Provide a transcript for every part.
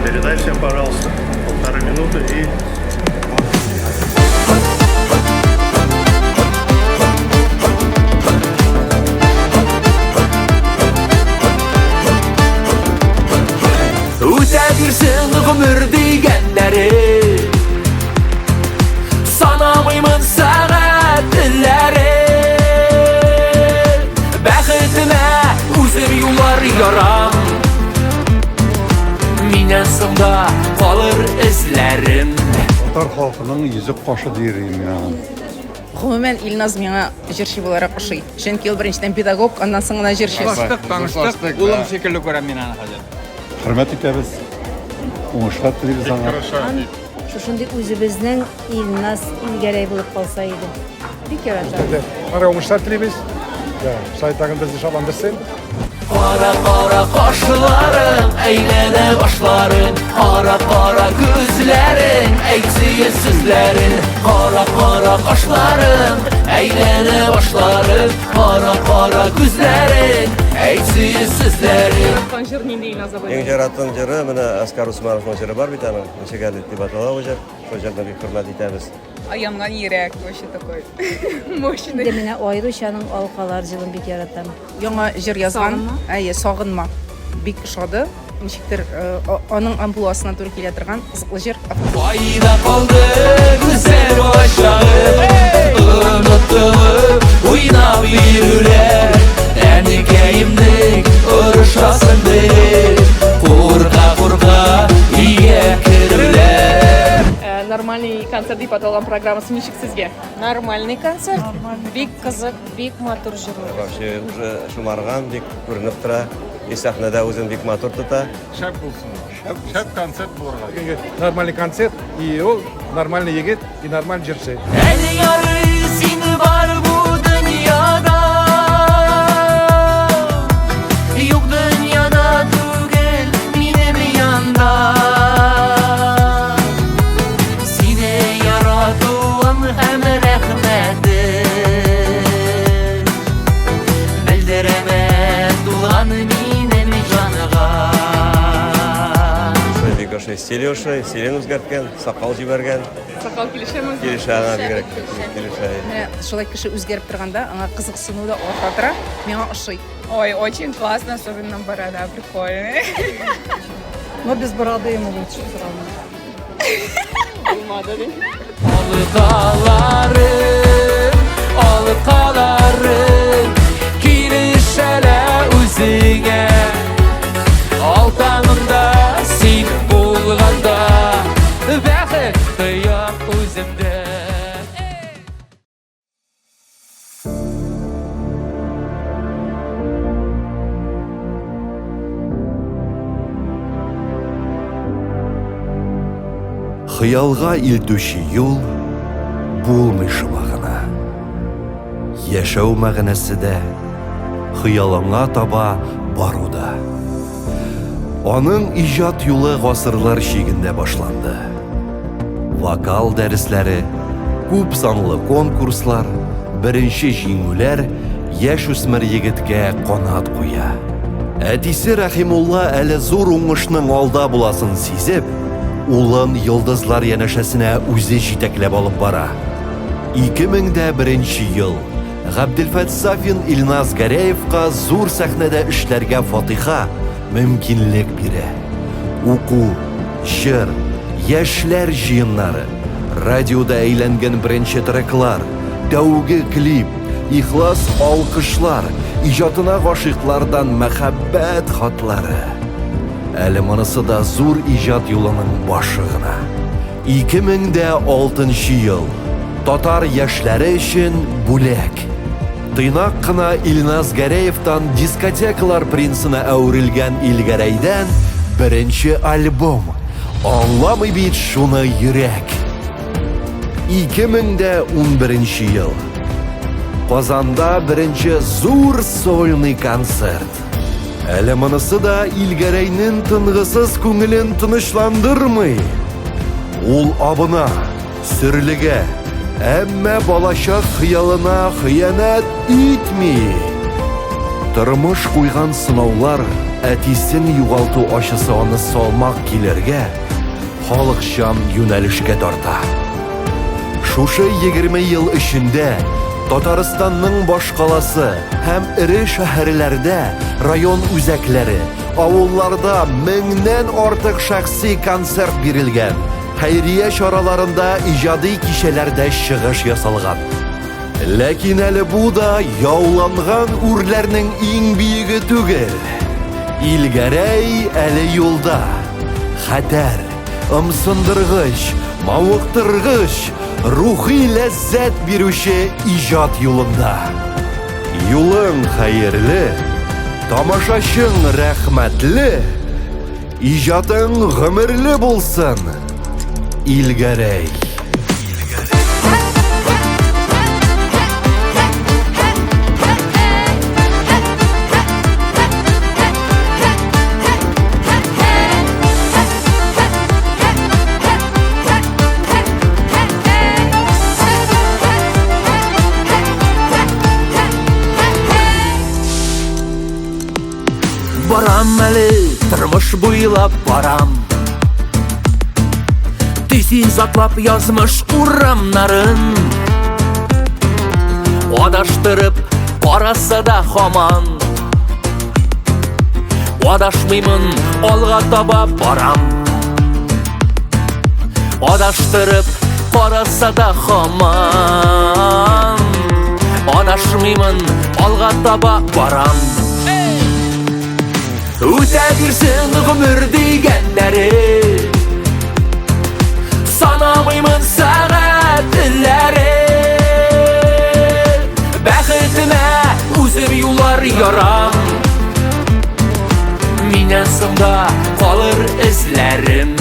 Передай всем, пожалуйста, полторы минуты и Үтә бирсен гомер дигәннәре. Санамыймын сәгать телләре. Бәхетемә үзем юллар ярам. Миннән соң да калыр эзләрем. Татар халкының йөзек кашы диер идем мин аны. Гомумән, Илназ миңа җырчы буларак ошый. Чөнки ул беренчедән педагог, аннан соң гына җырчы. Дуслаштык, таныштык. Улым шикелле күрәм мин аны хәзер. Хөрмәт итәбез, уңышлар телибез аңа. Шушындый үзебезнең Илназ Илгәрәй булып калса иде. Бик яратам. Аңа уңышлар телибез. Да, шулай тагын безне шатландырсын. Кара кара кашларың, әйләнә башларың, кара кара күзләрең, әйт сөю сүзләрен. Кара кара кашларың, әйләнә башларың, кара кара күзләрең, әйт сөю сүзләрен. Яраткан җыр нинди, Илназ абый? Иң яраткан җыры менә Әскар Усмановның җыры бар бит аның. Ничек әле дип атала ул җыр. Шул җырны бик хөрмәт итәбез. Янган йөрәк, вообще такой мощный. Инде менә аеруча аның Алкалар җырын бик яратам. Яңа җыр язган. Әйе, Сагынма. Бик ошады. Ничектер э, аның амплуасына туры килә торган кызыклы җыр. Кайда калды гүзәл балачагым, Онытылып уйнап йөрүләр, Әнекәемнең орышасын белеп, Курка-курка өйгә керүләр. Э, нормальный концерт дип аталган программасы ничек сезгә? Нормальный концерт. Бик кызык, бик матур җырлар. Вообще уже шомарган, бик күренеп тора. И сәхнәдә үзен бик матур тота. Шәп булсын. Шәп, шәп концерт булырга. Нормальный концерт, и ул нормальный егет, и нормальный җырчы. Әле ярый син бар бу дөньяда. Юк дөньяда түгел минем янда. Сине яратуым һәм рәхмәтем Белдерәмен тулган минем җанга. Шулай бик ошый, стиле ошый, стилен үзгәрткән, сакал җибәргән. Сакал килешәме? Килешә аңа бигрәк. Килешә. Менә шулай кеше үзгәреп торганда, аңа кызыксыну да арта тора. Миңа ошый. Ой, очень классно, особенно борода, прикольная. Но без бороды ему лучше все равно. Булмады ди. Алкаларым, алкаларым, килешәлә үзеңә. Алтанымда син булганда, бәхет тоям үземдә. Хыялга илтүче юл булмый шома гына. Яшәү мәгънәсе дә хыялыңа таба баруда. Аның иҗат юлы гасырлар чигендә башланды. Вокал дәресләре, күп санлы конкурслар, беренче җиңүләр яшүсмер егеткә канат куя. Әтисе Рәхимулла әле зур уңышның алда буласын сизеп, улын йолдызлар янәшәсенә үзе җитәкләп алып бара. 2001 ел. Габделфәт Сафин Илназ Гәрәевка зур сәхнәдә эшләргә фатиха, мөмкинлек бирә. Уку, җыр, яшьләр җыеннары, радиода әйләнгән беренче треклар, тәүге клип, ихлас алкышлар, иҗатына гашыйклардан мәхәббәт хатлары. Әле монысы да зур иҗат юлының башы гына. 2006 ел. Татар яшьләре өчен бүләк. Тыйнак кына Илназ Гәрәевтан дискотекалар принцына әверелгән Илгәрәйдән беренче альбом. Аңламый бит шуны йөрәк. 2011 ел. Казанда беренче зур сольный концерт. Әле монысы да Илгәрәйнең тынгысыз күңелен тынычландырмый. Ул абына, сөрлегә, әмма балачак хыялына хыянәт итми. Тормыш куйган сынаулар, әтисен югалту ачысы аны салмак килергә, халыкчан юнәлешкә тарта. Шушы 20 ел эчендә Татарстанның башкаласы һәм эре шәһәрләрдә, район үзәкләре, авылларда меңнән артык шәхси концерт бирелгән, хәйрия чараларында иҗади кичәләрдә чыгыш ясалган. Ләкин әле бу да яуланган үрләрнең иң биеге түгел. Илгәрәй әле юлда. Хәтәр, ымсындыргыч, мавыктыргыч, рухи ләззәт бирүче иҗат юлында. Юлың хәерле, тамашачың рәхмәтле, иҗатың гомерле булсын, Илгәрәй. Барам әле, тормыш буйлап барам. Тиз-тиз атлап язмыш урамнарын. Адаштырып караса да хаман. Адашмыймын, алга таба барам. Адаштырып караса да хаман. Адашмыймын, алга таба барам. Үтә бирсен гомер дигәннәре. Санамыймын сәгатьләре. Бәхетемә үзем юллар ярам. Миннән соң да калыр эзләрем.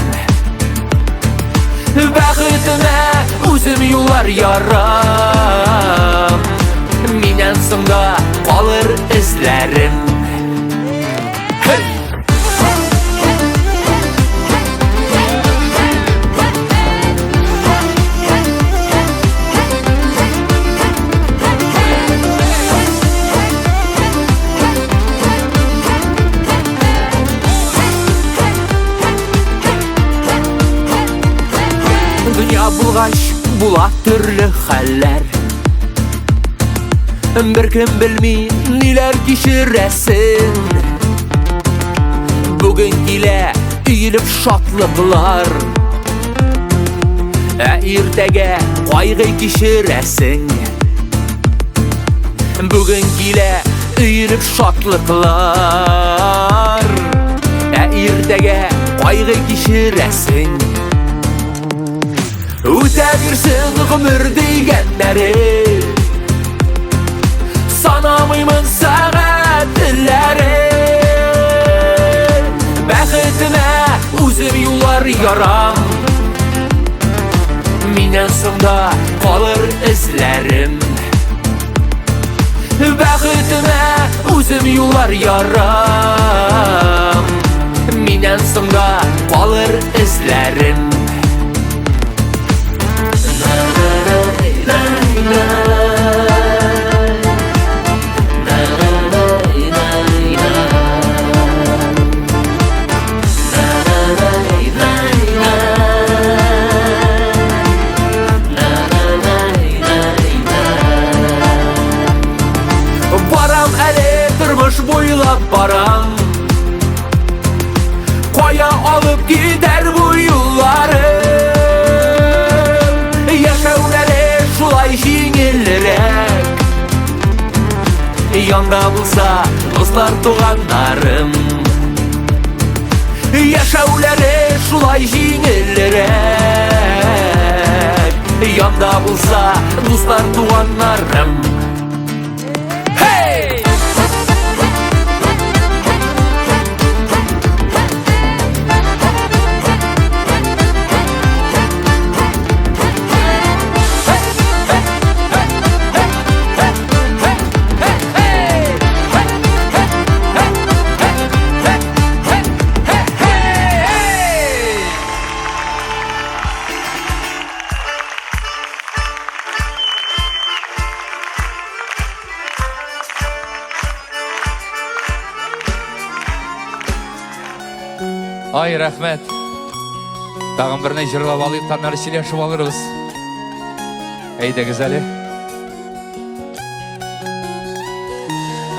Бәхетемә үзем юллар ярам. Миннән соң да калыр эзләрем. Hey! Дөнья булгач була төрле хәлләр. Беркем белми ниләр кичерәсен. Бүген килә өелеп шатлыклар, ә иртәгә кайгы кичерәсең. Бүген килә өелеп шатлыклар, ә иртәгә кайгы кичерәсең. Үтә бирсен гомер дигәннәре. Санамыймын сәгатьләре. Бәхетемә үзем юллар ярам. Миннән соң да калыр эзләрем. Бәхетемә үзем юллар ярам. Миннән соң да калыр эзләрем. Барам әле тормыш буйлап барам. Кая алып китәр бу юлларым? Яшәүләре шулай җиңелрәк. Янда булса дуслар, туганнарым. Яшәүләре шулай җиңелрәк. Янда булса дуслар, туганнарым. Hey! Ай, рәхмәт. Тагын берне җырлап алыйк, аннары сөйләшеп алырбыз. Әйдәгез әле.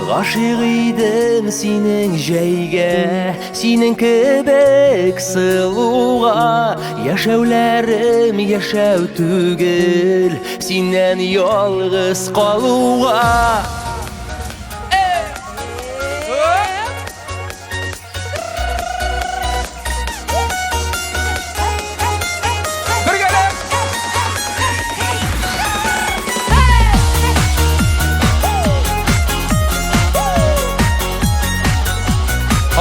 Гашыйк идем синең җәйгә, синең кебек сылуга. Яшәүләрем яшәү түгел, синнән ялгыз калуга. Бергәләп!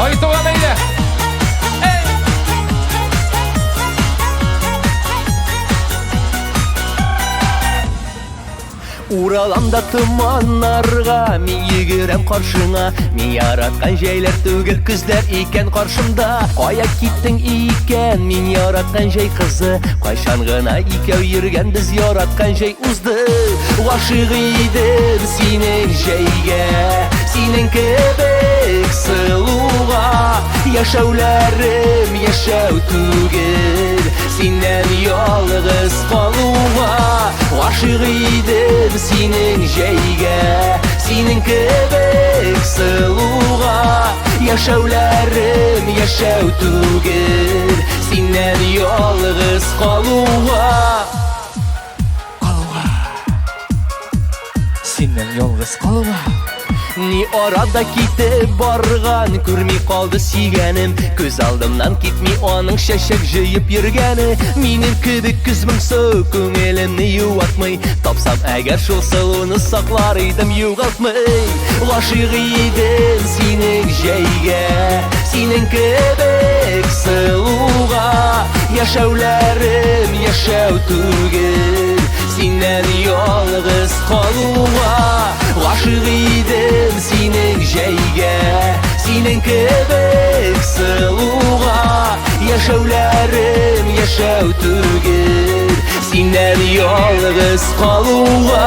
Ай, туган әйдә! Уралам да томаннарга, мин йөгерәм каршыңа. Мин яраткан җәйләр түгел, көзләр икән каршымда. Кая киттең икән, мин яраткан җәй кызы? Кайчан гына икәү йөргән без яраткан җәй узды. Гашыйк идем синең җәйгә, синең кебек сылуга. Яшәүләрем яшәү түгел, синнән ялгыз калуга. Гашыйк идем синең җәйгә, синең кебек сылуга. Яшәүләрем яшәү түгел, синнән ялгыз калуга. Калуга. Синнән ялгыз калуга. Ни арада китеп барган, күрми калды сөйгәнем. Күз алдымнан китми аның чәчәк җыеп йөргәне. Минем кебек көз моңсу күңелемне юатмый. Тапсам әгәр шул сылуны саклар идем югалтмый. Гашыйк идем синең җәйгә, синең кебек сылуга. Яшәүләрем яшәү түгел, синнән ялгыз калуга. Гашыйк идем синең җәйгә, синең кебек сылуга. Яшәүләрем яшәү түгел, синнән ялгыз калуга.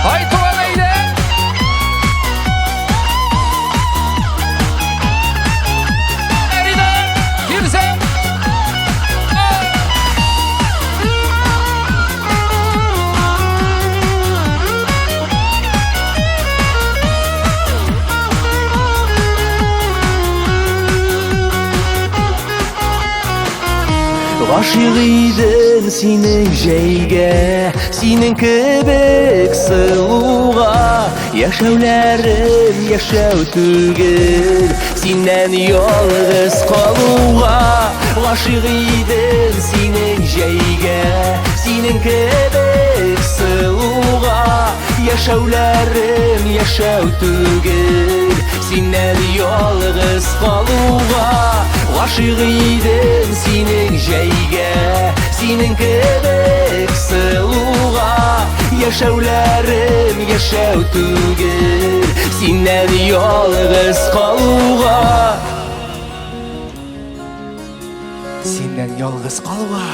Ай, туган әйдә! Әридә! Кирсә! Гашыйк идем синең җәйгә, синең кебек сылуга. Яшәүләрем яшәү түгел, синнән ялгыз калуга. Гашыйк идем синең җәйгә, синең кебек сылуга. Яшәүләрем яшәү түгел, синнән ялгыз калуга. Гашыйк идем синең җәйгә, синең кебек сылуга. Яшәүләрем яшәү түгел, синнән ялгыз калуга. Синнән ялгыз калуга.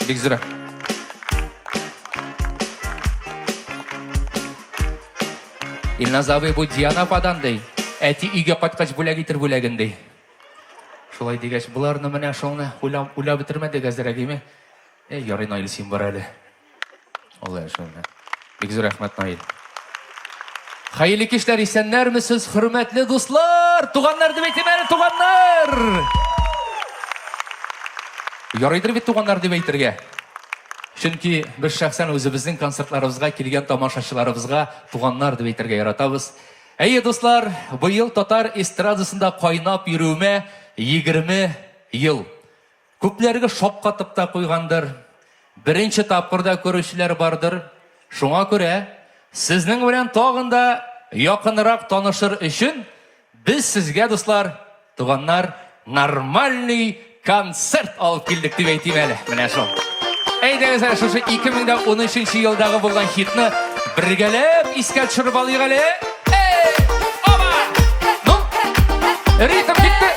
Бик зур. Илназ абый бу Диана ападан ди. Әти өйгә кайткач бүләк итер бүләген ди. Шулай дигәч, боларны менә шуны уйлап уйлап бетермәдек әзрәк име? Әй, ярый Наил син бар әле. Алла шуны. Бик зур рәхмәт, Наил. Хәерле кичләр, исәннәрмесез, хөрмәтле дуслар! Туганнар дип әйтим әле, туганнар! Ярыйдыр бит туганнар дип әйтергә. Чөнки без шәхсән үзебезнең концертларыбызга килгән тамашачыларыбызга туганнар дип әйтергә яратабыз. Әйе, дуслар, быел татар эстрадасында кайнап йөрүемә 20 ел. Күпләргә шаккатып та куйгандыр. Беренче тапкыр да күрүчеләр бардыр. Шуңа күрә сезнең белән тагын да якынрак танышыр өчен без сезгә, дуслар, туганнар, нормальный концерт алып килдек дип әйтим әле. Менә шул. Әйдәгез әле шушы 2013 елдагы булган хитны бергәләп искә төшереп алыйк әле. Эй! Оба! Ну, ритм китте.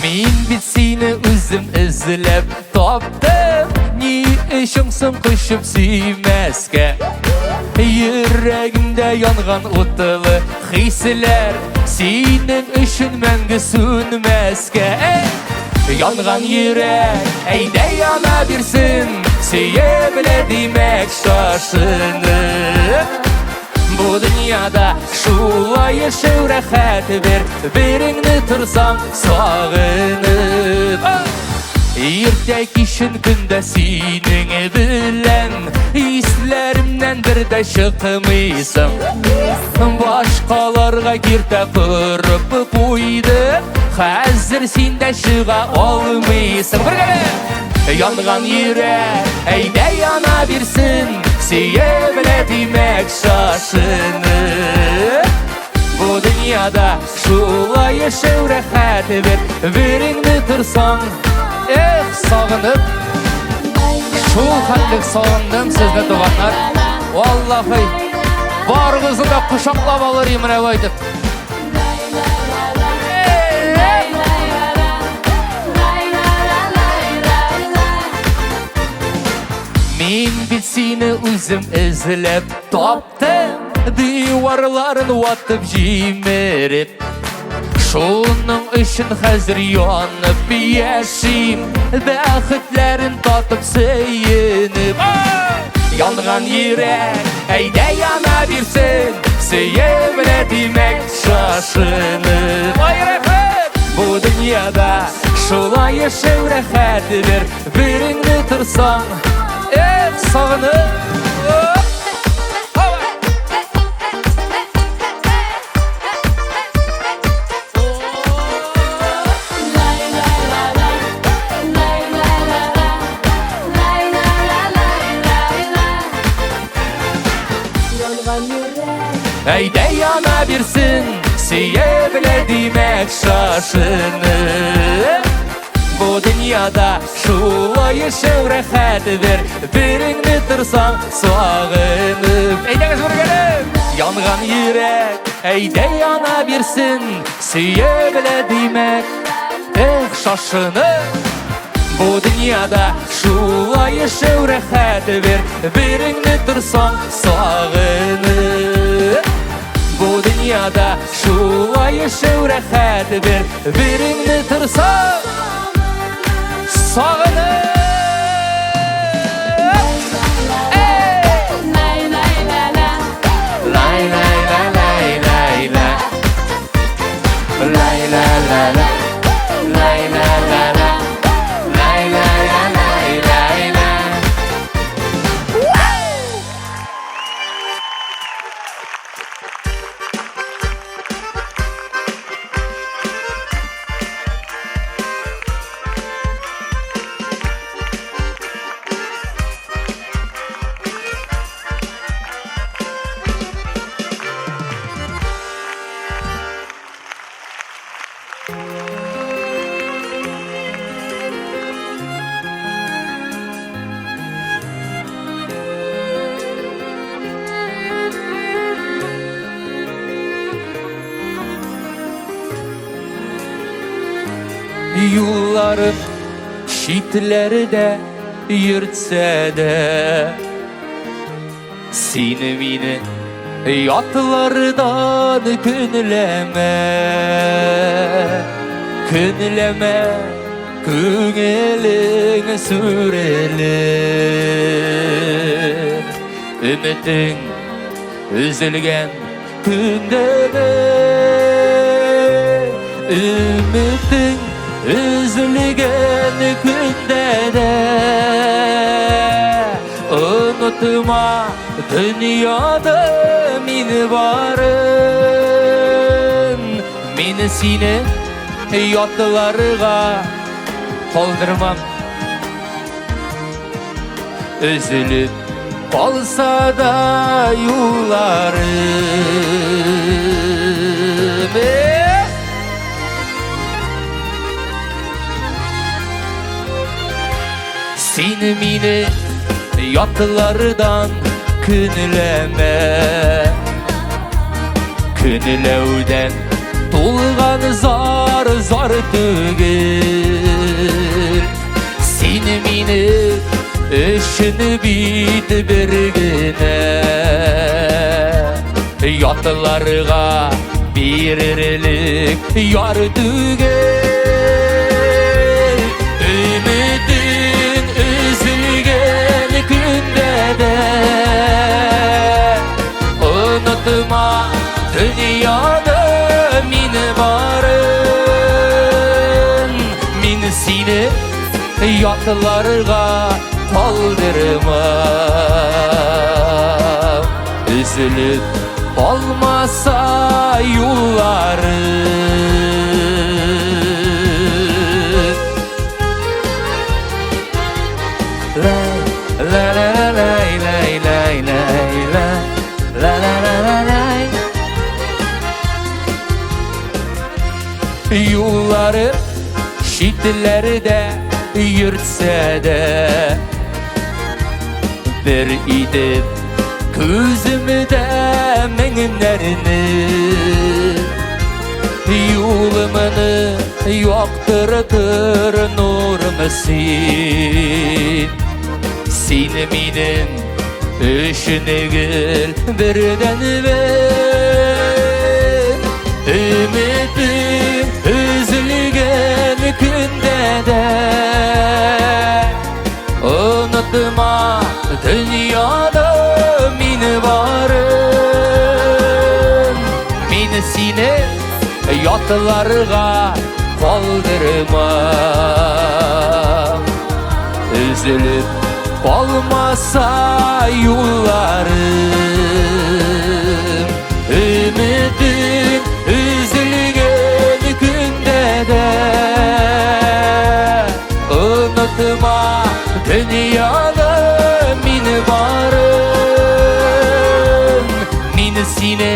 Мин бит сине үзем эзләп таптым. Ни өчен соң кочып сөймәскә? Йөрәгемдә янган утлы хисләр синең өчен мәңге сүнмәскә. Янган йөрәк, әйдә яна бирсен, сөя белә димәк шашынып. Бу дөньяда шулай яшәү рәхәт бер, береңне торсаң сагынып. Иртә кичен көндә синең белән Исләремнән бер дә чыкмыйсың. Башкаларга киртә корып куйды, хәзер син дә чыга алмыйсың. Бергәләп! Янган йөрәк, әйдә яна бирсен, сөя белә димәк шашынып. Бу дөньяда шулай яшәү рәхәт бер, береңне торсаң, эх, сагынып. Шул хәтлек сагындым сезне, туганнар. Валлахи, барыгызны да кочаклап алыр идем менә болай итеп. Мин бит сине үзем эзләп таптым. Диварларын ватып җимереп. Шуның өчен хәзер янып яшим, бәхетләрен татып сөенеп. Янган йөрәк, әйдә яна бирсен, сөя белә димәк шашынып. Ай, рәхәт! Бу дөньяда шулай яшәү рәхәт бер, береңне торсаң, эх, сагынып. Әйдә яна бирсен, сөя белә димәк шашынып. Бу дөньяда шулай яшәү рәхәт бер, береңне торсаң сагынып. Әйдәгез бергәләп! Янган йөрәк, әйдә яна бирсен, сөя белә димәк, эх, шашынып. Бу дөньяда шулай яшәү рәхәт бер, береңне торсаң сагынып. Бу дөньяда шулай яшәү рәхәт бер, береңне торсаң сагынып. Юлларым читләрдә йөртсә дә, Сине мине ятлардан көнләмә, Көнләмә, күңелең сүрелер. Өметең өзелгән көндә дә, Өметең Өзелгән көндә дә Онытма дөньяда мин барын Мин сине ятларга калдырмам Өзелеп калса да юлларым Эх! Син мине ятлардан көнләмә Көнләүдән тулган зар зар түгел Син мине өчен бит бер генә Ятларга бирерлек яр түгел Өметең өзелгән көндә дә Онытма дөньяда мин барын Мин сине ятларга калдырмам. Өзелеп калмаса юлларым. Ла ла ла ла ла ла ла ла ла ла ла ла ла. Юллары читләрдә йөртсә дә Бер итеп күземдә меңнәрне Юлымны яктыртыр нурым син Син минем өчен гел бердәнбер Өметем өзелгән көндә дә Онытма дөньяда мин барын Мин сине ятларга калдырмам Өзелеп калмаса юлларым Өметем өзелгән көндә дә Онытма дөньяда мин барын Мин сине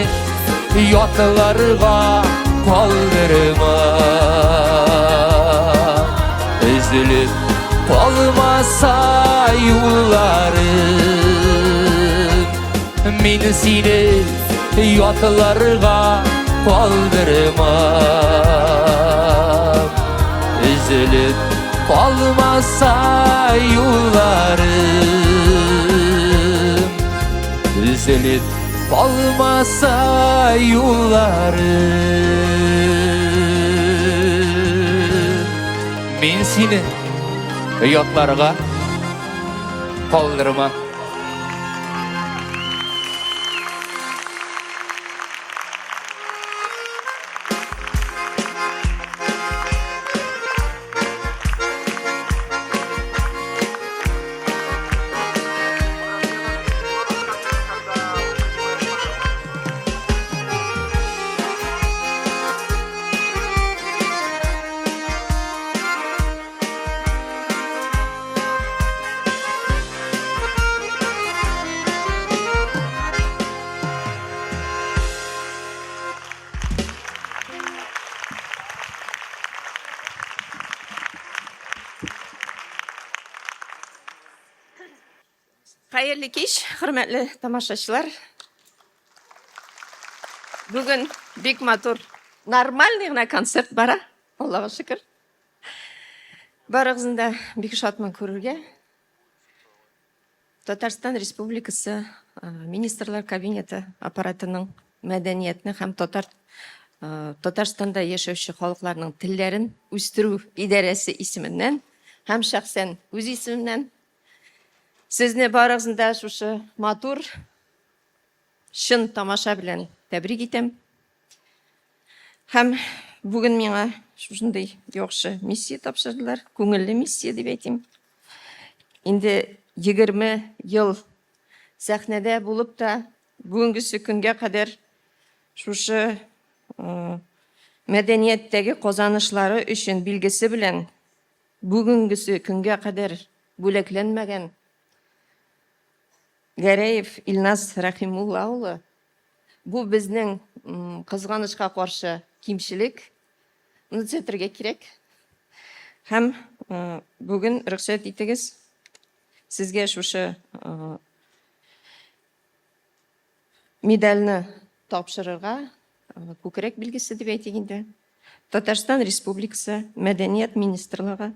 ятларга калдырмам Өзелеп калмаса юлларым Мин сине ятларга калдырмам Өзелеп калмаса юлларым Өзелеп калмаса юлларым Мин сине ятларга калдырмам. Хәерле кич, хөрмәтле тамашачылар. Бүген бик матур, нормальный гына концерт бара, Аллага шөкер. Барыгызны да бик шатмын күрергә. Татарстан Республикасы Министрлар Кабинеты аппаратының мәдәниятне һәм татар Татарстанда яшәүче халыкларның телләрен үстерү идарәсе исеменнән һәм шәхсән үз исемемнән сезне барыгызны да шушы матур чын тамаша белән тәбрик итәм. Һәм бүген миңа шушындый яхшы миссия тапшырдылар, күңелле миссия дип әйтим. Инде 20 ел сәхнәдә булып та, бүгенгесе көнгә кадәр шушы мәдәнияттәге казанышлары өчен билгесе белән бүгенгесе көнгә кадәр бүләкләнмәгән Гәрәев Илназ Рәхимулла улы, бу безнең кызганычка каршы кимчелек, моны төзәтергә кирәк. Һәм бүген рөхсәт итегез, сезгә шушы медальне тапшырырга, күкрәк билгесе дип әйтик инде. Татарстан Республикасы Мәдәният министрлыгы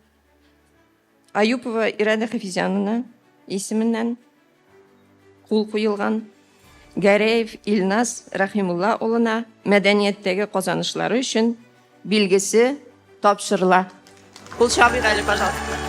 Аюпова Ирада Хафизяновна исеменнән кул куелган Гәрәев Илназ Рәхимулла улына мәдәнияттәге казанышлары өчен билгесе тапшырыла. Кул чабыйк әле, пожалуйста.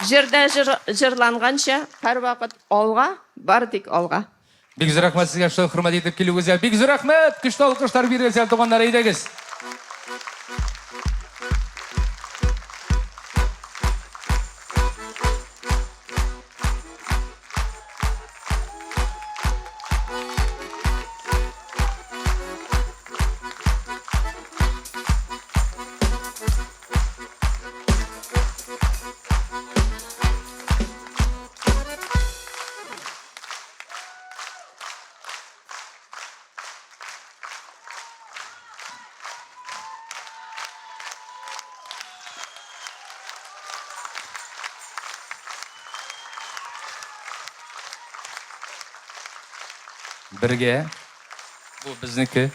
Җырда җырланганча, һәрвакыт алга, бары тик алга. Бик зур рәхмәт сезгә шулай хөрмәт итеп килүегезгә. Бик зур рәхмәт! Көчле алкышлар бирегез әле, туганнар, әйдәгез. Бергә. Бу безнеке.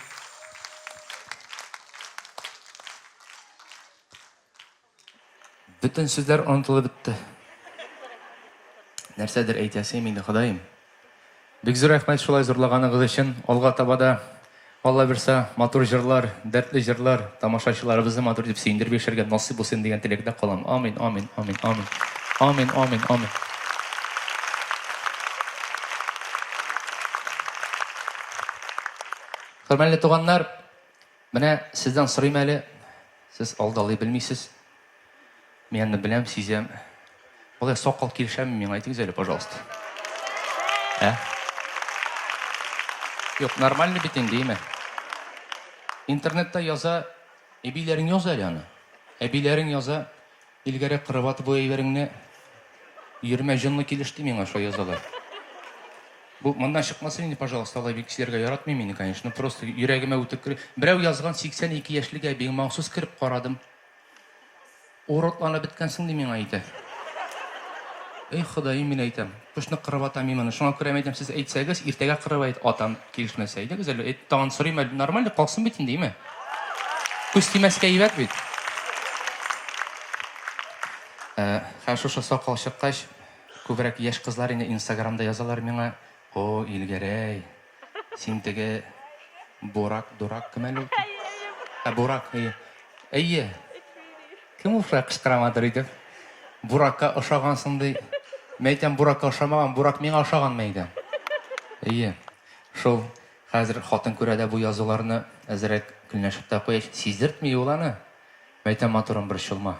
Бөтен сүзләр онытылып бетте. Нәрсәдер әйтәсем инде, Ходаем. Бик зур рәхмәт шулай зурлаганыгыз өчен. Алга таба да Алла бирсә, матур җырлар, дәртле җырлар, тамашачыларыбызны матур итеп сөендереп яшәргә насыйп булсын дигән теләктә калам. Амин, амин, амин, амин. Амин, амин, амин. Хөрмәтле туганнар, Менә сездән сорыйм әле, сез алдалый белмисез. Мин аны беләм, сизәм. Болай сакал килешәме миңа, әйтегез әле, пожалуйста. Ә? Юк, нормально бит инде, име? Интернетта яза, әбиләрең яза әле аны. Әбиләрең яза, Илгәре кырып атып бу әйбереңне йөрмә җонлы килеш ди миңа шулай язалар. Бу моннан чыкмасын инде, пожалуйста, алай бик сөйләргә яратмыйм инде, конечно, просто йөрәгемә үтеп керә. Берәү язган 82 яшьлек әбиең махсус кереп карадым. Уродланып беткәнсең ди миңа әйтә. Эй, Ходаем, мин әйтәм. Кошны кырып атам мин моны. Шуңа күрә мин әйтәм, сез әйтсәгез, иртәгә кырып әйт, атам, килешмәсә. Әйдәгез әле, әйт, тагын сорыйм әле, нормально калсын бит инде, име? Күз тимәскә әйбәт бит. Ә, хәзер шушы сакал чыккач, күбрәк яшь кызлар инде Инстаграмда язалар миңа, О, Илгәрәй, син теге Бурак, дурак кем әле ул? Ә, Бурак, әйе. Әйе. Кем ул шулай кычкыра матур итеп? Буракка ошагансың ди. Мин әйтәм, Буракка ошамаган, Бурак миңа ошаган, мин әйтәм. Әйе. Шул хәзер хатын күрә дә бу язуларны әзрәк көнләшеп тә куя. Сиздертми ул аны. Мин әйтәм, матурым, борчылма.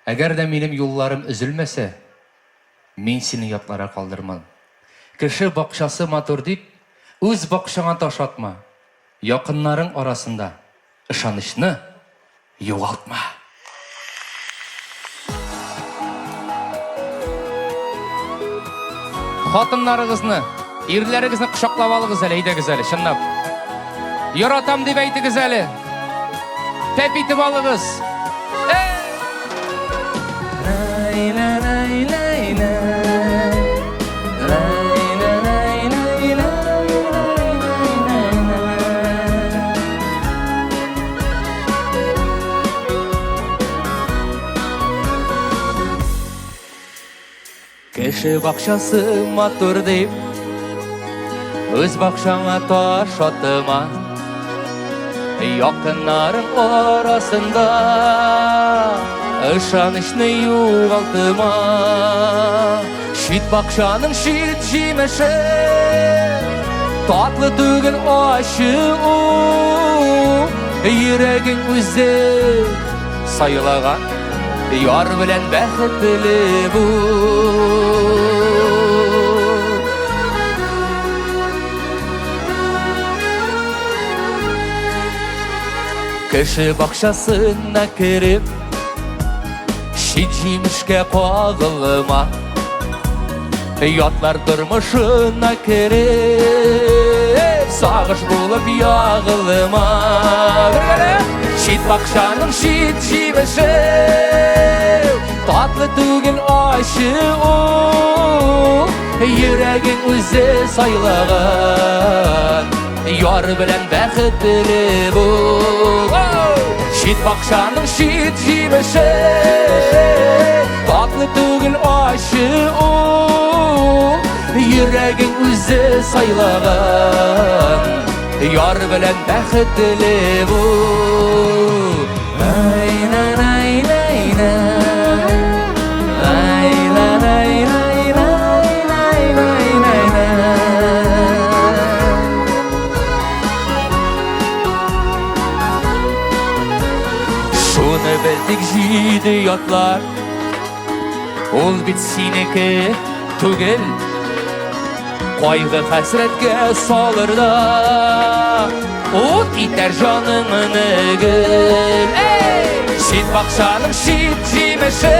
Әгәр дә минем юлларым өзелмәсә, мин сине ятларга калдырмам. Кеше бакчасы матур дип, үз бакчаңа таш атма. Якыннарың арасында ышанычны югалтма. Хатыннарыгызны Ирләрегезне кочаклап алыгыз әле, әйдәгез әле, чынлап. Яратам дип әйтегез әле. Тәп итеп алыгыз. Кеше бакчасы матур дип, үз бакчаңа таш атыма. Якыннарың арасында ышанычны югалтыма. Чит бакчаның чит җимеше татлы түгел ачы ул. Йөрәгең үзе сайлаган яр белән бәхетле бул. Кеше бакчасына кереп, чит җимешкә кагылма. Ятлар тормышына кереп, сагыш булып ягылма. Бергәләп, чит бакчаның чит җимеше, татлы түгел ачы ул. Йөрәгең үзе сайлаган, яр белән бәхетле бул. Чит бакчаның чит җимеше, татлы түгел ачы ул. Йөрәгең үзе сайлаган, яр белән бәхетле бул. Най-на-най-най-най. Най-на-най-най-най-най-най-най-най. Шуны белдек җиде ятлар, ул бит синеке түгел. Кайгы хәсрәткә салыр да, ут итәр җаныңны гел. Эй! Чит бакчаның чит җимеше,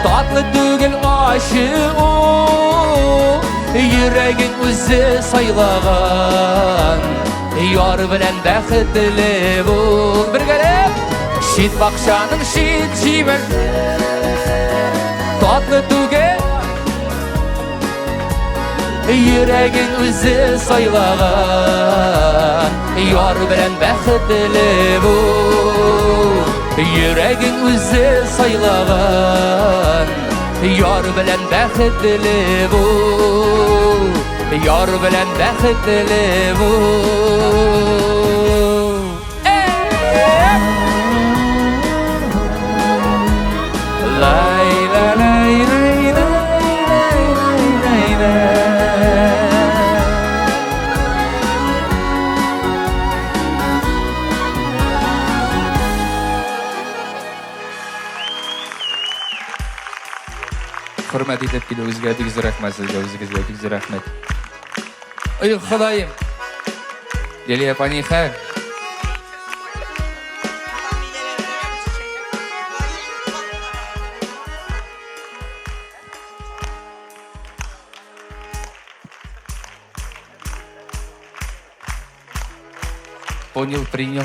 татлы түгел ачы ул. Йөрәгең үзе сайлаган, яр белән бәхетле бул. Бергәләп, чит бакчаның чит җимеше, татлы түгел Йөрәгең үзе сайлаган, яр белән бәхетле бул. Йөрәгең үзе сайлаган, яр белән бәхетле бул. Яр белән бәхетле бул. Хөрмәт итеп килүегезгә бик зур рәхмәт сезгә, үзегезгә бик зур рәхмәт. Ой, Ходаем! Лилия апа, ни хәл? Понял, принял.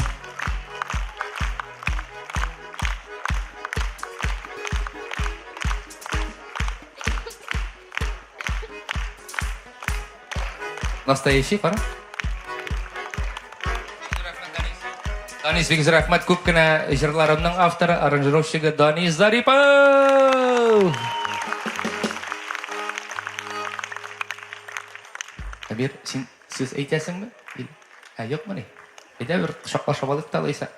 Настоящий пара? Данис бик зур рәхмәт күп кенә җырларымның авторы, аранжировщигы Данис Зарипов. Әмир, син сүз әйтәсеңме? Ә, юкмыни? Әйдә бер кочаклашып алыйк та алайса.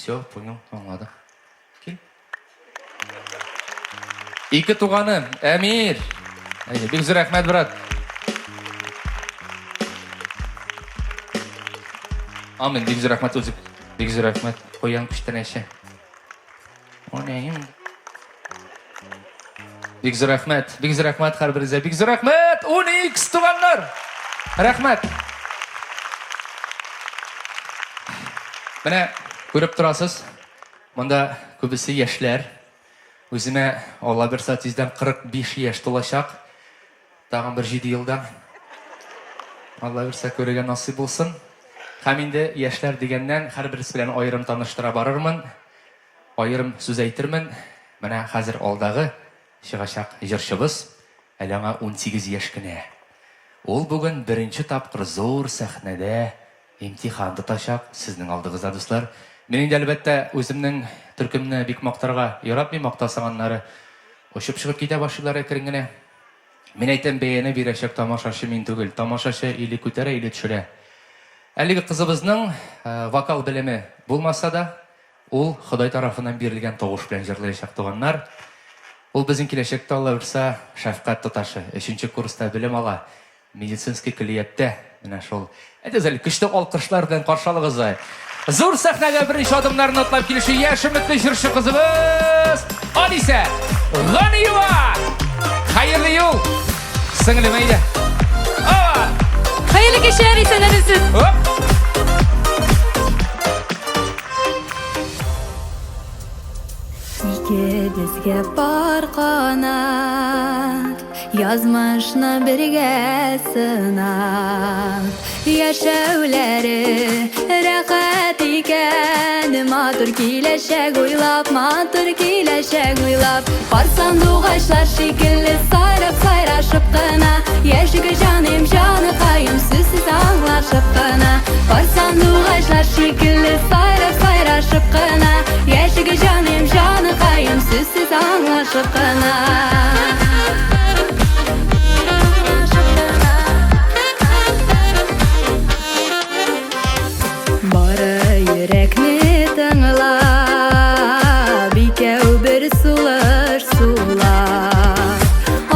Все, понял, аңладым. Кил. Ике туганым, Әмир. Әйе, бик зур рәхмәт, брат. Амин, бик зур рәхмәт үзе. Бик зур рәхмәт. Куян күчтәнәче. Бик зур рәхмәт, бик зур рәхмәт һәрберегезгә, бик зур рәхмәт, Уникс туганнар! Рәхмәт! Менә күреп торасыз, монда күбесе яшьләр. Үземә Алла бирса тиздән 45 яшь тулачак. Тагын бер 7 елдан. Алла бирсә, күрергә насыйп булсын. Һәм инде яшьләр дигәннән һәрберсе белән аерым таныштыра барырмын. Аерым сүз әйтермен. Менә хәзер алдагы чыгачак җырчыбыз, әле аңа 18 яшь кенә. Ул бүген беренче тапкыр зур сәхнәдә имтихан тотачак сезнең алдыгызда, дуслар. Мин инде, әлбәттә, үземнең төркемне бик мактарга яратмыйм, мактасаң аннары очып чыгып китә башлыйлар әкрен генә. Мин әйтәм, бәяне бирәчәк тамашачы мин түгел. Тамашачы или күтәрә, или төшерә. Әлеге кызыбызның вокал белеме булмаса да, ул Ходай тарафыннан бирелгән тавыш белән җырлаячак, туганнар. Ул безнең киләчәктә, Алла боерса, шәфкать туташы, өченче курста белем ала. Медицинский көллияттә менә шул. Әйдәгез әле, көчле алкышлар белән каршы алыгыз. Зур сәхнәгә беренче адымнарын атлап килүче яшь өметле җырчы кызыбыз Алисә Ганиева! Хәерле юл! Сеңлем, әйдә. Ава! Хәерле кичләр, исәннәрсез. Оп! Икебезгә пар канат, Язмышны бергә сынап. Яшәүләре рәхәт икән, Матур киләчәк уйлап, матур киләчәк уйлап. Пар сандугачлар шикелле сайрап, сайрашып кына, Яшик җаным, җаныкаем, сүзсез аңлашып кына. Пар сандугачлар шикелле сайрап, сайрашып кына, Яшик җаным, җаныкаем, сүзсез аңлашып кына. Бары йөрәкне тыңлап, икәү бер сулыш сулап,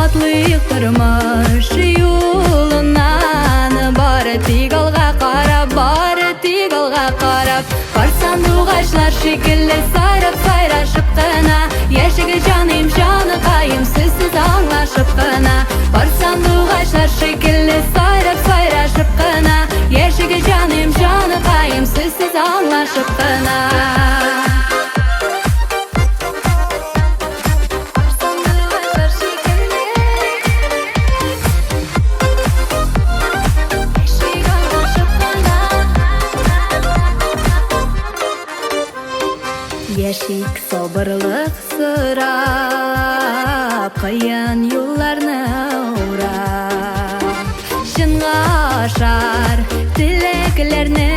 Атлыйк тормыш юлыннан, бары тик алга карап, бары тик алга карап, Пар сандугачлар шикелле сайрап, сайрашып кына, Яшик җаным, җаныкаем, сүзсез аңлашып кына. Пар сандугачлар шикелле сайрап, сайрашып кына, Яшик җаным, җаныкаем, сүзсез аңлашып кына. Пар сандугачлар шикелле Яшик аңлашып кына. Яшик сабырлык сорап, кыен юлларны урап. Чынга ашар теләкләрне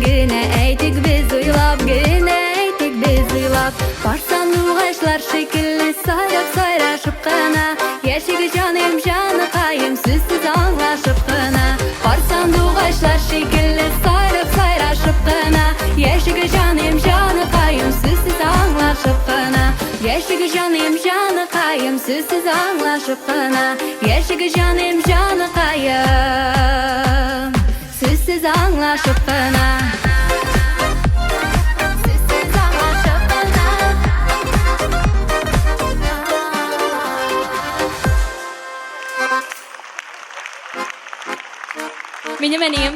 генә әйтик без уйлап, генә әйтик без уйлап. Пар сандугачлар шикелле сайрап, сайрашып кына, Яшик җаным, җаныкаем, сүзсез аңлашып кына. Пар сандугачлар шикелле сайрап, сайрашып кына, Яшик җаным, җаныкаем, сүзсез аңлашып кына. Яшик җаным, җаныкаем, сүзсез аңлашып кына. Яшик җаным, җаныкаем, сүзсез аңлашып кына. Сүзсез аңлашып кына. Минем әнием.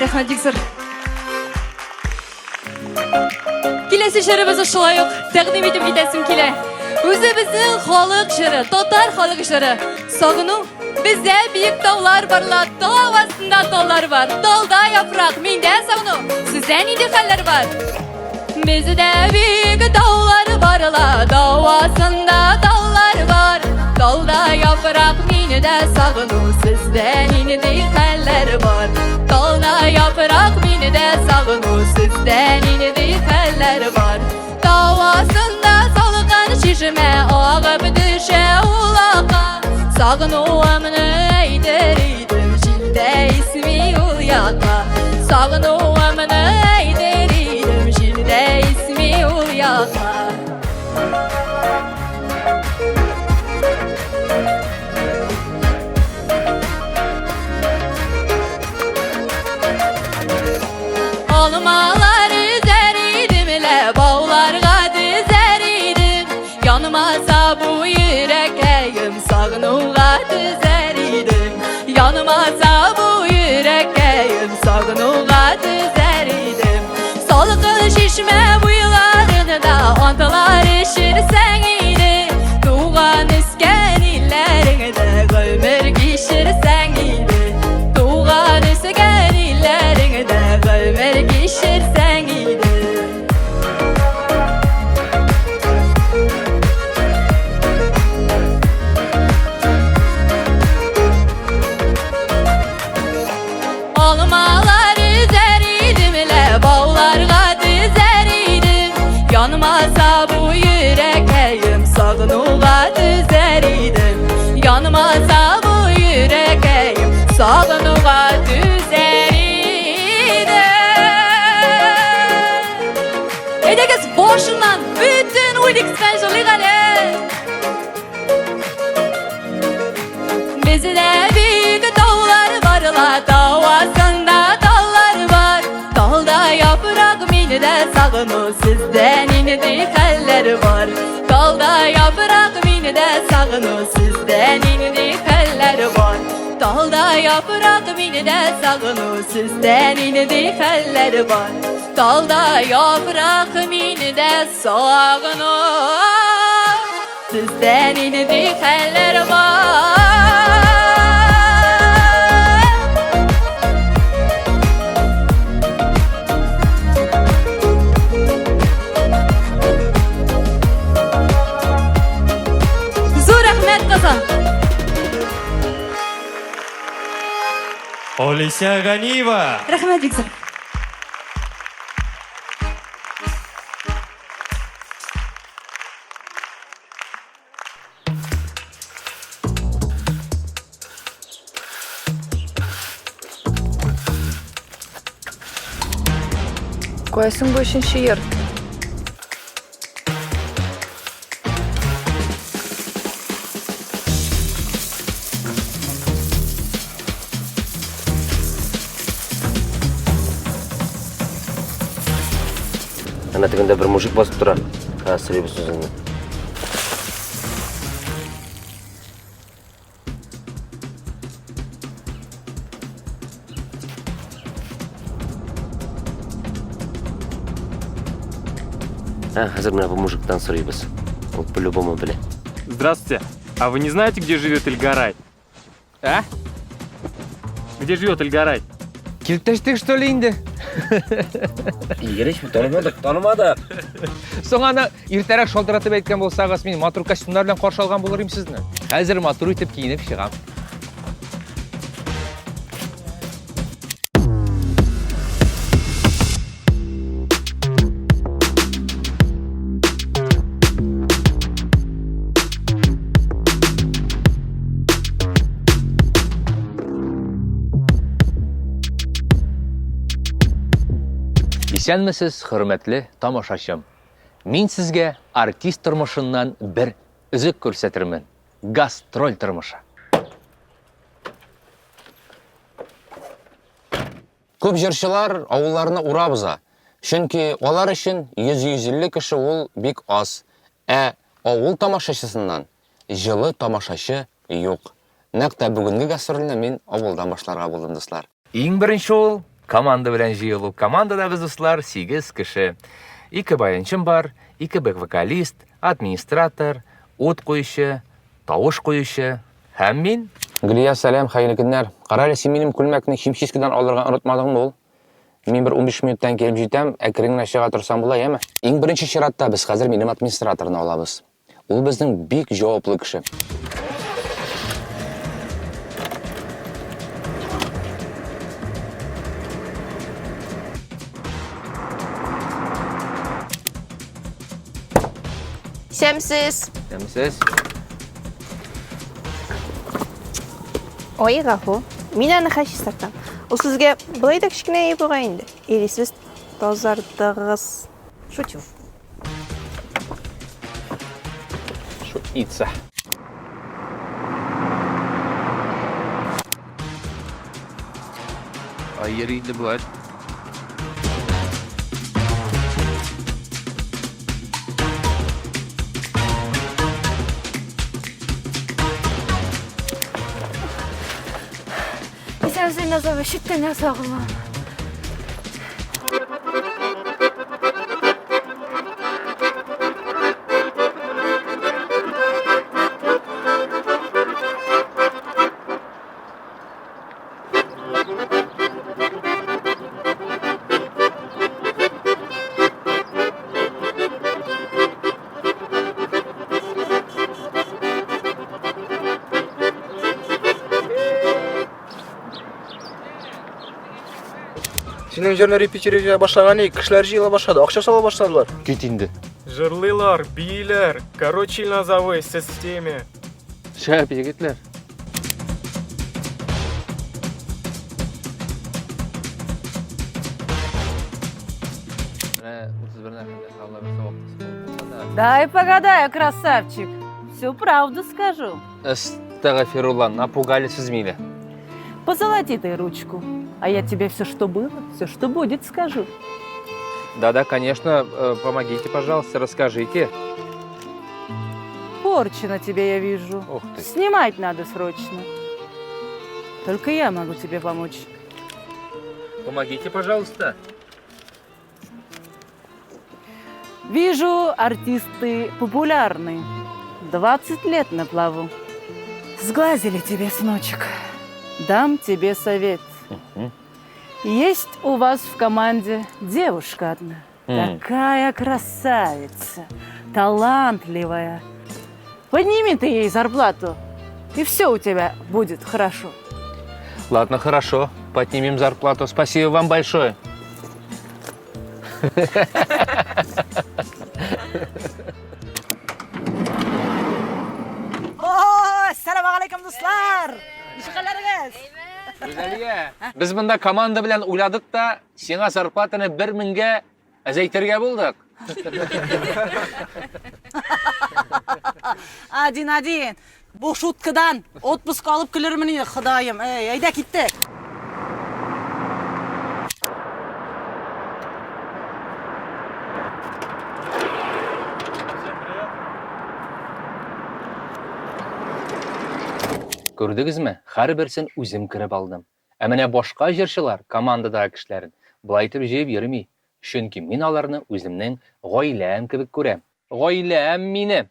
Рәхмәт бик зур. Киләсе җырыбызны шулай ук тәкъдим итеп китәсем килә. Үзебезнең халык җыры, татар халык җыры. Сагыну. Бездә биек таулар бар ла, тау астында таллар бар. Талда яфрак, миндә сагыну. Сездә нинди хәлләр бар? Бездә биек таулар бар ла, тау астында таллар бар. Талда яфрак, миндә сагыну. Сездә нинди хәлләр бар? Талда яфрак, миндә сагыну. Сездә нинди хәлләр бар? Тау астында салкын чишмә агып төшә улакка. Сагынуымны әйтер идем, җил дә исми ул якка. Сагынуымны әйтер идем, җил дә исми ул якка. Алмалар өзәр идем лә, бауларга тезәр идем. Янмаса бу йөрәкәем, сагынуга түзәр идем. Янмаса бу йөрәкәем. идем, сагынуга түзәр идем. Салкын чишмә буйларында антлар эчерсәң иде, туган үскән илләреңдә гомер кичерсәң иде. Туган үскән илләреңдә гомер кичерсәң иде. Алмалар өзәр идем лә, бауларга төзәр идем. Янмаса бу йөрәкәем, сагынуга түзәр идем. Янмаса бу йөрәкәем, сагынуга түзәр идем. Әйдәгез, башыннан бөтен Уникс белән җырлыйк әле. Бездә бик таулар бар ла, тау астында таллар бар. Талда яфрак миндә сагыну, сездә нинди хәлләр бар? Талда яфрак миндә сагыну, сездә нинди хәлләр бар? Талда яфрак миндә сагыну, сездә нинди хәлләр бар? Талда яфрак миндә сагыну, сездә нинди хәлләр бар? Зур рәхмәт, Казан! Олеся Ганиева! Рәхмәт бик зур. Кая соң бу өченче йорт? Әнә тегендә бер мужик басып тора. Хәзер сорыйбыз үзеннән. Ә, хәзер менә бу мужиктан сорыйбыз. Ул по-любому белә. Здравствуйте. А вы не знаете, где живет Эльгарай? А? Где живет Эльгарай? Килтәштек, что ли, инде? Игорь, танымадык, танымадык. Соң аны иртәрәк шалтыратып әйткән булсагыз, мин матур костюмнар белән каршы алган булыр идем сезне. Хәзер матур итеп киенеп чыгам. Исәнмесез, хөрмәтле тамашачым. Мин сезгә артист тормышыннан бер өзек күрсәтермен. Гастроль тормышы. Күп җырчылар авылларны урап уза. Чөнки алар өчен 100-150 кеше ул бик аз. Ә авыл тамашачысыннан җылы тамашачы юк. Нәкъ тә бүгенге гастрольне мин авылдан башларга булдым, дуслар. Иң беренче ул команда белән җыелу. Командада без, дуслар, 8 кеше. Ике баянчым бар, ике бэк-вокалист, администратор, ут куючы, тавыш куючы һәм мин. Гөлия, сәлам, хәерле көннәр. Кара әле, син минем күлмәкне химчисткадан алырга онытмадыңмы ул? Мин бер 15 минуттан килеп җитәм, әкрен генә чыга торсаң була, яме? Иң беренче чиратта без хәзер минем администраторны алабыз. Ул безнең бик җаваплы кеше. Исәнмесез. Исәнмесез. Ой, гафу. Мин аны хәл чистартам. Ул сезгә болай да кечкенә әйе бугай инде. Или сез тазардыгыз. Шучу. Шутница. Ай, йөри инде болай. Исәнмесез, Илназ абый, читтән дә сагынам. Синең җырны репетировать башлаган идек, кешеләр җыела башлады, акча сала башладылар. Кит инде. Җырлыйлар, бииләр. Короче, Илназ абый, сез в теме. Шәп, егетләр. Менә 31-нә хәтле Алла бирсә вакыт булса да. Дай погадаю, красавчик. Всю правду скажу. Әстәгафирулла, напугали сез мине. Позолоти ты ручку, а я тебе все, что было, все, что будет, скажу. Да-да, конечно, помогите, пожалуйста, расскажите. Порча на тебе я вижу. Ух ты. Снимать надо срочно. Только я могу тебе помочь. Помогите, пожалуйста. Вижу, артисты популярны. 20 лет на плаву. Сглазили тебе, сыночек. Дам тебе совет. Есть у вас в команде девушка одна. Такая красавица, талантливая. Подними ты ей зарплату, и все у тебя будет хорошо. Ладно, хорошо, поднимем зарплату. Спасибо вам большое. О, әссәламегаләйкем, дуслар! Ничек хәлләрегез? Гүзәлия, без монда команда белән уйладык та, сиңа зарплатаны бер меңгә әзәйтергә булдык. Один, один. Бу шуткадан отпуск алып көлермен инде, Ходаем. Эй, әйдә киттек. Күрдегезме, һәрберсен үзем кереп алдым. Ә менә башка җырчылар командадагы кешеләрен болай итеп җыеп йөрми. Чөнки мин аларны үземнең гаиләм кебек күрәм. Гаиләм минем!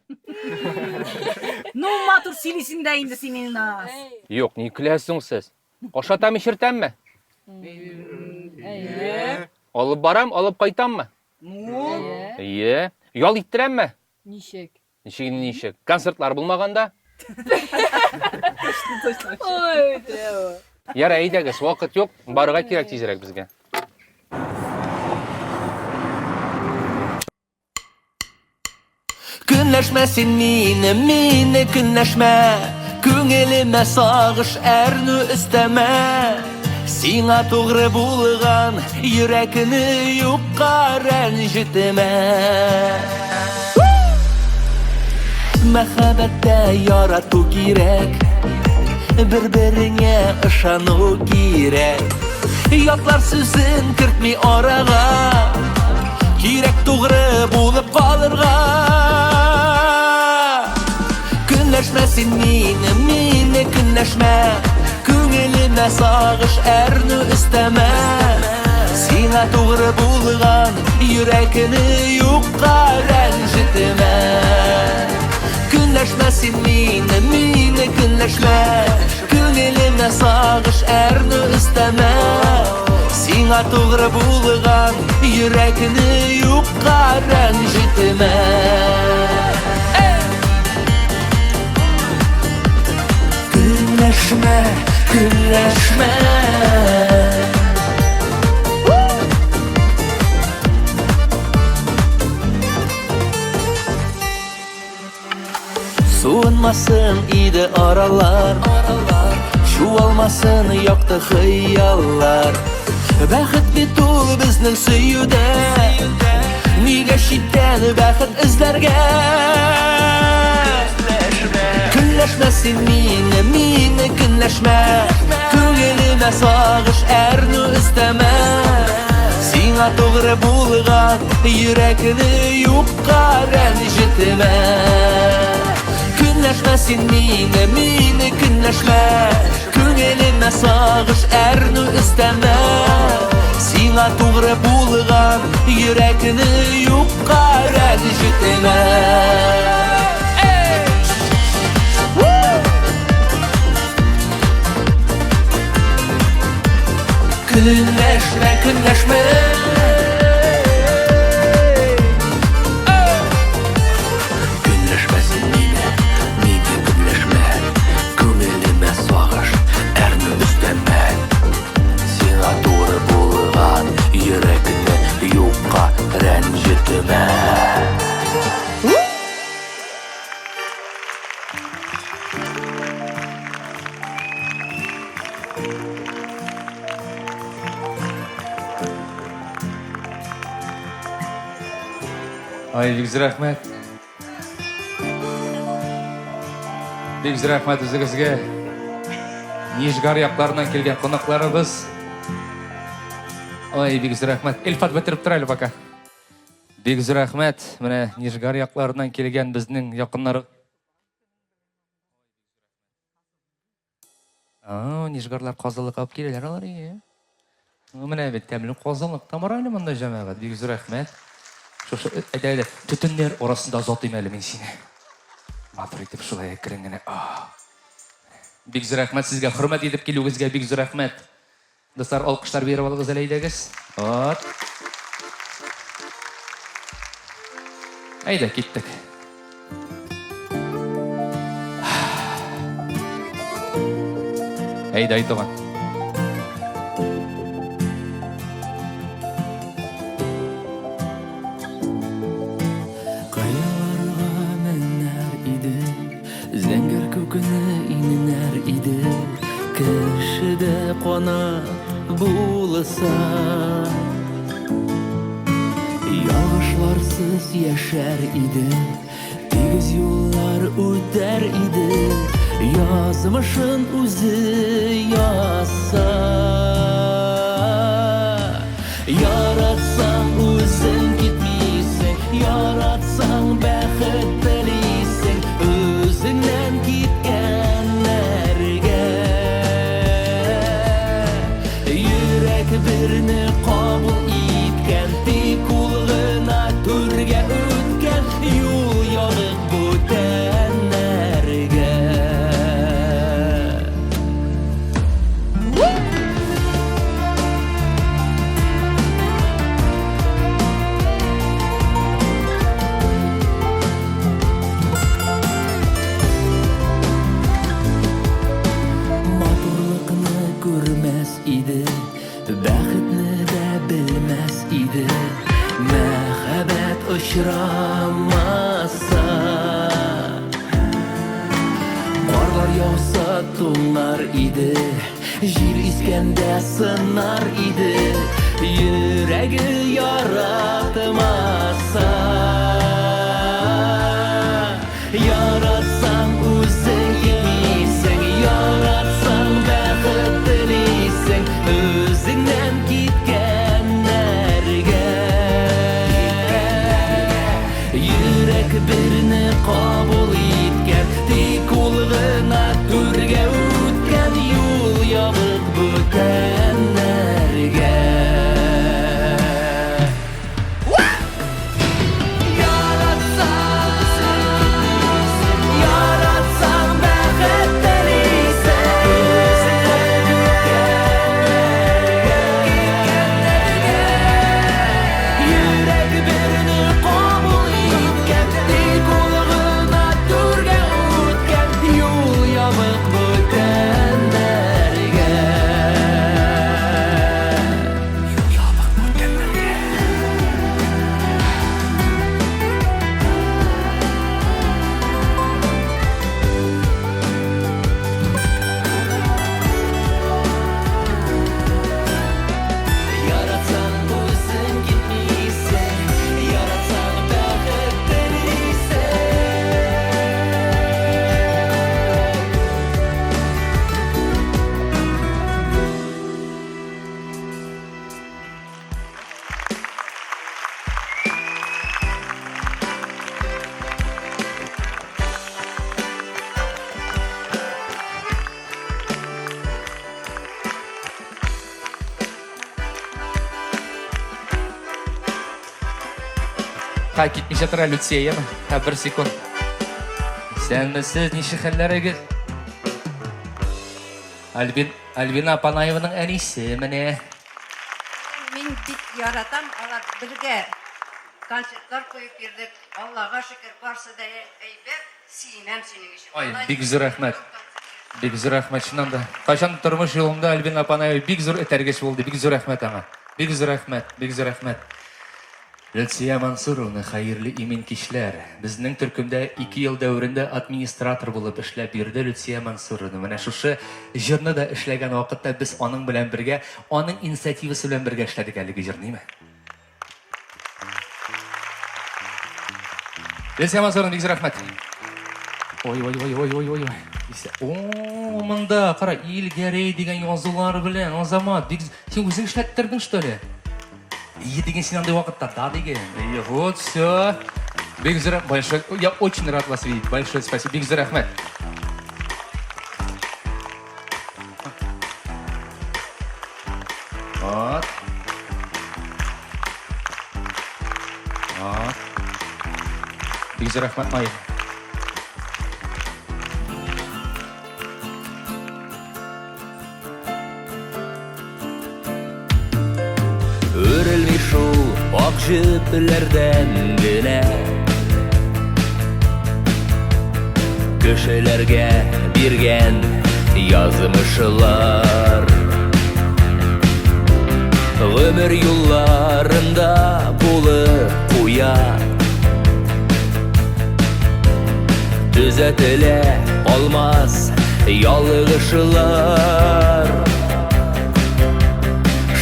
Ну, матур сөйлисең дә инде син, Илназ. Юк, ни көләсең сез? Ашатам, эчертәмме? Әйе. Алып барам, алып кайтаммы? Ну? Әйе. Ял иттерәмме? Ничек? Ничек инде ничек? Концертлар булмаганда? Ой, прямо. Ярай, әйдәгез, вакыт юк, барырга кирәк тизрәк безгә. Көнләшмә син мине, мине көнләшмә Күңелемә сагыш әрнү өстәмә Сиңа тугры булган йөрәкне юкка рәнҗетмә Мәхәббәттә ярату кирәк Бер-береңә ышану кирәк Ятлар сүзен кертми арага Кирәк тугры булып калырга Көнләшмә син мине, мине көнләшмә Күңелемә сагыш әрнү өстәмә Сиңа тугры булган йөрәкне юкка рәнҗетмә Көнләшмә син мине, мине көнләшмә Күңелемә сагыш әрнү өстәмә Сиңа тугры булган йөрәкне юкка рәнҗетмә Көнләшмә, көнләшмә Суынмасын иде аралар, Чуалмасын якты хыяллар. Бәхет бит ул безнең сөюдә, Нигә читтән бәхет эзләргә? Көнләшмә син мине, мине көнләшмә, Күңелемә сагыш әрнү өстәмә. Сиңа тугры булган йөрәкне юкка рәнҗетмә. Көнләшмә син мине, мине көнләшмә. Күңелемә сагыш әрнү өстәмә. Сиңа тугры булган йөрәкне юкка рәнҗетмә. Көнләшмә, көнләшмә. Көнләшмә син мине, мине көнләшмә. Күңелемә сагыш, әрнү өстәмә. Сиңа туры булган йөрәкне юкка рәнҗетмә. Ай, бик зур рәхмәт. Бик зур рәхмәт үзегезгә. Нижгар якларыннан килгән кунакларыбыз. Ай, бик зур рәхмәт. Илфат бетереп тор әле пока. Бик зур рәхмәт. Менә Нижгар якларыннан килгән безнең якыннар. А, Нижгарлар казылык алып киләләр алар, ие. Ну, менә бит тәмле казылык та бар әле монда, җәмәгать. Бик зур рәхмәт. Шушы әйдә әле төтеннәр арасында озатыйм әле мин сине. Матур итеп шулай әкрен генә. Бик зур рәхмәт сезгә, хөрмәт итеп килүегезгә бик зур рәхмәт. Дуслар, алкышлар биреп алыгыз әле әйдәгез. Вот. Әйдә, киттек. Әйдә, Айтуган. Кыяларга менәр иде, Зәңгәр күкне иңнәр иде, Кешедә канат булса. Ялгышларсыз яшәр иде, Тигез юллар үтәр иде, Язмышын үзе язса. Яратсаң үзең китмисең, яратсаң бәхет телисең, үзеңнән киткәннәргә. Йөрәк берне кабул иткән, тик ул гына түргә үткән, юл ябык бүтәннәргә. Матурлыкны күрмәс иде, бәхетне дә белмәс иде, мәхәббәт очрамаса. Карлар яуса туңар иде, җил искәндә сынар иде, йөрәге яратмаса. Яратсаң үзең китмисең, яратсаң бәхет телисең, үзеңнән киткәннәргә. Йөрәк берне кабул иткән, тик ул гына түргә үткән, юл ябык бүтәннәргә. Ка китмичә тора Люция, яме. Ха, бер секунд. Исәнмесез, ничек хәлләрегез? Альбин, Альбина Панаеваның әнисе менә. Мин бик яратам, алар бергә концертлар куеп йөрдек. Аллага шөкер, барсы да әйбәт. Сөенәм синең өчен. Ай, бик зур рәхмәт. Бик зур рәхмәт, чыннан да. Кайчан тормыш юлымда Альбина Панаева бик зур этәргеч булды. Бик зур рәхмәт аңа. Бик зур рәхмәт, бик зур рәхмәт. Люция Мансуровна, хәерле имин кичләр. Безнең төркемдә 2 ел дәверендә администратор булып эшләп йөрде Люция Мансуровна. Менә шушы җырны да эшләгән вакытта без аның белән бергә, аның инициативасы белән бергә эшләдек әлеге җырны, име? Люция Мансуровна, бик зур рәхмәт. Ой, ой, ой, ой, ой, ой, ой. Исә, о, монда, кара, Илгәрәй дигән язулар белән, Азамат, бик, син үзең эшләттердең, что ли? Ие деген син андый вакытта, да деген. Ие, вот, все. Бик зур, большой, я очень рад вас видеть. Большое спасибо. Бик зур рәхмәт. Вот. Вот. Бик зур рәхмәт, Майя. Үрелми шул ак җепләрдән генә Кешеләргә биргән язмышлар Гомер юлларында булып куя Төзәтелә алмас ялгышлар.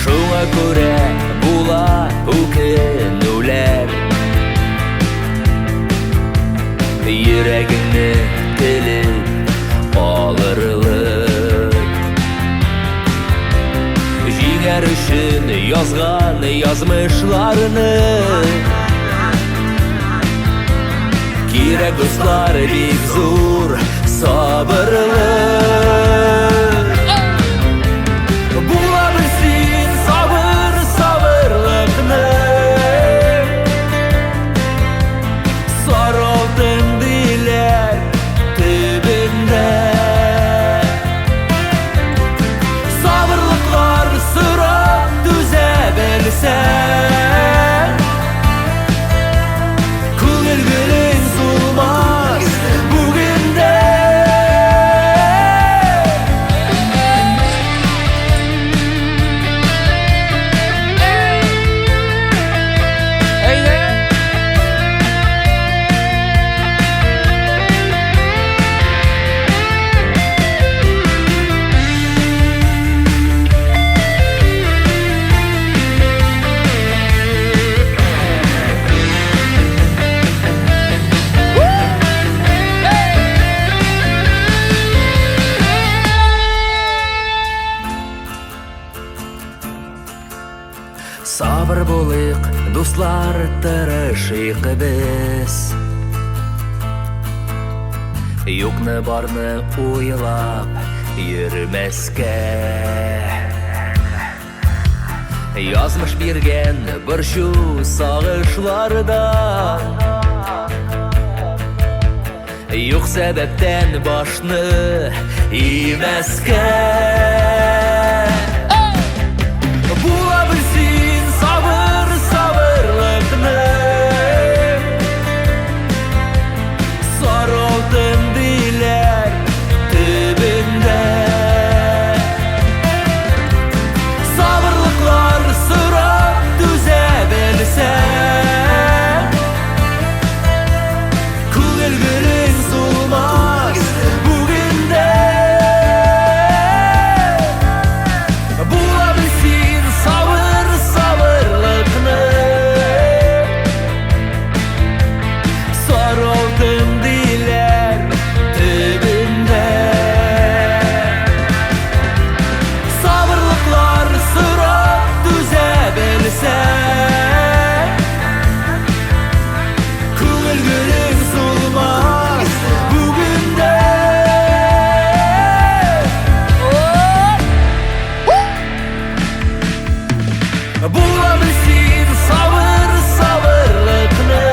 Шуңа күрә була үкенүләр. Йөрәгеңне телеп алырлык. Җиңәр өчен язган язмышларны. Кирәк дуслар бик зур сабырлык. Була белсин сабыр сабырлыкны. Сары алтын диләр төбендә. Сабырлыклар сорап түзә белсәң. Күңел гөлең сулмас бүген дә. Сабыр булыйк, дуслар, тырышыйк без. Юкны барны уйлап йөрмәскә. Язмыш биргән борчу сагышларда Юк сәбәптән башны имәскә. Була белсин сабыр сабырлыкны. Сары алтын диләр төбендә. Сабырлыклар сорап түзә белсәң. Күңел гөлең сулмас бүген дә. Була белсин сабыр сабырлыкны. Сары алтын диләр төбендә. Сабырлыклар сорап түзә белсәң. Күңел гөлең сулмас бүген дә. Була белсин сабыр сабырлыкны.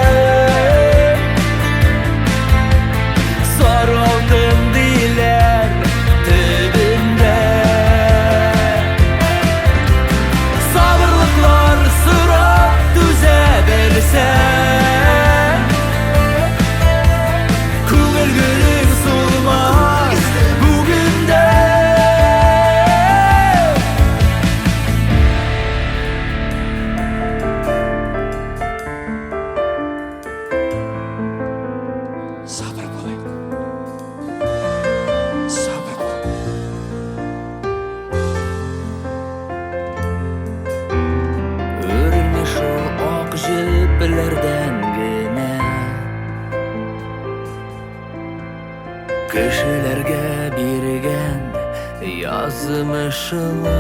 Сәбәпләрдән генә Кешеләргә биргән язмышлар.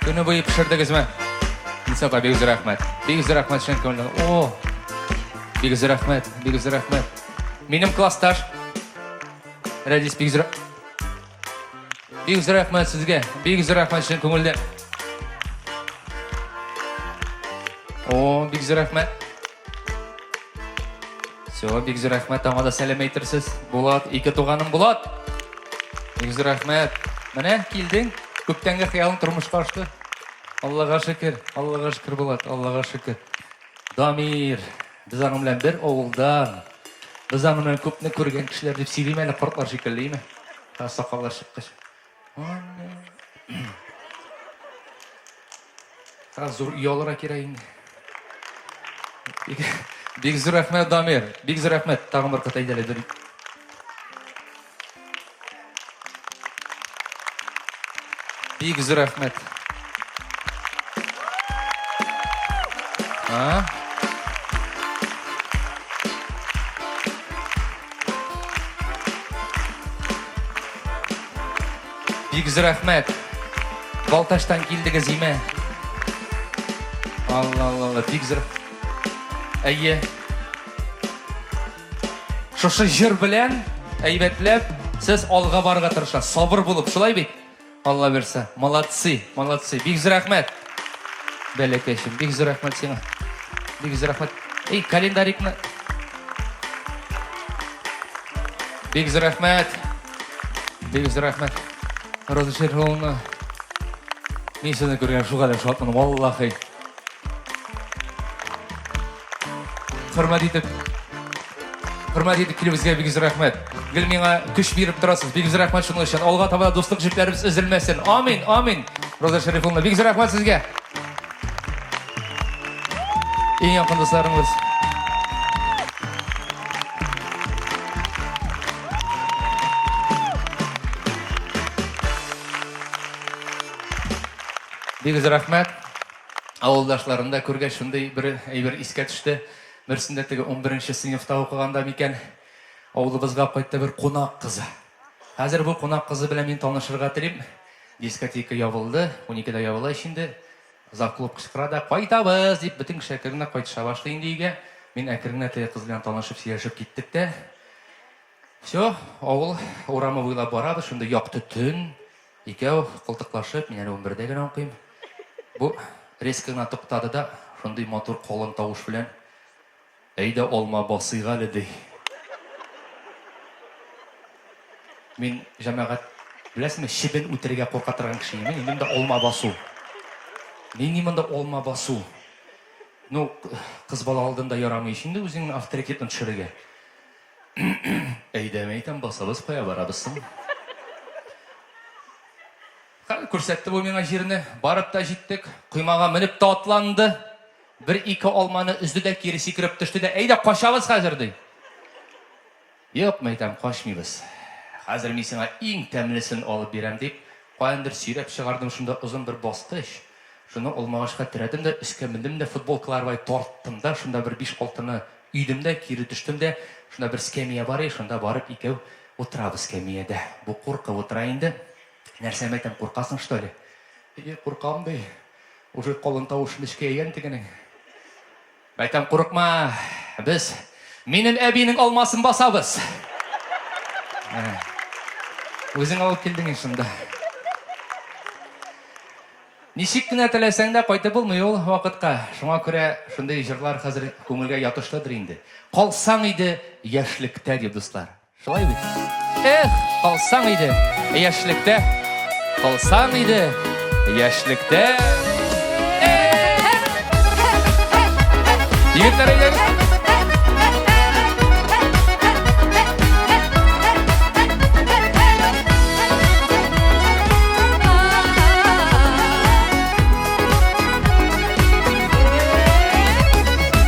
Көне буе пешердегезме? Ниса апа, бик зур рәхмәт. Бик зур рәхмәт чын күңелдән. О! Бик зур рәхмәт, бик зур рәхмәт. Минем классташ Рәдис бик зур Бик зур рәхмәт сезгә. Бик зур рәхмәт чын күңелдән. О, бик зур рәхмәт. Все, бик зур рәхмәт, аңа да сәлам әйтерсез. Булат, ике туганым Булат. Бик зур рәхмәт. Менә килдең, күптәнге хыялың тормышка ашты. Аллага шөкер, Аллага шөкер, Булат, Аллага шөкер. Дамир, без аның белән бер авылдан. Без аның белән күпне күргән кешеләр дип сөйлим әле, кортлар шикелле, име? Сакаллар чыккач. Зур өй алырга кирәк инде. Бик зур рәхмәт, Дамир. Бик зур рәхмәт. Тагын бер кат әйдә әле. Бик зур рәхмәт. А? Бик зур рәхмәт. Балтачтан килдегез име? Алла, Алла, Алла, бик зур. Әйе. Шушы җыр белән әйбәтләп сез алга барырга тырышасыз. Сабыр булып, шулай бит? Алла бирсә. Молодцы, молодцы. Бик зур рәхмәт. Бәләкәчем, бик зур рәхмәт сиңа. Бик зур рәхмәт. Эй, календарикны. Бик зур рәхмәт. Бик зур рәхмәт. Роза Шерифовна. Мин сезне күргән шул кадәр шатмын, валлахи. Хөрмәт итеп, хөрмәт итеп килүегезгә бик зур рәхмәт. Гел миңа көч биреп торасыз. Бик зур рәхмәт шуның өчен. Алга таба дуслык җепләребез өзелмәсен. Амин, амин. Роза Шәрифулловна, бик зур рәхмәт сезгә. Иң якын дусларыбыз. Бик зур рәхмәт. Авылдашларын да күргәч, шундый бер әйбер искә төште. Берсендә теге унберенче сыйныфта укыганда микән, авылыбызга кайтты бер кунак кызы. Хәзер бу кунак кызы белән мин танышырга телим. Дискотека ябылды, уникедә ябыла ич инде. Завклуб кычкыра да, кайтабыз, дип, бөтен кеше әкрен генә кайтыша башлый инде өйгә. Мин әкрен генә теге кыз белән танышып, сөйләшеп киттек тә. Все, авыл урамы буйлап барабыз, шундый якты төн. Икәү култыклашып, мин әле унбердә генә укыйм. Бу резко гына туктады да, шундый матур калын тавыш белән, Әйдә, алма басыйк әле, ди. Мин, җәмәгать, беләсезме, чебен үтерергә курка торган кеше идем. Мин монда алма басу. Нинди монда алма басу? Ну, кыз бала алдында ярамый ич инде үзеңнең авторитетны төшерергә. Әйдә, мәйтәм, басабыз, кая барабыз соң? Хәл күрсәтте бу миңа җирне. Барып та җиттек. Коймага менеп тә атланды. Бер-ике алманы өзде дә кире сикереп төште дә, әйдә, качабыз хәзер, ди. Юк, мәйтәм, качмыйбыз. Хәзер мин сиңа иң тәмлесен алып бирәм, дип, каяндыр сөйрәп чыгардым шунда озын бер баскыч. Шуны алмагачка терәдем дә, өскә мендем дә, футболкалар бай тарттым да, шунда бер биш-алтыны өйдем дә, кире төштем дә, шунда бер скәмия бар иде, шунда барып икәү утырабыз скәмиядә. Бу куркып утыра инде. Нәрсә, мәйтәм, куркасың, что ли? И, куркам, ди. Уже калын тавышы нечкәйгән тегенең. Мәйтәм, курыкма, без минем әбинең алмасын басабыз. Үзең алып килдең инде шунда. Ничек кенә теләсәң дә кайтып булмый ул вакытка. Шуңа күрә шундый җырлар хәзер күңелгә ятышлыдыр инде. Калсаң иде яшьлектә дип, дуслар. Шулай бит. Эх, калсаң иде яшьлектә. Калсаң иде яшьлектә. Егетләр, әйдәгез.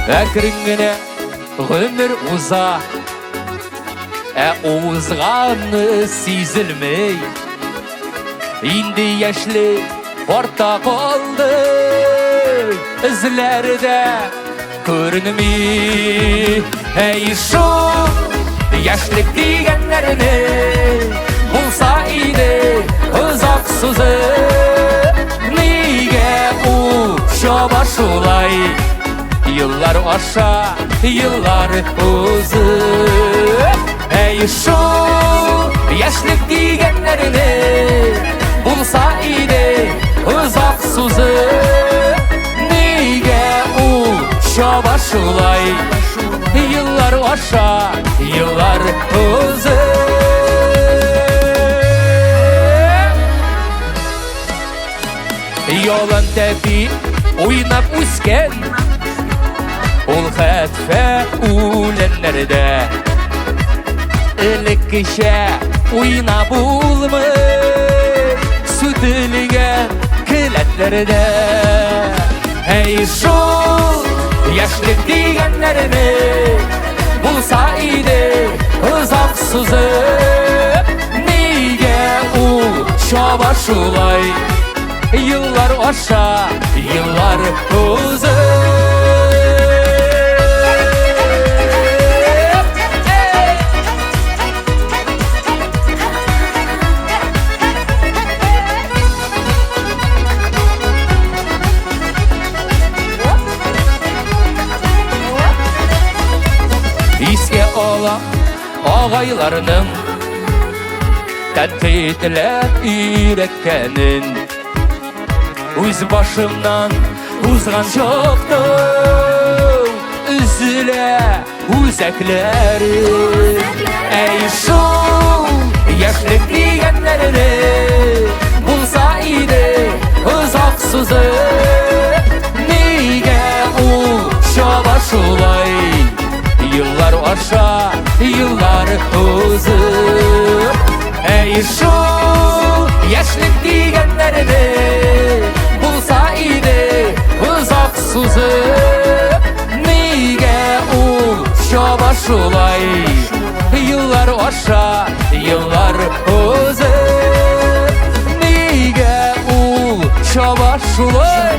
Әкрен генә гомер уза, ә узганы сизелмей. Инде яшьлек артта калды, эзләре дә күренми. Әй шул яшьлек дигәннәрне булса иде озак сузып, нигә ул чаба шулай? Еллар аша, еллар узып. Әй шул яшьлек дигәннәрне булса иде озак сузып, нигә ул чаба шулай? Еллар аша, еллар узып. Ялан тәпи уйнап үскән Ул хәтфә үләннәрдә Элеккечә уйнап булмый Сүтелгән келәтләрдә Әй шул яшьлек дигәннәрне Булса иде озак сузып Нигә ул чаба шулай Еллар аша, еллар узып. Искә ала агайларның Тәнкыйтьләп өйрәткәнен Үз башымнан узган чакта Өзелә үзәкләрем Әй шул яшьлек дигәннәрне Булса иде озак сузып Нигә ул чаба шулай Еллар аша, еллар узып Әй шул яшьлек дигәннәрне Булса иде озак сузып Нигә ул чаба шулай Еллар аша, еллар узып Нигә ул чаба шулай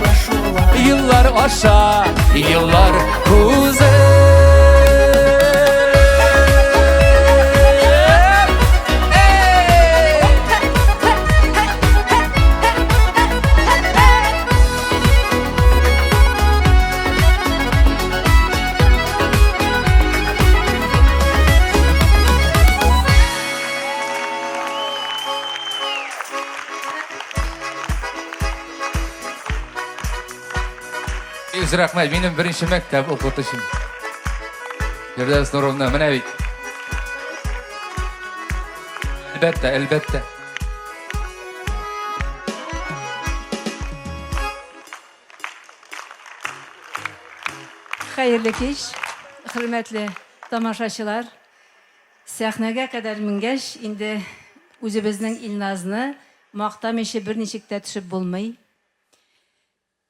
Еллар аша, еллар узып Бик зур рәхмәт. Минем беренче мәктәп укытучым. Фирдәүс Нуровна, менә бит. Әлбәттә, әлбәттә. Хәерле кич, хөрмәтле тамашачылар. Сәхнәгә кадәр менгәч, инде үзебезнең Илназны мактамыйча берничек тә төшеп булмый.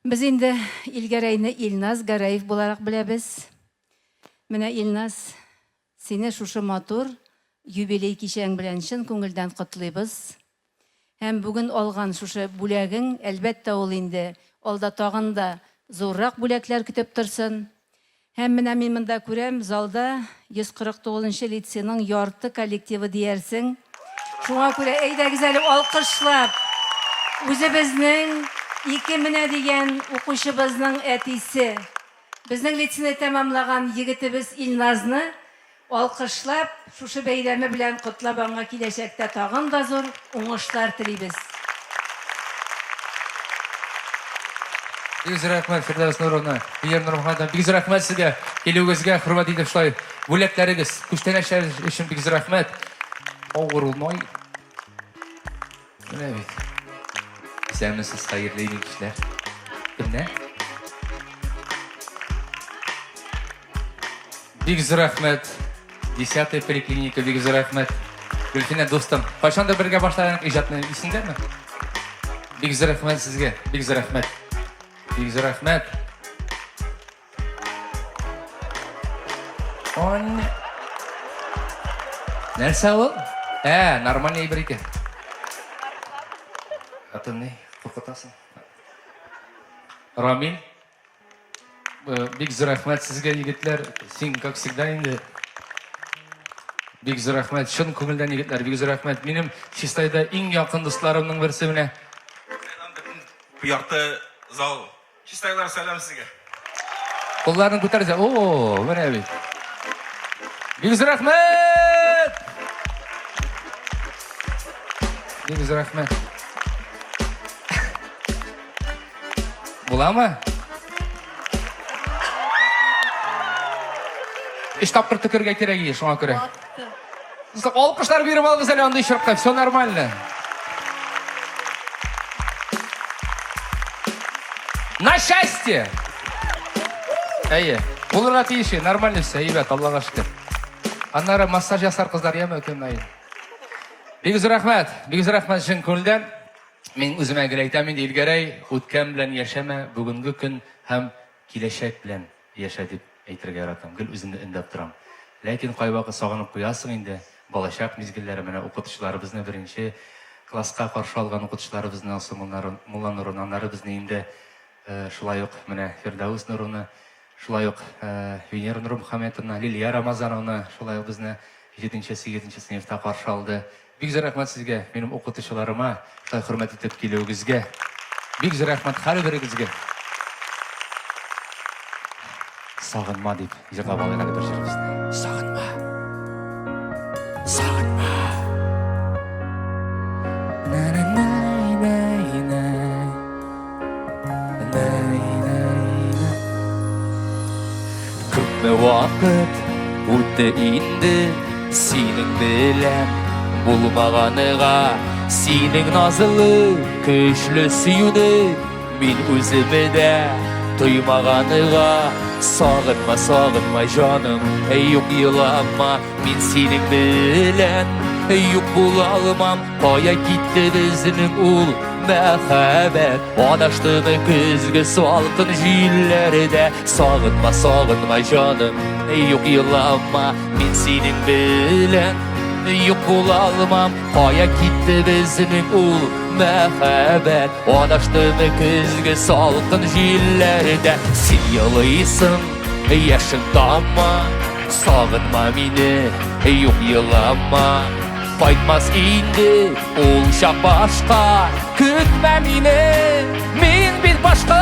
Без инде Илгәрәйне Илназ Гәрәев буларак беләбез. Менә, Илназ, сине шушы матур юбилей кичәң белән чын күңелдән котлыйбыз. Һәм бүген алган шушы бүләгең, әлбәттә, ул инде алда тагын да зуррак бүләкләр көтеп торсын. Һәм менә мин монда күрәм, залда 149 нчы лицейның ярты коллективы диярсең. Шуңа күрә әйдәгез әле алкышлап, үзебезнең ике менә дигән укучыбызның әтисе, безнең лицейны тәмамлаган егетебез Илназны алкышлап, шушы бәйрәме белән котлап аңа киләчәктә тагын да зур уңышлар телибез. Бик зур рәхмәт, Фирдәвес Нуровна, Венера Нурмөхәммәтовна, бик зур рәхмәт сезгә килүегезгә, хөрмәт итеп шулай бүләкләрегез, күчтәнәчләрегез өчен бик зур рәхмәт. Авыр ул май. Менә бит. Исәнмесез, хәерле кичләр. Кемнәр? Бик зур рәхмәт. Десятая поликлиника, бик зур рәхмәт. Гөлфинә дустым, кайчандыр бергә башлаган иҗатны исеңдәме? Бик зур рәхмәт сезгә, бик зур рәхмәт. Бик зур рәхмәт. Он. Нәрсә ул? Ә, нормальный әйбер икән. А то ни, куркытасың. Рамил, э, бик зур рәхмәт сезгә, егетләр. Син, как всегда, инде. Бик зур рәхмәт, чын күңелдән, егетләр, бик зур рәхмәт. Минем Чистайда иң якын дусларымның берсе менә. Ярты зал. Чистайлар, сәлам сезгә. Кулларын күтәрсә, о, менә бит. Бик зур рәхмәт! Бик зур рәхмәт. Буламы? Өч тапкыр төкергә кирәк иде, шуңа күрә. Алкышлар биреп алыгыз әле андый очракта, все нормально. На счастье! Әйе, булырга тиеш, нормально все, әйбәт, Аллага шөкер. Аннары массаж ясар кызлар, яме көн аен. Бик зур рәхмәт, бик зур рәхмәт чын күңелдән. Мин үземә гел әйтәм инде, Илгәрәй, үткән белән яшәмә, бүгенге көн һәм киләчәк белән яшә дип әйтергә яратам. Гел үземне өндәп торам. Ләкин кайвакыт сагынып куясың инде, балачак мизгелләре, менә укытучыларыбызны беренче класска каршы алган укытучыларыбызны, Алсу Мулланурын, аннары безне инде шулай ук менә Фирдәүс Нуруны, шулай ук Венера Нурмөхәммәтовна, Лилия Рамазановна шулай ук безне җиденче-сигезенче сыйныфта каршы алды. Бик зур рәхмәт сезгә, минем укытучыларыма, шулай хөрмәт итеп килүегезгә. Бик зур рәхмәт һәрберегезгә. Сагынма дип җырлап алыйк әле бер җырыбызны. Сагынма. Сагынма. Күпме вакыт үтте инде синең белән булмаганыга, синең назлы көчле сөюне мин үземә дә тоймаганыга. Сагынма, сагынма, җаным, юк елама, мин синең белән юк була алмам. Кая китте безнең ул мәхәббәт? Адаштымы көзге салкын җилләрдә? Сагынма, сагынма, җаным, юк елама, мин синең белән юк була алмам. Кая китте безнең ул мәхәббәт? Адаштымы көзге салкын җилләрдә? Син елыйсың, яшең тама, сагынма мине, юк елама. Кайтмас инде ул чак башка, көтмә мине, мин бит башка.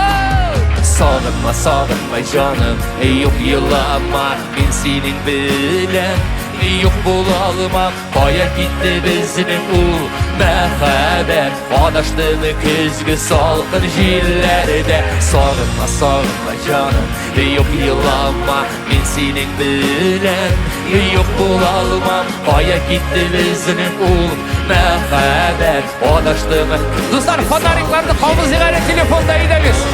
Сагынма, сагынма, җаным, юк елама, мин синең белән юк була алмам. Кая китте безнең ул мәхәббәт? Адаштымы көзге салкын җилләрдә? Сагынма, сагынма, җаным, юк елама, мин синең белән юк була алмам. Кая китте безнең ул мәхәббәт? Адаштымы? Дуслар, фонарикларны кабызыйк әле телефонда әйдәгез.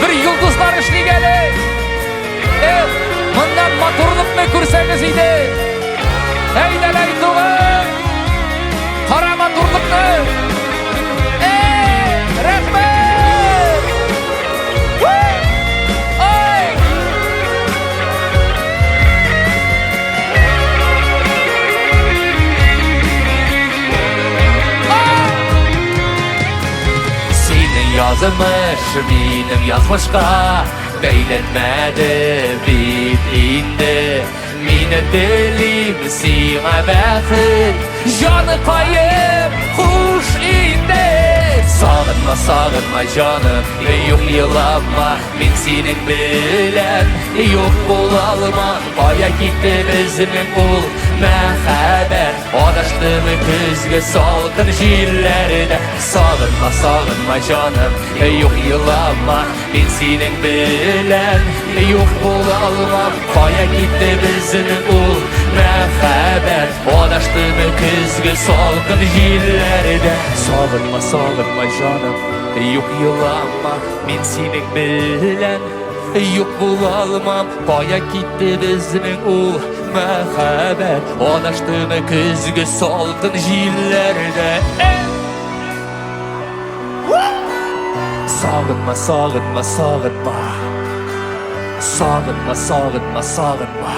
Бер йолдызлар эшлик әле. Эх, моннан матурлыкны күрсәгез иде. Әйдәләй туган. Кара матурлыкны. Эй, рәхмәт! Ай! Синең язмыш минем язмышка бәйләнмәде бит инде. Мин телим сиңа бәхет, җаныкаем, хуш инде. Сагынма, сагынма, җаным, юк елама, мин синең белән юк була алмам. Кая китте безнең ул мәхәббәт? Адаштымы көзге салкын җилләрдә? Сагынма, сагынма, җаным, юк елама, мин синең белән юк була алмам. Кая китте безнең ул мәхәббәт? Адаштымы көзге салкын җилләрдә? Сагынма, сагынма, җаным, юк елама, мин синең белән юк була алмам. Кая китте безнең ул мәхәббәт? Адаштымы көзге салкын җилләрдә? Сагынма, сагынма, сагынма. Сагынма, сагынма, сагынма.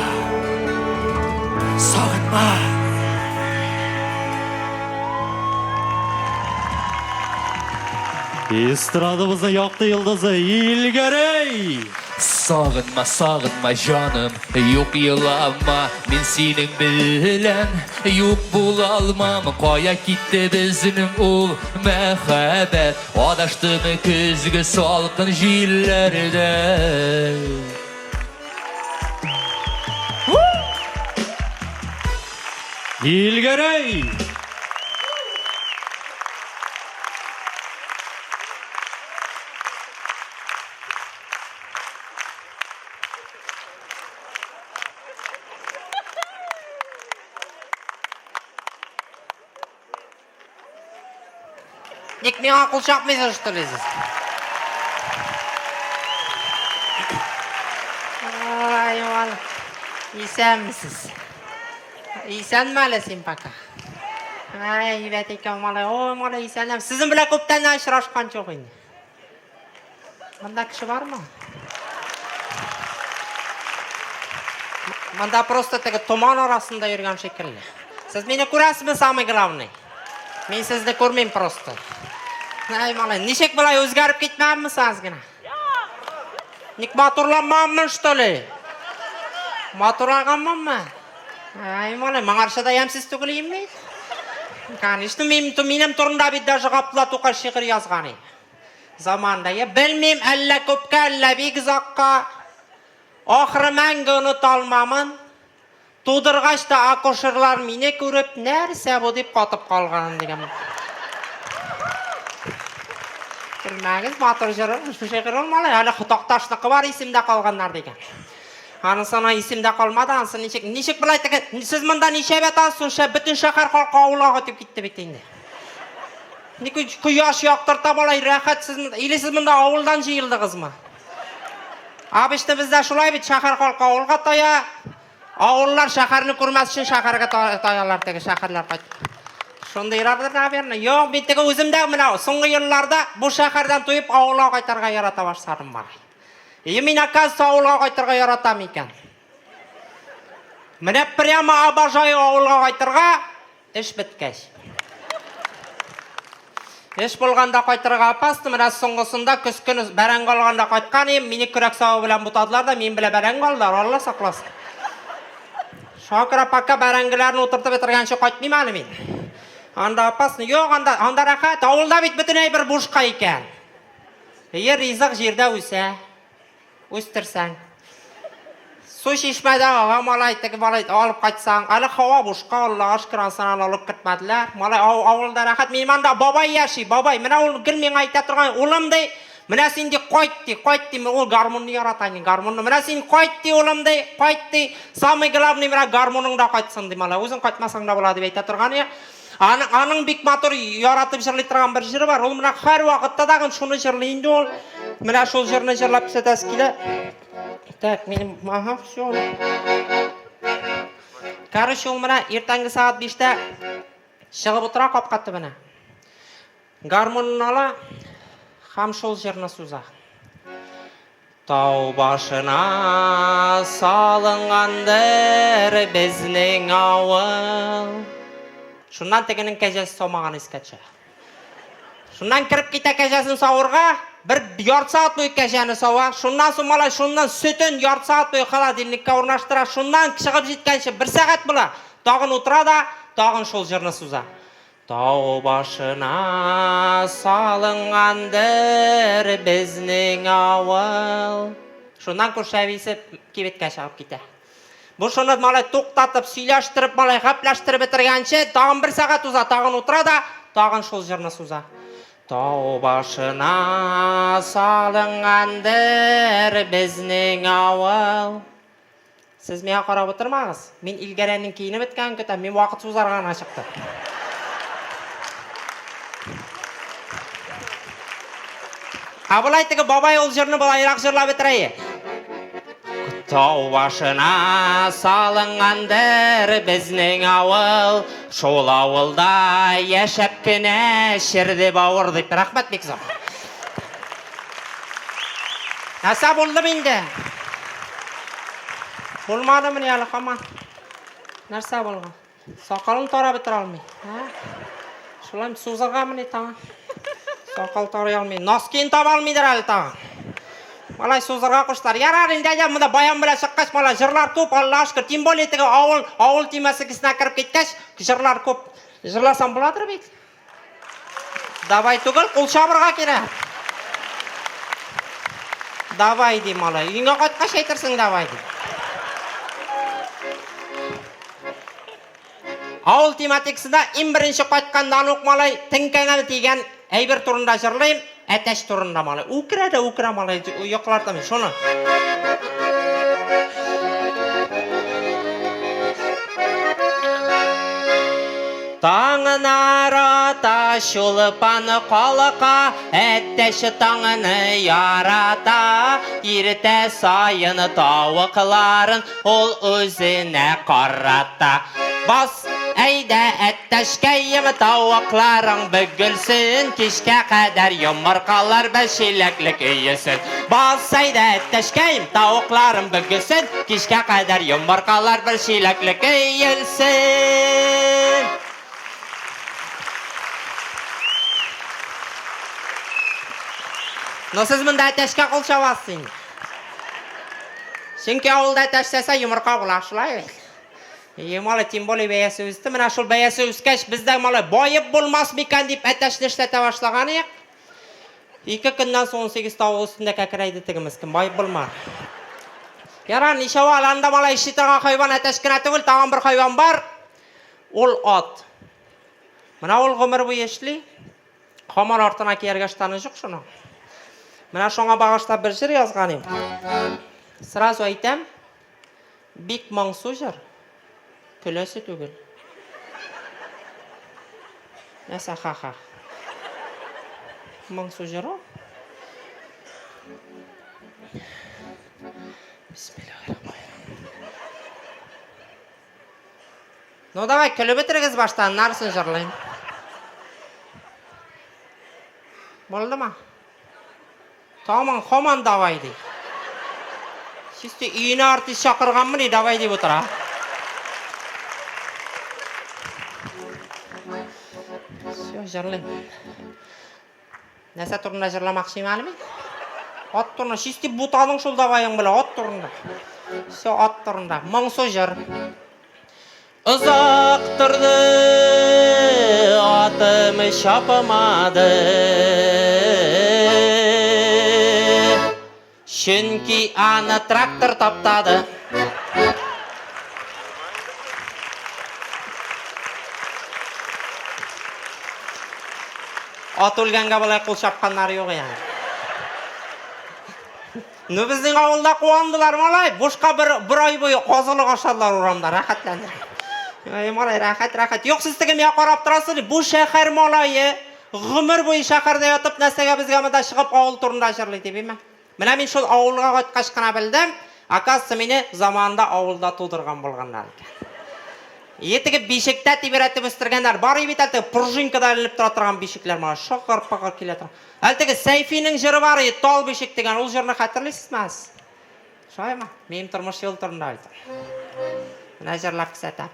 Сагынма! Эстрадабызның якты йолдызы Илгәрәй! Сагынма, сагынма, җаным, юк елама, мин синең белән юк була алмам. Кая китте безнең ул мәхәббәт? Адаштымы көзге салкын җилләрдә? Илгәрәй! Ник миңа кул чапмыйсыз, что ли, сез? Ай, Иван, исәнмесез? Исәнме әле син пока? Ай, әйбәт икән, малай. Ой, малай, исәнләм. Сезнең белән күптән очрашкан юк инде. Монда кеше бармы? Монда просто теге томан арасында йөргән шикелле. Сез мине күрәсезме, самый главный? Мин сезне күрмим просто. Әй, малай, ничек болай үзгәреп китмәдеңме сез генә? Ник матурланмаммын, что ли? Матурланганмынмы? Әй, малай, моңарчы да ямьсез түгел идем мин. Конечно, мин, минем турында бит даже Габдулла Тукай шигырь язган иде. Заманда, я белмим, әллә күпкә, әллә бик озакка. Ахыры мәңге оныта алмамын. Тудыргач та акушерлар мине күреп, нәрсә бу дип катып калган дигән. Күрмәгез, матур җыр, шигырь ул малай, әле Такташныкы бар исемдә калганнар дигән. Анысына исемдә калмады, анысы ничек, ничек болай теге, сез монда ничә ятасыз, шунча бөтен шәһәр халкы авылга кайтып китте бит инде. Ник кояш яктырта болай рәхәт сез монда, или сез монда авылдан җыелдыгызмы? Обычно бездә шулай бит, шәһәр халкы авылга тая, авыллар шәһәрне күрмәс өчен шәһәргә таялар теге шәһәрләр кайтып. Шундыйрактыр, наверное. Юк, мин теге үзем дә менә соңгы елларда бу шәһәрдән туеп авылга кайтарга ярата башладым малай. И мин, оказывается, авылга кайтырга яратам икән. Менә прямо обожаю авылга кайтырга, Эш беткәч. Эш булганда кайтырга опасно, менә соңгысында көз көне бәрәңге алганда кайткан идем, мине көрәк сабы белән бутадылар да, минем белән бәрәңге алдылар, Алла сакласын. Шуңа күрә пока бәрәңгеләрне утыртып бетергәнче кайтмыйм әле мин. Анда опасно. Юк, анда, анда рәхәт. Авылда бит бөтен әйбер бушка икән. Ие, ризык җирдә үсә. Үстерсәң. Су чишмәдә ага малай, теге малай алып кайтсаң, әле һава бушка, Аллага шөкер, ансын аны алып кертмәделәр. Малай авылда рәхәт. Минем анда бабай яши, бабай. Менә ул гел миңа әйтә торган, улым ди, менә син ди кайт ди, кайт ди. Ул гармунны ярата инде, гармунны. Менә син кайт ди, улым ди, кайт ди. Самый главный менә гармуның да кайтсын ди, малай. Үзең кайтмасаң да була дип әйтә торган. Аның, аның бик матур яратып җырлый торган бер җыры бар. Ул менә һәрвакытта тагын шуны җырлый инде ул. Менә шул җырны җырлап күрсәтәсе килә. Так, минем, ага, все. Короче, ул менә иртәнге сәгать 5-тә чыгып утыра капка төбенә. Гармунын ала һәм шул җырны суза. Тау башына салынгандыр безнең авыл. Шуннан тегенең кәҗәсе саумаган искә төшә. Шуннан кереп китә кәҗәсен савырга, бер ярты сәгать буе кәҗәне сава. Шуннан соң малай шуннан сөтен ярты сәгать буе холодильникка урнаштыра. Шуннан чыгып җиткәнче бер сәгать була. Тагын утыра да, тагын шул җырны суза. Тау башына салынгандыр безнең авыл. Шуннан күрше әбисе кибеткә чыгып китә. Бу шуны малай туктатып, сөйләштереп, малай гәпләштереп бетергәнче, тагын бер сәгать уза, тагын утыра да, тагын шул җырны суза. Тау башына салынгандыр безнең авыл. Сез миңа карап утырмагыз. Мин Илгәрәнең киенеп беткәнен көтәм. Мин вакыт сузарга гына чыктым. Ә болай теге бабай ул җырны болайрак җырлап бетерә. Тау башына салынгандыр безнең авыл, шул авылда яшәп кенә черде бавыр дип. Рәхмәт бик зур. Нәрсә булдым инде? Булмадымыни әле һаман? Нәрсә булган? Сакалын тарап бетерә алмый. Ә? Шулай сузыргамыни тагын? Сакал тарый алмый. Носкиын таба алмыйдыр әле тагын. Малай сузырга куштылар. Ярар инде, әйдә, монда баян белән чыккач, малай җырлар күп, Аллага шөкер. Тем более теге авыл, авыл темасы кесенә кереп киткәч, җырлар күп. Җырласам буладыр бит. Давай түгел, кул чабырга кирәк. Давай ди малай. Өеңә кайткач әйтерсең давай дип. Авыл тематикасында иң беренче кайтканнан ук малай теңкәңә тигән әйбер турында җырлыйм, әтәч турында малай. Үкерә дә үкерә малай, йоклартам шуны. Таңына рата чулпан калка, әтәч таңны ярата, иртә саен тавыкларын ул үзенә карата. Бас, әйдә, әтәчкәем, тавыкларың бөгелсен, кичкә кадәр йомыркалар бер чиләклек өесен. Бас, әйдә, әтәчкәем, тавыкларың бөгелсен, кичкә кадәр йомыркалар бер чиләклек өелсен. Но сез монда әтәчкә кул чабасыз инде. Чөнки авылда әтәч сәсә йомырка була, шулай бит. Е, малай, тем более бәясе үсте. Менә шул бәясе үскәч, без дә малай баеп булмас микән дип әтәчне эшләтә башлаган идек. Ике көннән соң 18 тавык өстендә кәкрәйде теге мескен, баеп булмады. Ярар, ничава, әле анда малай эшли торган хайван әтәч кенә түгел, тагын бер хайван бар. Ул ат. Менә ул гомер буе эшли. Хамар артына кияргә штаны юк шуның. Менә шуңа багышлап бер җыр язган идем. Сразу әйтәм, бик моңсу җыр. Көләсе түгел. Нәрсә ха-ха? Моңсу җыр ул. Бисмиллахиррахманиррахим. Ну давай, көлеп бетерегез башта, аннарысын җырлыйм. Булдымы? Таман, хаман давай ди. Чисто өенә артист чакырганмыни, давай дип утыра. Все, җырлыйм. Нәрсә турында җырламакчы идем әле мин? Ат турында. Чисти бутадың шул даваең белән, ат турында. Все, ат турында. Моңсу җыр. Озак торды, атым чапмады. Чөнки аны трактор таптады. Ат үлгәнгә болай кул чапканнар юк яны. Ну безнең авылда куандылар малай, бушка бер бер ай буе казылык ашадылар урамда, рәхәтләнеп. Ай малай, рәхәт, рәхәт. Юк, сез теге миңа карап торасыз, бу шәһәр малае Гомер буе шәһәрдә ятып, нәрсәгә безгә монда чыгып авыл турында җырлый дип, име? Менә мин шул авылга кайткач кына белдем, оказывается, мине заманында авылда тудырган булганнар икән. Е, теге бишектә тибрәтеп үстергәннәр. Бар бит әле теге пружинкада эленеп тора торган бишекләр, моңа шыгыр-пыгыр килә торган. Әле теге Сәйфинең җыры бар иде, Тал бишек дигән, ул җырны хәтерлисезме сез? Шулаймы? Минем тормыш юлы турында бит. Менә җырлап күрсәтәм.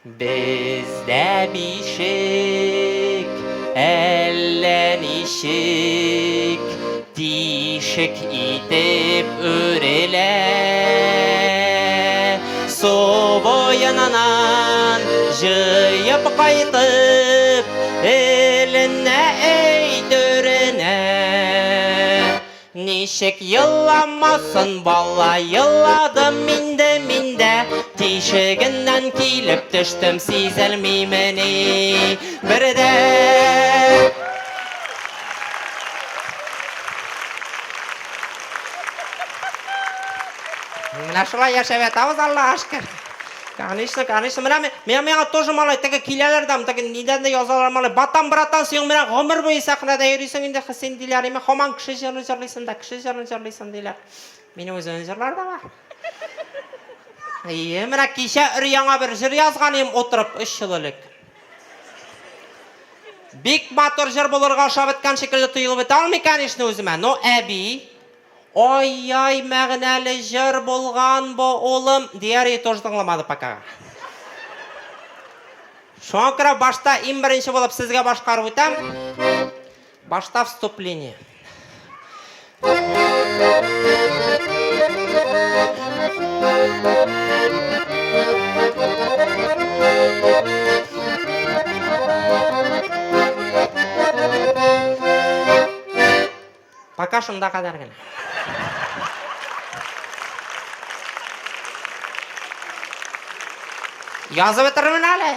Бездә бишек әллә ничек тишек итеп үрелә. Су буеннан җыеп кайтып, эленә өй түренә. Ничек еламасын бала, еладым инде мин дә, Тишегеннән килеп төштем, сизелмимени бер дә. Менә шулай яшәп ятабыз, Аллага шөкер. Конечно, конечно. Менә миңа миңа тоже малай теге киләләр дә, теге нидән дә язалар малай. Батам, братан, син менә гомер буе сәхнәдә йөрисең инде, син диләр. Име һаман кеше җырын җырлыйсың да, кеше җырын җырлыйсың диләр. Минем үземнең җырлар да бар. Ие, менә кичә өр-яңа бер җыр язган идем утырып 3 ел элек. Бик матур җыр булырга ошап беткән шикелле тоелып бетә алмый, конечно, үземә. Но әби Ай-яй, мәгънәле җыр булган бу, улым, дияр и тоже тыңламады пока. Шуңа күрә башта иң беренче булып сезгә башкарып үтәм. Башта вступление. Пока шунда кадәр генә. Язып бетерермен әле.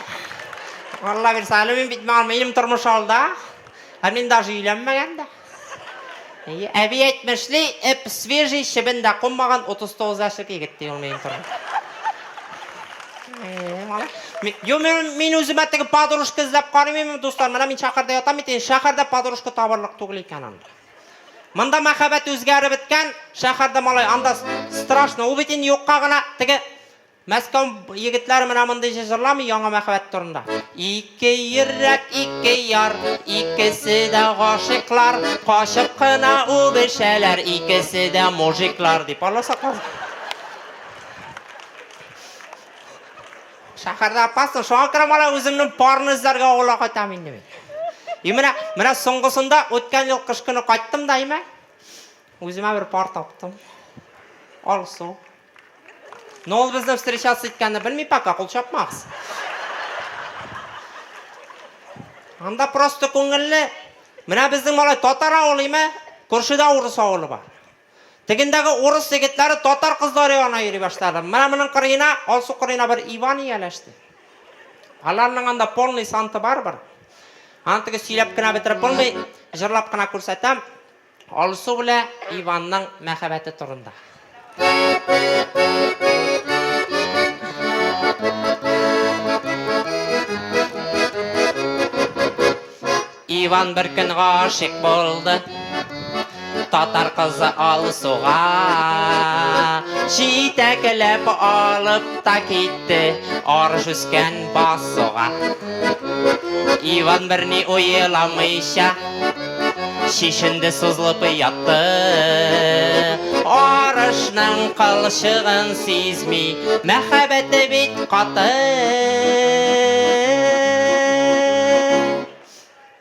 Алла бирсә, әле мин бит минем тормыш алда. Ә мин даже өйләнмәгән дә. Әби әйтмешли, эп свежий чебен дә кунмаган 39 яшьлек егет ди ул минем тормыш. Юк, мин үземә теге подружка эзләп карыйм, дуслар. Менә мин шәһәрдә ятам бит, шәһәрдә подружка табарлык түгел икән анда. Монда мәхәббәт үзгәреп беткән, шәһәрдә малай, анда страшно. Ул бит инде юкка гына теге Мәскәү егетләре менә мондый җыр җырламый яңа мәхәббәт турында. Ике йөрәк, ике яр, икесе дә гашыйклар, качып кына үбешәләр, икесе дә мужиклар дип. Алла сакласын. Шәһәрдә опасно, шуңа күрә малай үземнең парны эзләргә авылга кайтам инде мин. И менә, менә соңгысында үткән ел кыш көне кайттым да, име? Үземә бер пар таптым. Алсу. Но ул безне встречаться иткәнне белми пока, кул чапмагыз. Анда просто күңелле. Менә безнең малай татар авылы име? Күршедә урыс авылы бар. Тегендәге урыс егетләре татар кызлары янына йөри башлады. Менә моның кырыена, Алсу кырыена бер Иван ияләште. Аларның анда полный санты бар бер. Аны теге сөйләп кенә бетереп булмый, җырлап кына күрсәтәм. Алсу белән Иванның мәхәббәте турында. Иван бер көн гашыйк булды Татар кызы Алсуга. Җитәкләп алып та китте Арыш үскән басуга. Иван берни уйламыйча Чишенде, сузылып ятты. Арышның кылчыгын сизми, Мәхәббәте бит каты.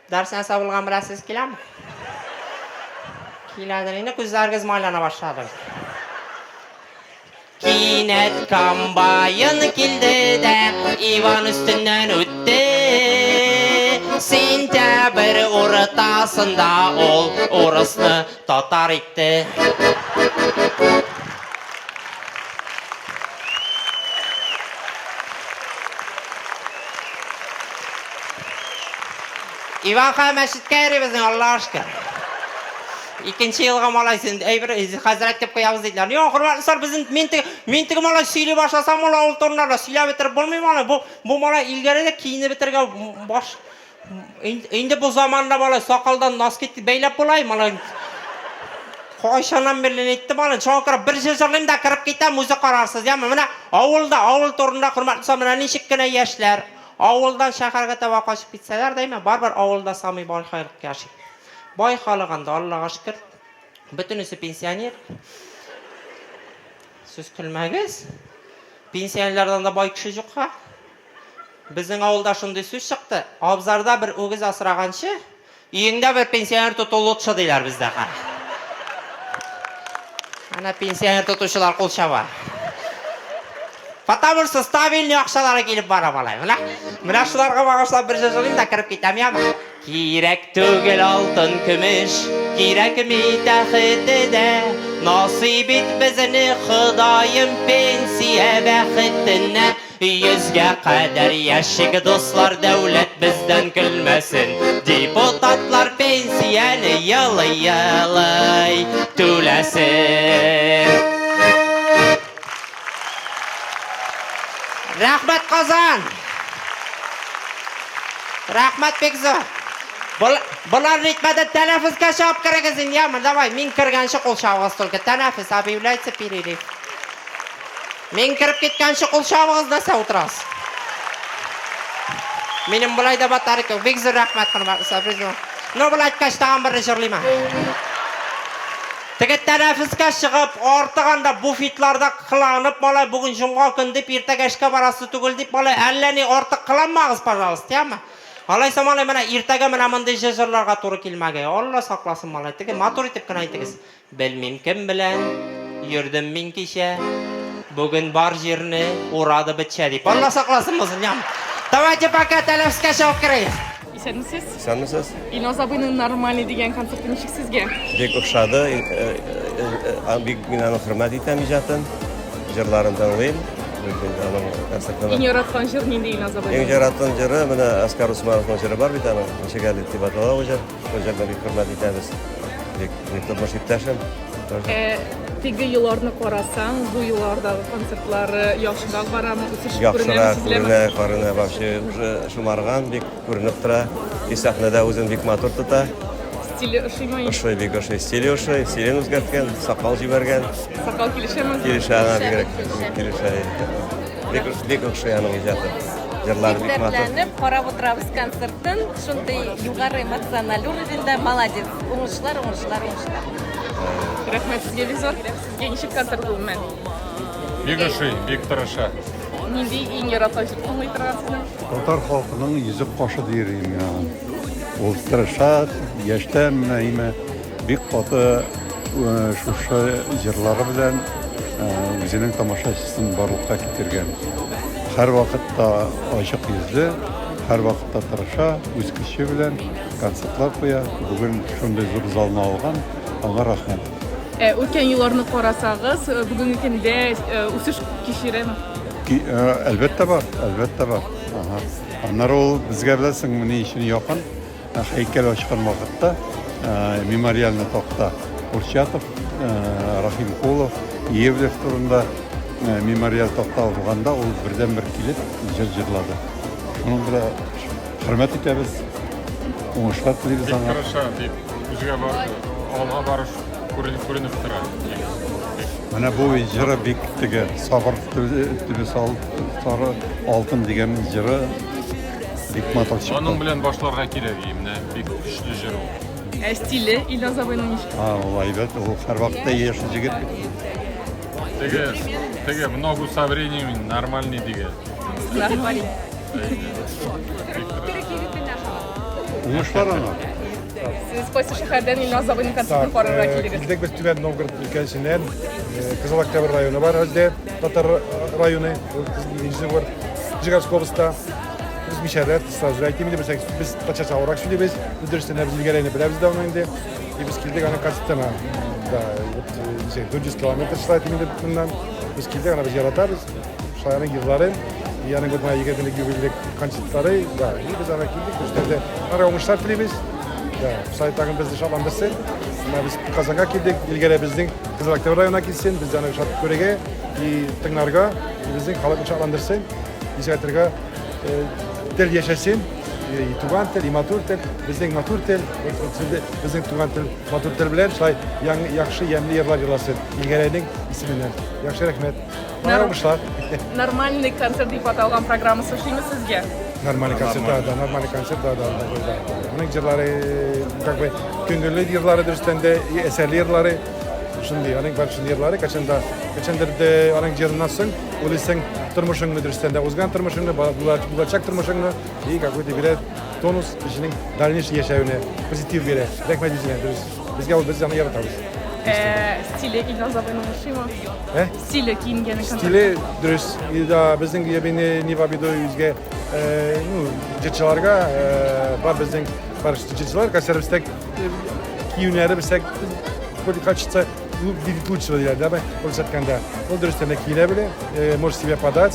Дәрес нәрсә булган беләсез киләме? Киләдер инде, күзләрегез майлана башлады. Кинәт комбайн килде дә Иван өстеннән үтте. Сентябрь уртасында ул урысны татар итте. Иван ха мәчеткә йөри безнең, Аллага шөкер. Икенче елга малай син әйбер хәзрәт дип куябыз диделәр. Юк, хөрмәтле дуслар, безнең мин теге мин теге малай сөйли башласам, ул авыл турында да сөйләп бетереп булмый малай. Бу бу малай илгәре дә киенеп бетергә баш инде бу заманда малай сакалдан носки бәйләп була, малай. Кайчаннан бирле әйтте малай. Шуңа күрә бер җыр җырлыйм да кереп китәм, үзе карарсыз, яме. Менә авылда, авыл турында хөрмәтле дуслар, менә ничек кенә яшьләр авылдан шәһәргә таба качып китсәләр дә, барыбер авылда самый бай халык яши. Бай халык анда, Аллага шөкер. Бөтенесе пенсионер. Сез көлмәгез. Пенсионерлардан да бай кеше юк ха. Безнең авылда шундый сүз чыкты. Абзарда бер үгез асраганчы, өеңдә бер пенсионер тоту лучше диләр бездә ха. Әнә пенсионер тотучылар кул чаба. Потому что стабильный акчалары килеп бара малай. Менә, менә шуларга багышлап бер җыр җырлыйм да кереп китәм, яме. Кирәк түгел алтын көмеш, кирәкми тәхете дә. Насыйп ит безне, Ходаем, пенсия бәхетенә. Йөзгә кадәр яшик, дуслар, дәүләт бездән көлмәсен. Депутатлар пенсияне елый-елый түләсен. Рәхмәт, Казан! Рәхмәт бик зур. Болар нитмәде, тәнәфескә чыгып керегез инде, яме, давай, мин кергәнче кул чабыгыз только. Тәнәфес, объявляется перерыв. Мин кереп киткәнче кул чабыгыз, нәрсә утырасыз? Минем болай да батарейка. Бик зур рәхмәт, хөрмәтле Сабризов. Ну, болай әйткәч, тагын берне җырлыйм. Теге тәнәфескә чыгып, артык анда буфетларда кыланып, малай, бүген җомга көн дип, иртәгә эшкә барасы түгел дип, малай, әллә ни артык кыланмагыз, пожалуйста, яме? Алайса, малай, менә иртәгә менә мондый җыр җырларга туры килмәгәе. Алла сакласын, малай, теге матур итеп кенә әйтегез. Белмим кем белән йөрдем мин кичә, бүген бар җирне урады бетчә дип. Алла сакласын булсын, яме? Давайте пока тәнәфескә чыгып керегез. Исәнмесез. Исәнмесез. Илназ абыйның Нормальный дигән концерты ничек сезгә? Бик охшады. Э, э, э, бик мин аны хөрмәт итәм иҗатын. Җырларын тыңлыйм. Аның концертына. Иң яраткан җыр нинди Илназ абыйның? Иң яраткан җыры менә Оскар Усмановның җыры бар бит аның. Ничек әле дип атала ул җыр. Ул җырны бик хөрмәт итәбез. Бик, бик тормыш иптәшем. Ә, теге елларны карасаң, бу еллардагы концертлары яхшырак барамы, үсеш күренәме, Яхшырак сизеләме? күренә, күренә вообще уже шомарган, бик күренеп тора. И сәхнәдә үзен бик матур тота. Стиле ошыймы? Ошый, бик ошый. Стиле ошый, стилен үзгәрткән, сакал җибәргән. Сакал килешәме? Килешә аңа бигрәк, бик килешә. Бик, бик ошый аның иҗаты. Җырлары бик матур. Дәртләнеп карап утырабыз концертын. Шундый югары эмоциональ уровеньда. Молодец. Уңышлар, уңышлар, уңышлар. Рәхмәт сезгә бик зур. Сезгә ничек концерт гомумән? Бик ошый, бик тырыша. Нинди иң яраткан җыр тыңлый торган сезнең? Татар халкының йөзек кашы дияр идем мин аңа. Ул тырыша, яшьтән менә имә бик каты э, шушы җырлары белән э, үзенең тамашачысын барлыкка китергән. Һәрвакытта ачык йөзле, һәрвакытта тырыша, үз көче белән концертлар куя. Бүген шундый зур залны алган, аңа рәхмәт. Ә, үткән елларны карасагыз, э, бүгенге көндә э, үсеш кичерәме? Ки- э, Әлбәттә бар, әлбәттә бар. Ага. Аннары ул безгә беләсең, ни өчен якын. Э, Һәйкәл ачкан вакытта э, мемориальный такта Курчатов, э, Рахимкулов, Иевлев турында э, мемориаль такта булганда ул бердән-бер килеп җыр җырлады. Шуның белән хөрмәт итәбез, уңышлар телибез Бик аңа. тырыша, бик үзгә бар, алга барыш күренеп, күренеп тора. Менә бу җыры бик теге сабыр төбе сал сары алтын дигән җыры бик матур чыкты. Аның белән башларга кирәк, менә бик көчле җыр ул. Ә стиле Илназ абыйның ничек? А, ул әйбәт, ул һәрвакытта яшь җегет бит. Теге, теге в ногу со временем нормальный дигән. Нормальный. Уңышлар аңа. Сез кайсы шәһәрдән Илназ абыйның концертын карарга килдегез? Килдек без Түбән Новгород өлкәсеннән. Кызыл Октябрь районы бар бездә, татар районы, Нижний Новгород, Нижегородская областьта. Без мишәрләр, сразу әйтим инде, без, без татарча авыррак сөйлибез. Дөрестән дә без Илгәрәйне беләбез дә аны инде. И без килдек аның концертына. Да, вот, 400 километр шулай әйтим инде моннан. Без килдек, аны без яратабыз. Шулай аның елларын, и аның вот менә 20 еллык юбилейлык концертлары, да, и без аны килдек, дөрестән дә аңа уңышлар телибез. Да, шулай тагын безне шатландырсын. Менә без Казанга килдек, Илгәрәй безнең Кызыл Октябрь районына килсен, без аны шат күрергә и тыңларга, и безнең халыкны шатландырсын, ничек әйтергә, тел яшәсен, и туган тел, и матур тел, безнең матур тел, безнең туган тел матур тел белән шулай яхшы, ямьле йырлар йырласын Илгәрәйнең исеменнән. Яхшы рәхмәт. Уңышлар. Нормальный концерт дип аталган программасы ошыймы сезгә? Нормальный концерт, да, да, нормальный концерт, да, да, да, да. Аның җырлары, как бы, күңелле җырлары дөрестән дә, әсәрле җырлары, шундый, аның бар шундый җырлары, кайчанда, кайчандыр да аның җырыннан соң уйлыйсың тормышыңны дөрестән дә, узган тормышыңны, булачак тормышыңны, и какой-то бирә тонус кешенең дальнейший яшәвенә, позитив бирә. Рәхмәт үзеңә, дөрес. Безгә ул, без аны яратабыз. Ә, стиле Илназ абыйның ошыймы? Ә? Стиле киенгәне концертта. Стиле дөрес. И да, безнең ябине не в обиду үзгә, ну, җырчыларга, бар безнең бар җырчылар, концерт киюнәре бисәк, хочется видеть лучшего диләр, да, күрсәткәндә. Ул дөрестән дә киенә белә, может себя подать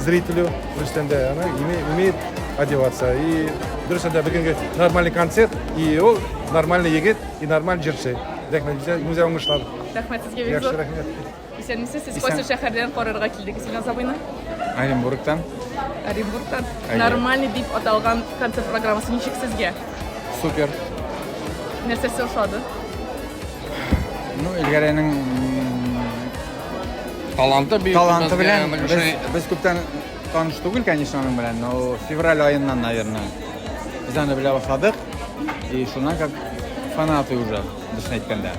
зрителю, дөрестән дә, она умеет одеваться. И дөрестән дә бүгенге нормальный концерт, и ул нормальный егет, и нормальный җырчы. Рәхмәт, безгә уңышлар. Рәхмәт сезгә бик зур. Исәнмесез, сез кайсы шәһәрдән карарга килдегез Илназ абыйны? Оренбургтан. Оренбургтан. Нормальный дип аталган концерт программасы ничек сезгә? Супер. Нәрсәсе ошады? Ну, Илгәрәйнең таланты бик. Таланты белән без, без күптән таныш түгел, конечно, аның белән, но февраль аеннан, наверное, без аны белә башладык. И шуннан как фанаты уже, дөресен әйткәндә.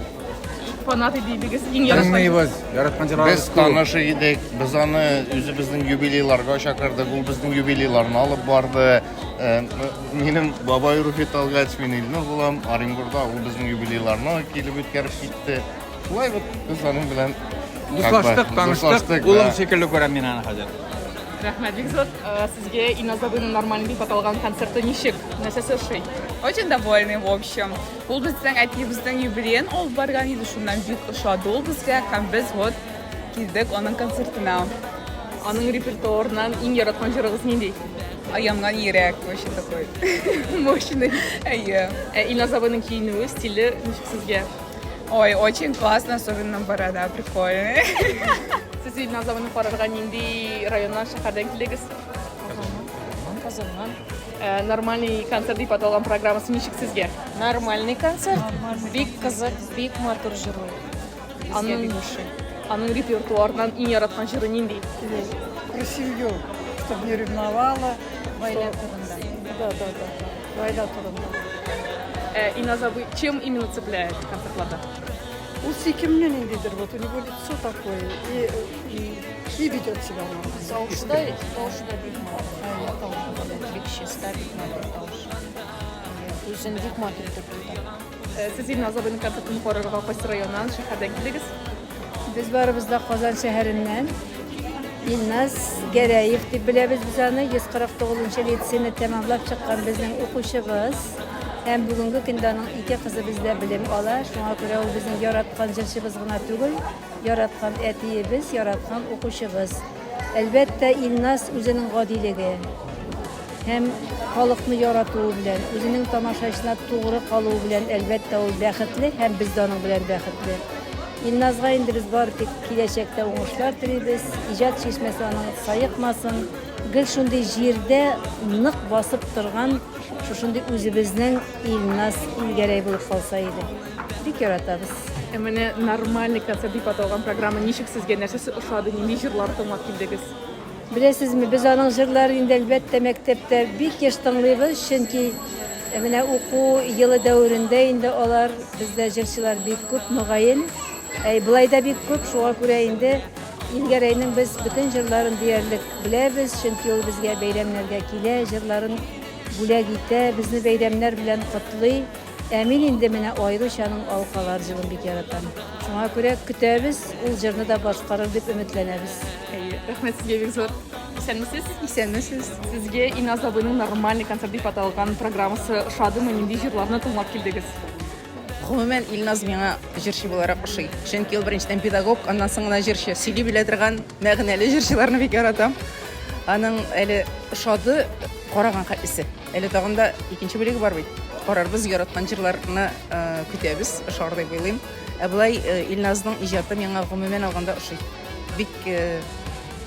Фанат идегез, иң яраткан. Тыңлыйбыз, яраткан җырларыбыз Без таныш идек, без аны үзебезнең юбилейларга чакырдык, ул безнең юбилейларны алып барды. Э, Минем бабай Руфи Талгач, мин Илнур булам, Оренбургда ул безнең юбилейларны килеп үткәреп китте. Шулай вот без аның белән как бы Дуслаштык, таныштык, дуслаштык, улым да. шикелле күрәм мин аны хәзер. Рәхмәт бик зур. Э, Сезгә Илназ абыйның нормальный дип аталган концерты ничек? Нәрсәсе ошый? Очень довольны, в общем. Ул безнең әтиебезнең юбилеен алып барган иде, шуннан бик ошады ул безгә һәм без вот килдек аның концертына. Аның репертуарыннан иң яраткан җырыгыз нинди? Янган йөрәк, вообще такой мощный. Әйе. Ә Илназ абыйның киенүе, стиле ничек сезгә? Ой, очень классно, особенно борода, прикольный. Сез Илназ абыйны карарга нинди районнан, шәһәрдән килдегез? Казаннан. Э, Нормальный концерт дип аталган программасы ничек сезгә? Нормальный концерт. Бик кызык, бик матур җырлый. Безгә Аның, бик ошый. аның репертуарыннан иң яраткан җыры нинди? Про семью, чтобы не ревновала. Гаилә турында. Да. Гаилә турында. Э, Илназ абый чем именно цепляет концертларда? Ул сөйкемле ниндидер, вот у него лицо такое, и ведет себя нормально. Тавышы да, тавышы да бик матур. Бик чиста, бик матур тавышы. Үзен бик матур итеп тота. Э, Сез Илназ абыйның концертын карарга кайсы районнан, шәһәрдән килдегез? Без барыбыз да Казан шәһәреннән. Илназ Гәрәев дип беләбез без аны. 149 лицейны тәмамлап чыккан безнең укучыбыз. Һәм бүгенге көндә аның ике кызы бездә белем ала. Шуңа күрә ул безнең яраткан җырчыбыз гына түгел, яраткан әтиебез, яраткан укучыбыз. Әлбәттә, Илназ үзенең гадилеге һәм халыкны яратуы белән, үзенең тамашачысына тугры калуы белән, әлбәттә, ул бәхетле һәм без дә аның белән бәхетле. Илназга инде без бары тик киләчәктә уңышлар телибез, иҗат чишмәсе аның саекмасын, гел шундый җирдә нык басып торган шушындый үзебезнең Илназ Илгәрәй булып калса иде. Бик яратабыз. Ә менә нормальный концерт дип аталган программа ничек сезгә, нәрсәсе ошады, нинди җырлар тыңлап килдегез? Беләсезме, без аның җырларын инде әлбәттә мәктәптә бик еш тыңлыйбыз, чөнки менә уку елы дәверендә инде алар бездә җырчылар бик күп, мөгаен. Әй, болай да бик күп, шуңа күрә инде Илгәрәйнең без бөтен җырларын диярлек беләбез, чөнки ул безгә бәйрәмнәргә килә, җырларын бүләк итә, безне бәйрәмнәр белән котлый. Ә мин инде менә аеруча аның Алкалар җырын бик яратам. Шуңа күрә көтәбез, ул җырны да башкарыр дип өметләнәбез. Әйе, рәхмәт сезгә бик зур. Исәнмесез? Исәнмесез. Сезгә Илназ абыйның нормальный концерт дип аталган программасы ошадымы? Нинди җырларны тыңлап килдегез? Гомумән, Илназ миңа җырчы буларак ошый. Чөнки ул беренчедән педагог, аннан соң гына җырчы. Сөйли белә торган мәгънәле җырчыларны бик яратам. Аның әле ошады караган хәтлесе. Әле тагын да икенче бүлеге бар бит. Карарбыз, яраткан җырларны көтәбез, ошар дип уйлыйм. Ә болай Илназның иҗаты миңа гомумән алганда ошый. Бик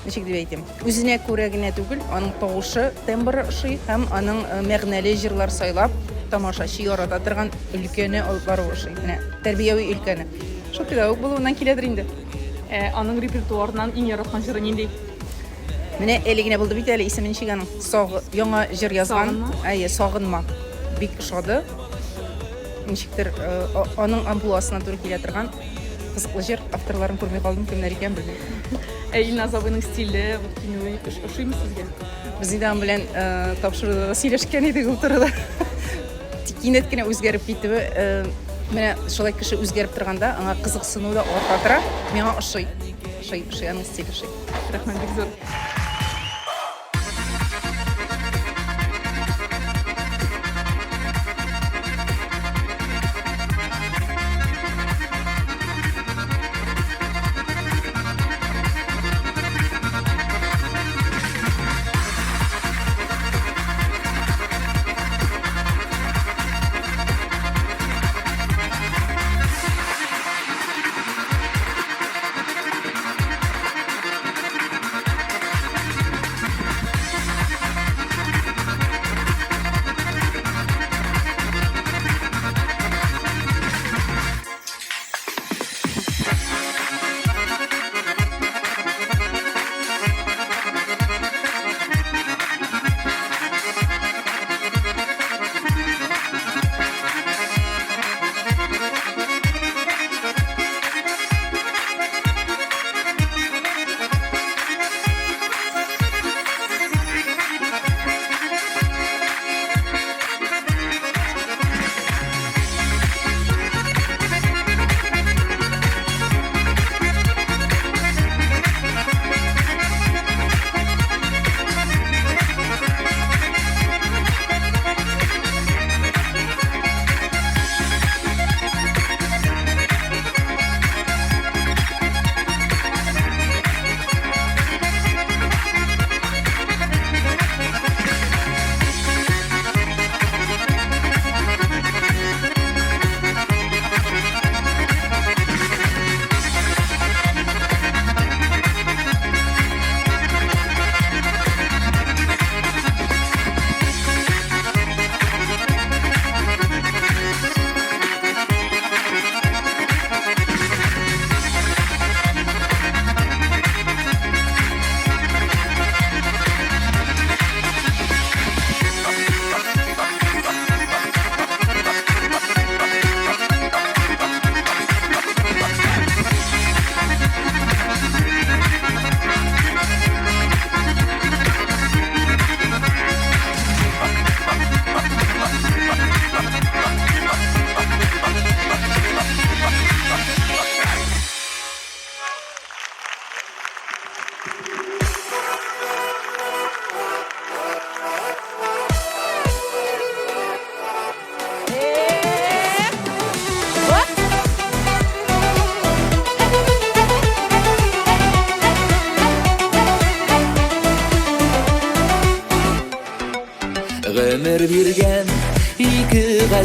ничек дип әйтим, үзенә күрә генә түгел, аның тавышы, тембры ошый һәм аның мәгънәле җырлар сайлап, тамашачы ярата торган өлкәне алып баруы ошый. Менә тәрбияви өлкәне. Шул педагог булуыннан киләдер инде. Ә аның репертуарыннан иң яраткан җыры нинди? Менә әле генә булды бит әле, исеме ничек аның? Саг, яңа җыр язган. Сагынма? Әйе, Сагынма. Бик ошады. Ничектер аның амплуасына туры килә торган кызыклы җыр. Авторларын күрми калдым, кемнәр икән белмим. Ә Илназ абыйның стиле, вот киенүе ошыймы сезгә? Без инде аның белән тапшыруда да сөйләшкән идек ул турыда. Тик кинәт кенә үзгәреп китүе, менә шулай кеше үзгәреп торганда, аңа кызыксыну да арта тора. Миңа ошый. Ошый, ошый аның стиле ошый. Рәхмәт бик зур.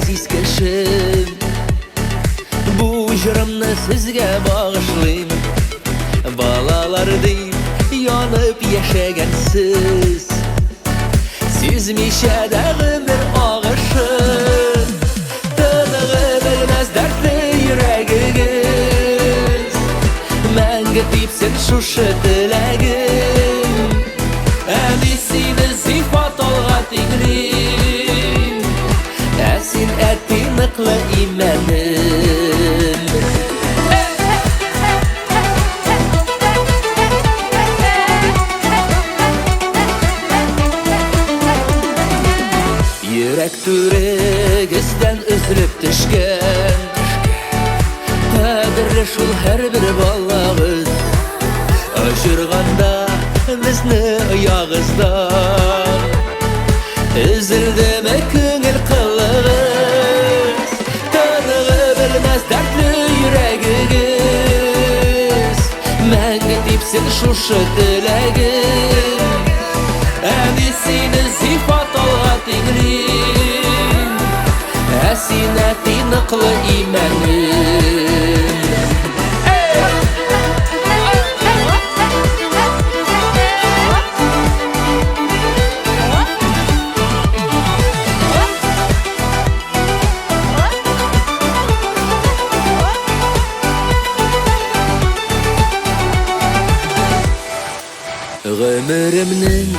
газиз кешем. Бу җырымны сезгә багышлыйм. Балалар дип янып яшәгәнсез. Сизмичә дә гомер агышын. Тыныгы белмәс дәртле йөрәгегез. Мәңге типсен шушы теләгем. Әни сине зифа талга тиңлим. Ә син әти ныклы имәнем. Йөрәк түрегездән өзелеп төшкән Кадерле шул һәрбер балагыз. Очырганда безне оягыздан Өзелдеме күңел кылыгыз? Тыныгы белмәс дәртле йөрәгегез. Мәңге типсен шушы теләгем. Әни сине зифа талга тиңлим. Ә син әти ныклы имәнем. Гомеремнең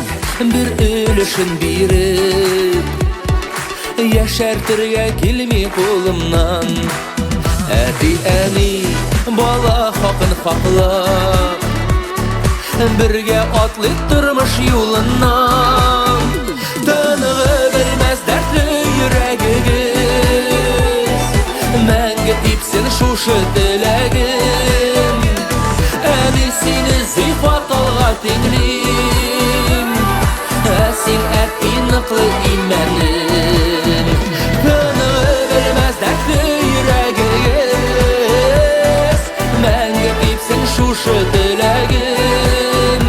бер өлешен биреп, яшәртергә килми кулымнан. Әти-әни бала хакын хаклап, бергә атлыйк тормыш юлыннан. Тыныгы белмәс дәртле йөрәгегез. Мәңге типсен шушы теләгем. Әни сине зифа талга тиңлим. Ә син әти ныклы имәнем. Тыныгы белмәс дәртле йөрәгегез. Мәңге типсен шушы теләгем.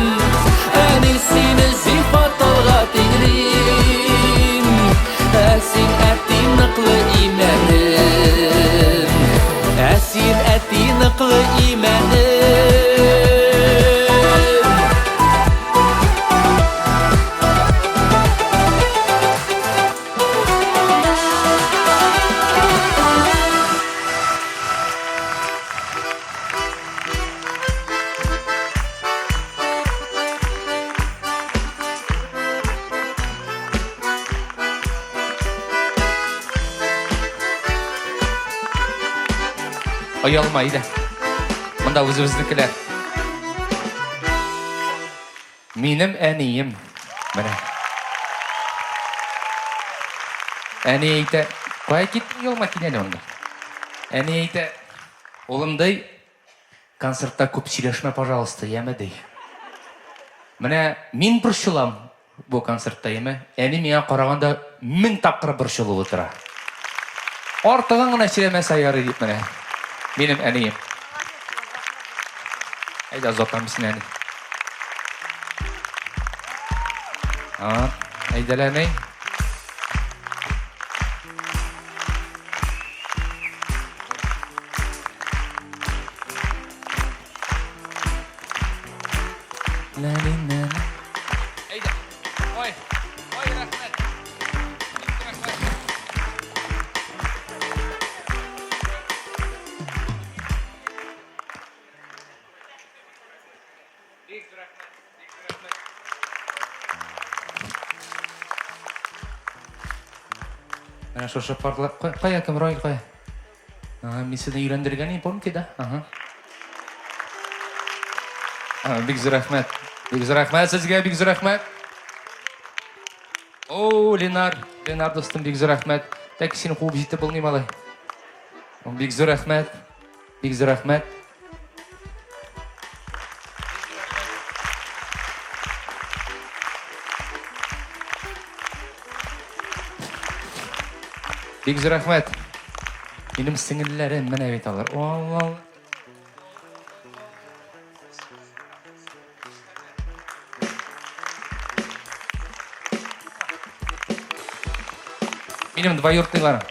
Әни сине зифа талга тиңлим. Ә син әти ныклы имәнем. Ә син әти ныклы имәнем. Оялма, әйдә. Монда үзебезнекеләр. Минем әнием. Менә. Әни әйтә, кая киттең, оялма, кил әле монда. Әни әйтә, улым ди, концертта күп сөйләшмә, пожалуйста, яме ди. Менә мин борчылам бу концертта, яме. Әни миңа караганда 1000 тапкыр борчылып утыра. Артыгын гына сөйләмәсә ярый дип менә. Минем әнием. Әйдә, озатам сине, әни. Әйдә, әни. Әйдә. Ой, ой, рәхмәт. Бик рәхмәт. Бик рәхмәт, бик рәхмәт. Менә шушы парлар, кая кем, Раил, кая? Ага, мин сезне өйләндергән идем, помните, да? Ага. Бик зур рәхмәт. Бик зур рәхмәт сезгә, бик зур рәхмәт. О, Ленар, Ленар дустым, бик зур рәхмәт. Тәк сине куып җитеп булмый, малай. Бик зур рәхмәт. Бик зур рәхмәт. Бик зур рәхмәт. Минем сеңелләрем менә бит алар. Алла. Минем двоюродныйларым.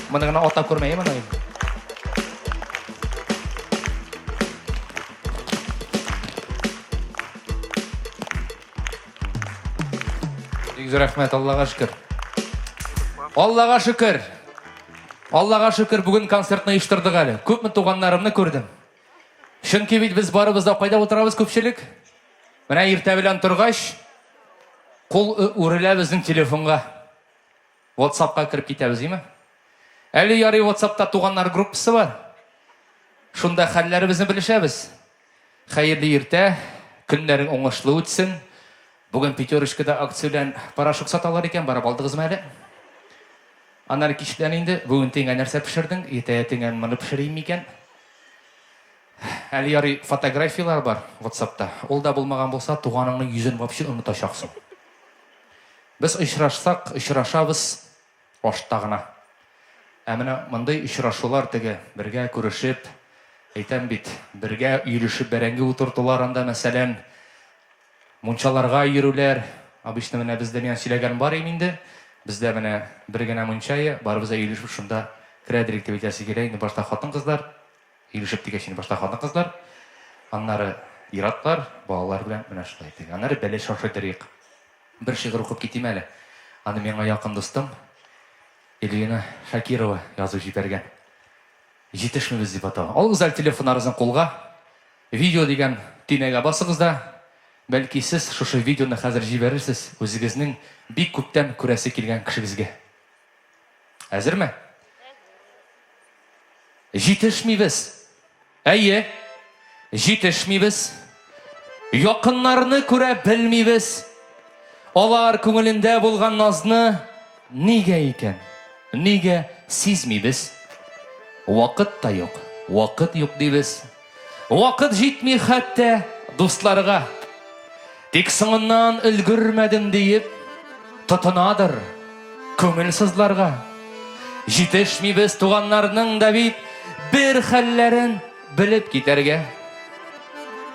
Моны гына атап күрмәйем аны. Бик зур рәхмәт, Аллага шөкер. Аллага шөкер. Аллага шөкер, бүген концертны оештырдык әле. Күпме туганнарымны күрдем. Чөнки бит без барыбыз да кайда утырабыз күпчелек? Менә иртә белән торгач, кул үрелә безнең телефонга. WhatsApp-ка кереп китәбез, димме? Әле ярый WhatsApp-та туганнар группасы бар. Шунда хәлләребезне белешәбез. Хәерле иртә, көннәрең уңышлы үтсен. Бүген Пятерочкада акция белән порошок саталар икән, барып алдыгызмы әле? Аннары кичтән инде, бүген тиңгә нәрсә пешердең, иртәгә тиңгә моны пешерим микән? Әле ярый фотографияләр бар WhatsApp-та. Ул да булмаган булса, туганыңның йөзен вообще онытачаксың. Без очрашсак, очрашабыз ашта гына. Ә менә мондый очрашулар теге бергә күрешеп, әйтәм бит, бергә өелешеп бәрәңге утыртулар анда, мәсәлән, мунчаларга йөрүләр. Обычно менә бездә миңа сөйләгән бар им инде. Бездә менә бер генә мунча, барыбыз да өелешеп шунда керәдер дип әйтәсе килә инде башта хатын-кызлар. Өелешеп дигәч инде башта хатын-кызлар, аннары ир-атлар, балалар белән менә шулай итик. Аннары бәлеш ашадырыйк. Бер шигырь укып китим әле. Аны миңа якын дустым Эльвина Шакирова язып җибәргән. Җитешмибез дип атала. Алыгыз әле телефоннарыгызны кулга. Видео дигән төймәгә басыгыз да, бәлки сез шушы видеоны хәзер җибәрерсез үзегезнең бик күптән күрәсе килгән кешегезгә. Әзерме? Җитешмибез. Әйе, җитешмибез. Якыннарны күрә белмибез. Алар күңелендә булган назны нигә икән? Нигә сизмибез? Вакыт та юк, вакыт юк дибез. Вакыт җитми хәтта дусларга. Тик соңыннан өлгермәдем диеп, тотынадыр күңел сызларга. Җитешмибез туганнарның да бит бер хәлләрен белеп китәргә.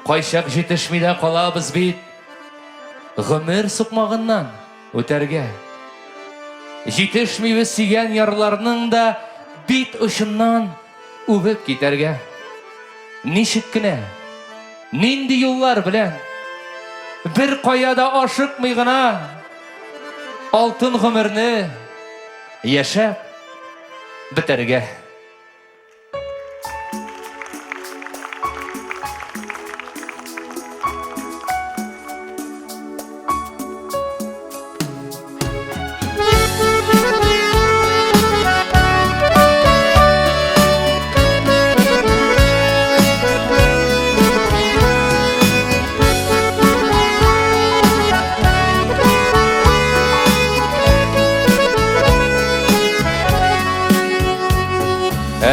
Кайчак җитешми дә калабыз бит гомер сукмагыннан үтәргә. Җитешмибез сөйгән ярларның да бит очыннан Үбеп китәргә. Ничек кенә, нинди юллар белән, бер кая да ашыкмый гына алтын гомерне яшәп бетәргә.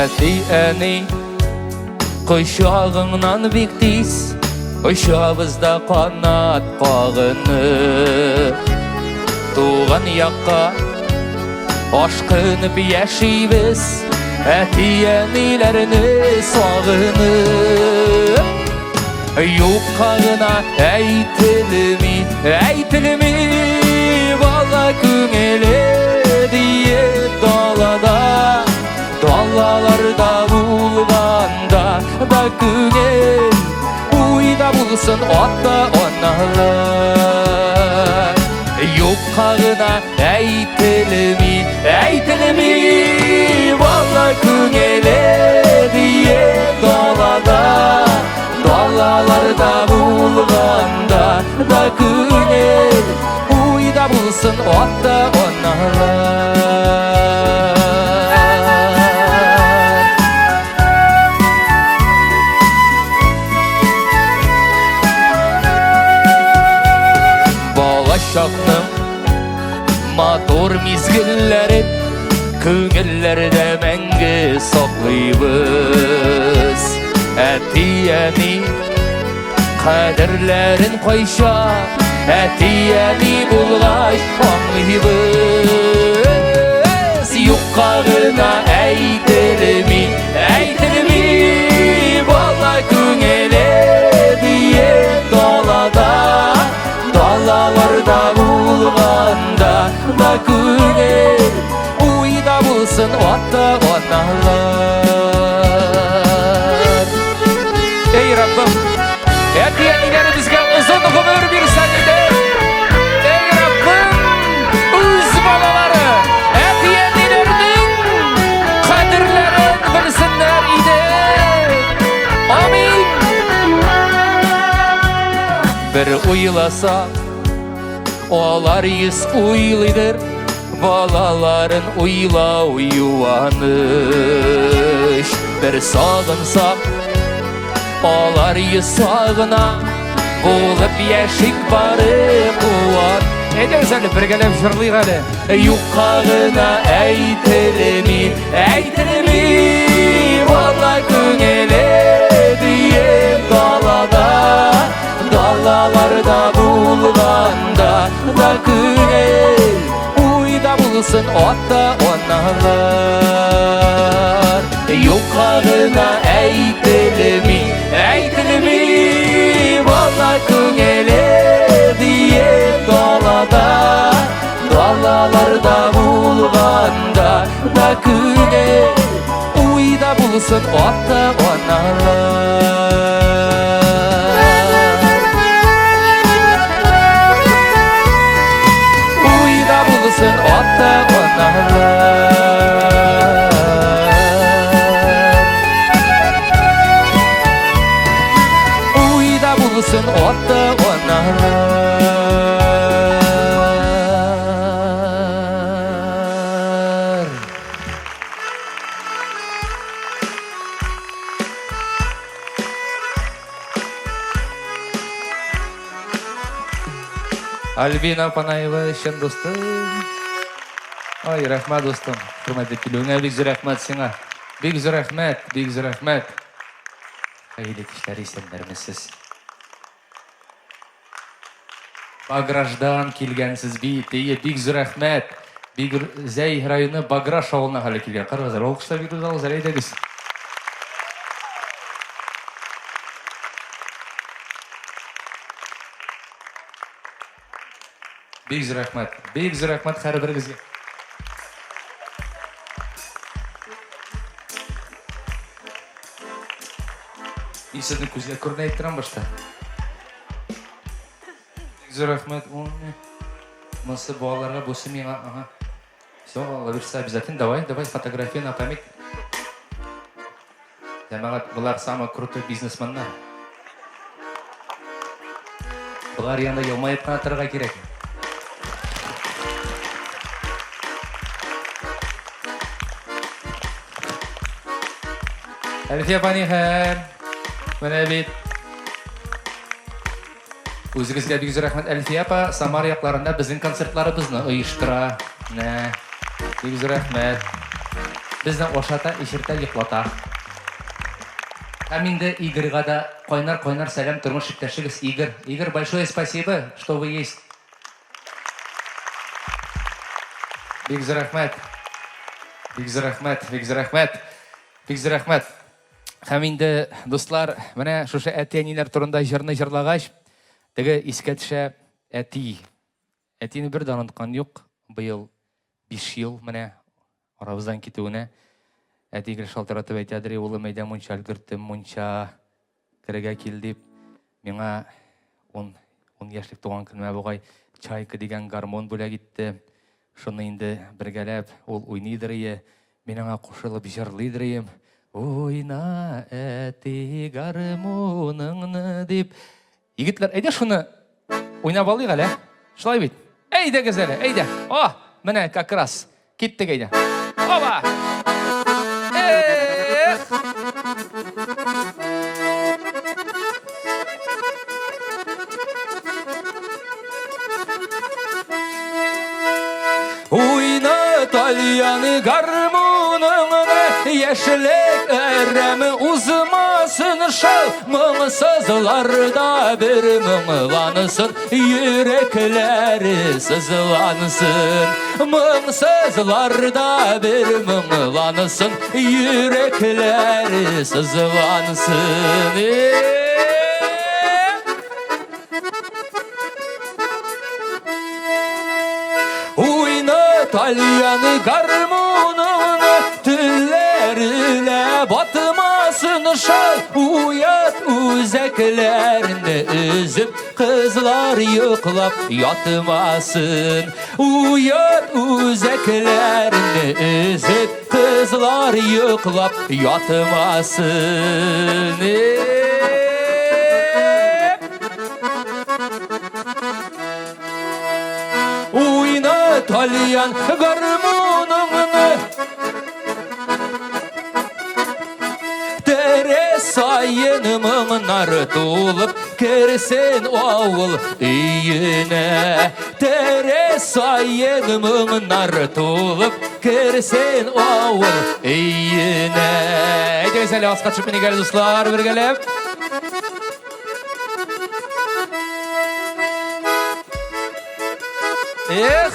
Әти-әни кочагыңнан бик тиз Очабыз да канат кагынып, Туган якка ашкынып яшибез, Әти-әниләрне сагынып. Юкка гына әйтелми, әйтелми бала күңеле диеп далада, далаларда булганда да күңел уйда булсын ата-аналар. Юкка гына әйтелми, әйтелми бала күңеле диеп далада, далаларда булганда да күңел уйда булсын ата-аналар. Бала чакның матур мизгелләрен күңелләрдә мәңге саклыйбыз. Әти-әни кадерләрен кайчан әти-әни булгач аңлыйбыз. Юкка гына әйтелми, әйтелми бала күңеле диеп далада, далаларда булганда да күңел уйда булсын. булсын ата-аналар. Эй, Раббым, әти-әниләребезгә озын гомер бирсәң иде. Эй, Раббым, үз балалары, әти-әниләренең кадерләрен белсеннәр иде. Амин. Бер уйласа, алар йөз уйлыйдыр, балаларын уйлау юаныч. Бер сагынсак, алар йөз сагына, булып яшик бары куан. Әйдәгез әле, бергәләп җырлыйк әле. Юкка гына әйтелми, әйтелми, бала күңеле биек далада, далаларда булганда да күңел уйда булсын ата-аналар. Юкка гына әйтелми, әйтелми, бала күңеле биек далада, далаларда булганда да күңел уйда булсын ата-аналар. Уйда булсын ата-аналар. Уйда булсын ата-аналар. Альбина Панаева, чын дустым. Ай, рәхмәт, дустым. Хөрмәт итеп килүеңә бик зур рәхмәт сиңа. Бик зур рәхмәт, бик зур рәхмәт. Хәерле кичләр, исәннәрмесез. Баграждан килгәнсез бит. Әйе, бик зур рәхмәт. Бик Зәй районы Баграш авылына хәле килгән. Карагыз, алкышлар бирегез, алыгыз, әйдәгез. Бик зур рәхмәт. Бик зур рәхмәт һәрберегезгә. Мин сезне күзгә күренә әйттерәм башта. Бик зур рәхмәт. Монысы балаларга, бусы миңа. Ага. Все, Алла бирсә, обязательно. Давай, давай, фотография на память. Җәмәгать, болар самый крутой бизнесменнар. Болар янында елмаеп кына торырга кирәк. Әлфия апа, нихәл? Менә бит. Үзегезгә бик зур рәхмәт, Әлфия апа. Самара якларында безнең концертларыбызны оештыра. Менә. Бик зур рәхмәт. Безне ашата, эчертә, йоклата. Һәм инде Игорьга да кайнар-кайнар сәлам, тормыш иптәшегез Игорь. Игорь, большое спасибо, что вы есть. Бик зур рәхмәт. Бик зур рәхмәт, бик зур рәхмәт. Бик зур рәхмәт. Һәм инде, дуслар, менә шушы әти-әниләр турында җырны җырлагач, теге искә төшә әти. Әтине бер дә оныткан юк. Быел 5 ел менә арабыздан китүенә. Әти гел шалтыратып әйтәдер, улым, әйдә мунча өлгерттем, мунча керергә кил дип. Миңа 10 10 яшьлек туган көнемә бугай Чайка дигән гармун бүләк итте. Шуны инде бергәләп ул уйныйдыр ие, мин аңа кушылып җырлыйдыр ием. Уйна, әти, гармуныңны дип. Егетләр, әйдә шуны уйнап алыйк әле, ә? Шулай бит? Әйдәгез әле, әйдә. О, менә как раз. Киттек әйдә. Оба! Эх! Уйна тальян гармуныңны, яшьлек әрәме узмасын шал, моңсызларда бер моңлансын, йөрәкләре сызлансын. Моңсызларда бер моңлансын, йөрәкләре сызлансын. Уйна тальян гармуныңны, шал уят үзәкләрне өзеп, кызлар йоклап ятмасын. Уят үзәкләрне өзеп, кызлар йоклап ятмасын. Уйна, тальян гармуныңны, Тере саен моңнар тулып керсен авыл өенә. Тере саен моңнар тулып керсен авыл өенә. Әйдәгез әле аска төшеп меник әле, дуслар, бергәләп. Эх!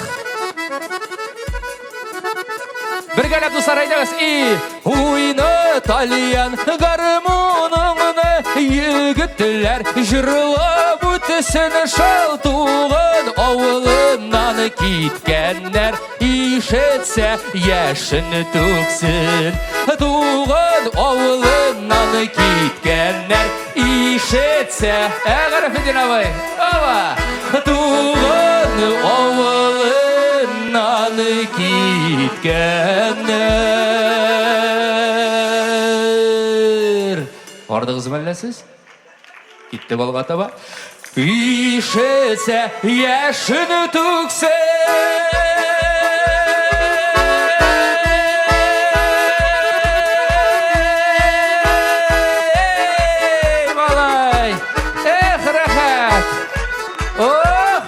Бергәләп, дуслар, әйдәгез. И уйна тальян гармуныңны, егетләр җырлап үтсен шал туган авылыннан киткәннәр ишетсә яшен түксен. Туган авылыннан киткәннәр ишетсә. Ә, Гарәфетдин абый, ава! Туган авылыннан киткәннәр. Бардыгызмы әллә сез? Китте балга таба. Ишетсә, яшен түксен. Эй, малай! Эх, рәхәт! Ох!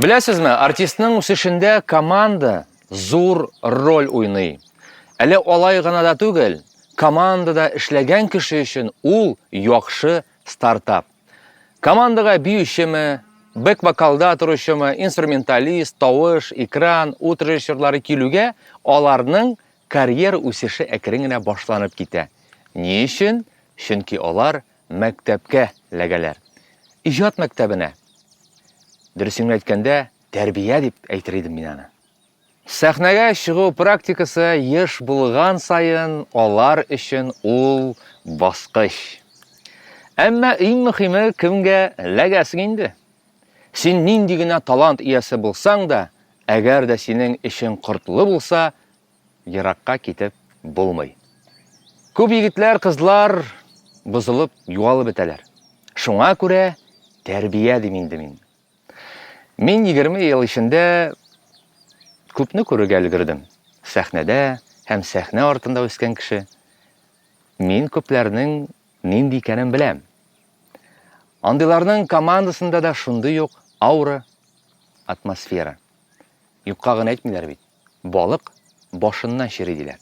Беләсезме, артистның үсешендә команда зур роль уйный. Әле алай гына да түгел, командада эшләгән кеше өчен ул яхшы стартап. Командага биючеме, бэк-вокалда торучымы, инструменталист, тавыш, экран, ут режиссерлары килүгә аларның карьера үсеше әкрен генә башланып китә. Ни өчен? Чөнки алар мәктәпкә ләгәләр. Иҗат мәктәбенә. Дөресен генә әйткәндә, тәрбия дип әйтер идем мин аны. Сәхнәгә чыгу практикасы еш булган саен алар өчен ул баскыч. Әмма иң мөхиме кемгә ләгәсең инде. Син нинди генә талант иясе булсаң да, әгәр дә синең эшең кортлы булса, еракка китеп булмый. Күп егетләр, кызлар бозылып, югалып бетәләр. Шуңа күрә тәрбия дим инде мин. Мин 20 ел эчендә күпне күрергә өлгердем. Сәхнәдә һәм сәхнә артында үскән кеше. Мин күпләрнең нинди икәнен беләм. Андыйларның командасында да шундый ук аура, атмосфера. Юкка гына әйтмиләр бит. Балык башыннан чери диләр.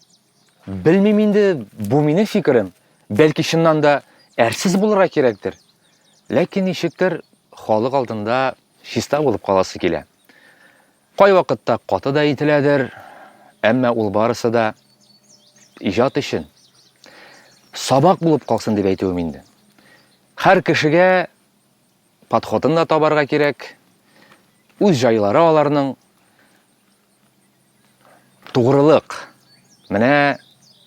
Белмим инде, бу минем фикерем. Бәлки чыннан да әрсез булырга кирәктер. Ләкин ничектер халык алдында чиста булып каласы килә. Кайвакытта каты да ителәдер, әмма ул барысы да иҗат өчен сабак булып калсын дип әйтүем инде. Һәр кешегә подходын да табарга кирәк. Үз җайлары аларның. Тугрылык. Менә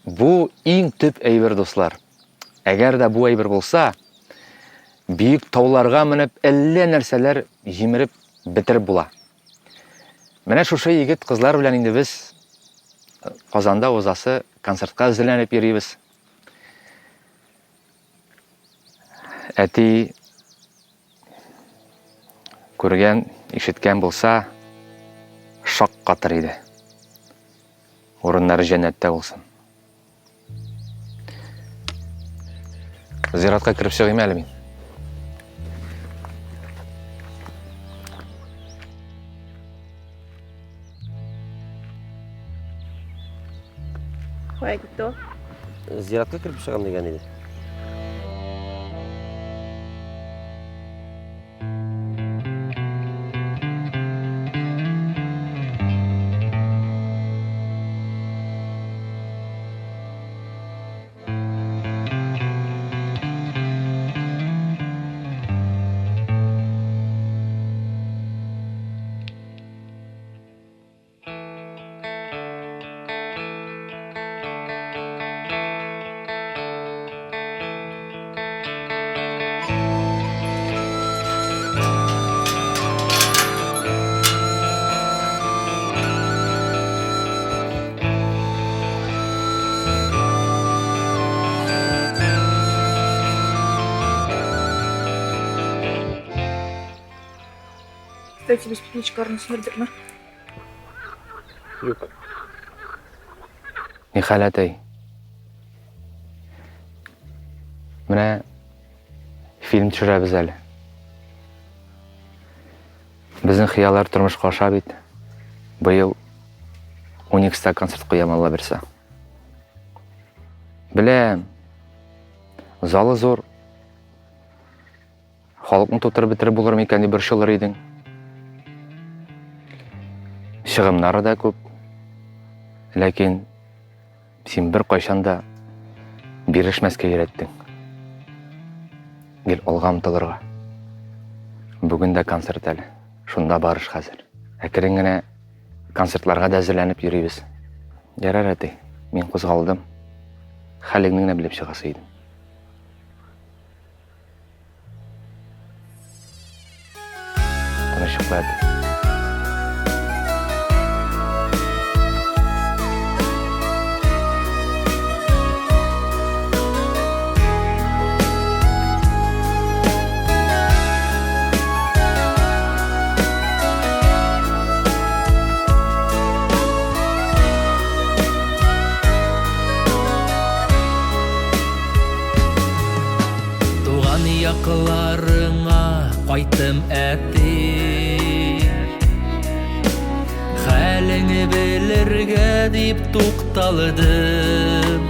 бу иң төп әйбер, дуслар. Әгәр дә бу әйбер булса, биек тауларга менеп, әллә нәрсәләр җимереп бетереп була. Менә шушы егет кызлар белән инде без Казанда узасы концертка әзерләнеп йөрибез. Әти күргән, ишеткән булса, шаккатыр иде. Урыннары җәннәттә булсын. Зиратка кереп чыгыйм әле мин. Кая китте ул? Зиратка кереп чыгам дигән иде. Кстати, без петличкаларны сүндердекме? Юк. Нихәл, әтәй? Менә фильм төшерәбез әле. Безнең хыяллар тормышка аша бит. Быел Уникста концерт куям, Алла бирсә. Беләм, залы зур. Халыкны тутырып бетереп булыр микән дип борчылыр идең. Чыгымнары да күп. Ләкин син бер кайчан да бирешмәскә өйрәттең. Гел алга омтылырга. Бүген дә концерт әле. Шунда барыш хәзер. Әкрен генә концертларга да әзерләнеп йөрибез. Ярар, әти, мин кузгалдым. Хәлеңне генә белеп чыгасы идем. Тыныч йокла, әти. Туган якларыңа кайттым, әти. Хәлеңне белергә дип тукталдым.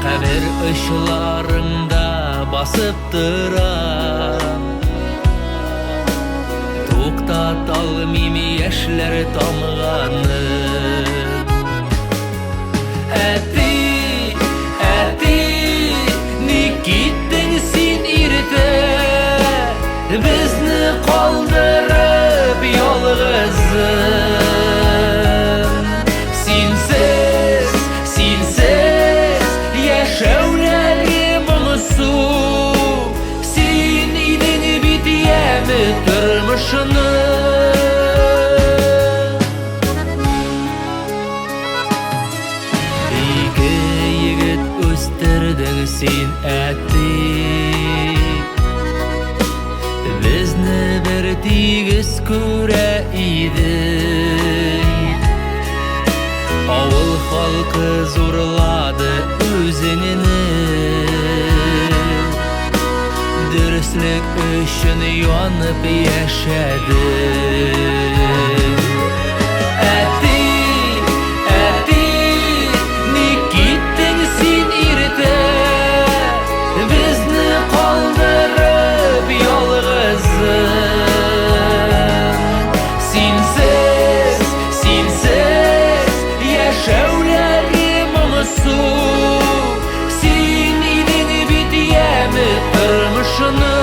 Кабер очларыңда басып торам. Туктата алмыйм яшьләр тамганын. Әти, әти, ник киттең син иртә? Безне калдырып ялгызын. Синсез, синсез яшәүләре моңсу. Син идең бит яме тормышының. Ике егет үстердең син, әти. Безне бер тигез күрә идең. Авыл халкы зурлады үзеңне. Дөреслек өчен янып яшәдең. Әти, әти, ник киттең син иртә? Безне калдырып ялгызын. Синсез, синсез яшәүләре моңсу. Син идең бит яме тормышның.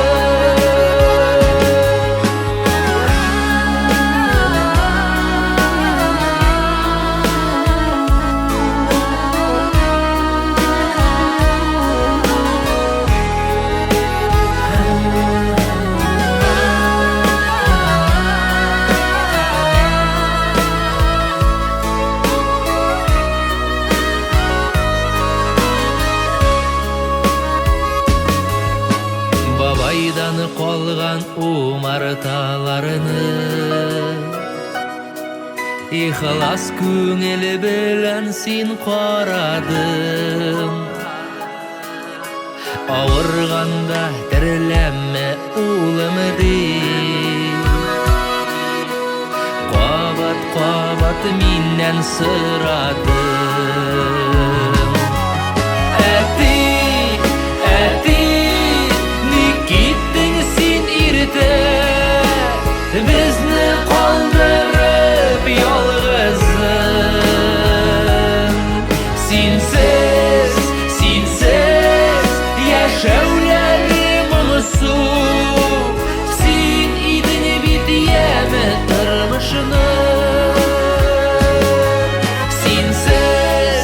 Бабайдан калган умарталарны Ихлас күңел белән син карадың. Авырганда тереләме улым дип, Кабат-кабат миннән сорадың. Әти, әти, ник киттең син иртә? Безне калдырып ялгызын. Синсез, синсез яшәүләре моңсу. Син идең бит яме тормышның. Синсез,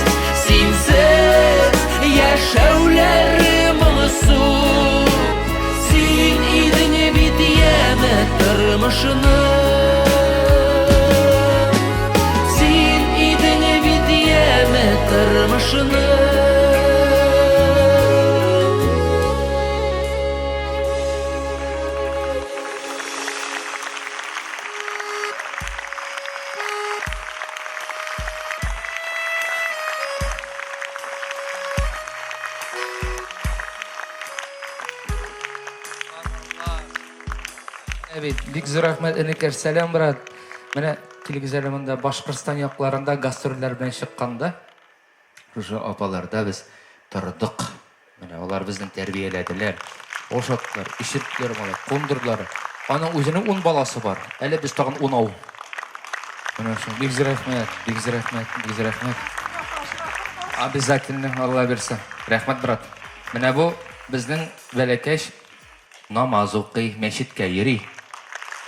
синсез яшәүләре моңсу. Син идең бит яме тормышның. Син идең бит яме тормышның. Бит, бик зур рәхмәт, энекәш. Сәлам, брат. Менә килегез әле монда Башкортстан якларында гастрольләр белән чыкканда, шушы апаларда без тордык. Менә алар безне тәрбияләделәр. Ашаттылар, эчерттеләр, малай, кундырдылар. Аның үзенең ун баласы бар. Әле без тагын унау. Менә шул. Бик зур рәхмәт, бик зур рәхмәт, бик зур рәхмәт. Обязательно, Алла бирсә. Рәхмәт, брат. Менә бу безнең бәләкәч намаз укый, мәчеткә йөри.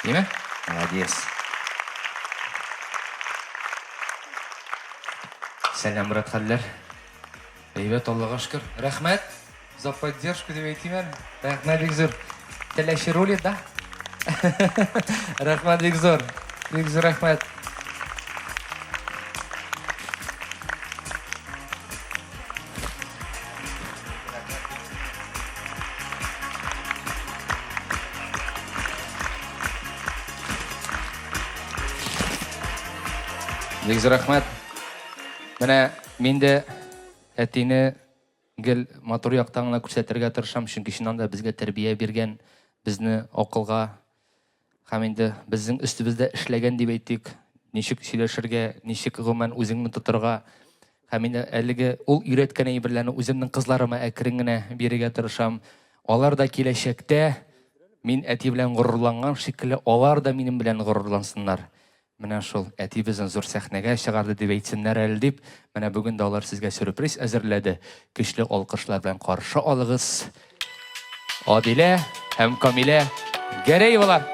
Димә? Молодец. Сәлам, брат, хәлләр? Әйбәт, Аллага шөкер. Рәхмәт за поддержку дип әйтим әле. Рәхмәт бик зур. Теләче рулит, да? Рәхмәт бик зур. Бик зур рәхмәт. Бик зур рәхмәт. Менә мин дә әтине гел матур яктан гына күрсәтергә тырышам, чөнки чыннан да безгә тәрбия биргән, безне акылга һәм инде безнең өстебездә эшләгән дип әйтик, ничек сөйләшергә, ничек гомумән үзеңне тотырга. Һәм инде әлеге ул өйрәткән әйберләрне үземнең кызларыма әкрен генә бирергә тырышам. Алар да киләчәктә мин әти белән горурланган шикелле, алар да минем белән горурлансыннар. Менә шул, әти безне зур сәхнәгә чыгарды дип әйтсеннәр әле дип, менә бүген дә алар сезгә сюрприз әзерләде. Көчле алкышлар белән каршы алыгыз. Адилә һәм Камилә Гәрәевалар!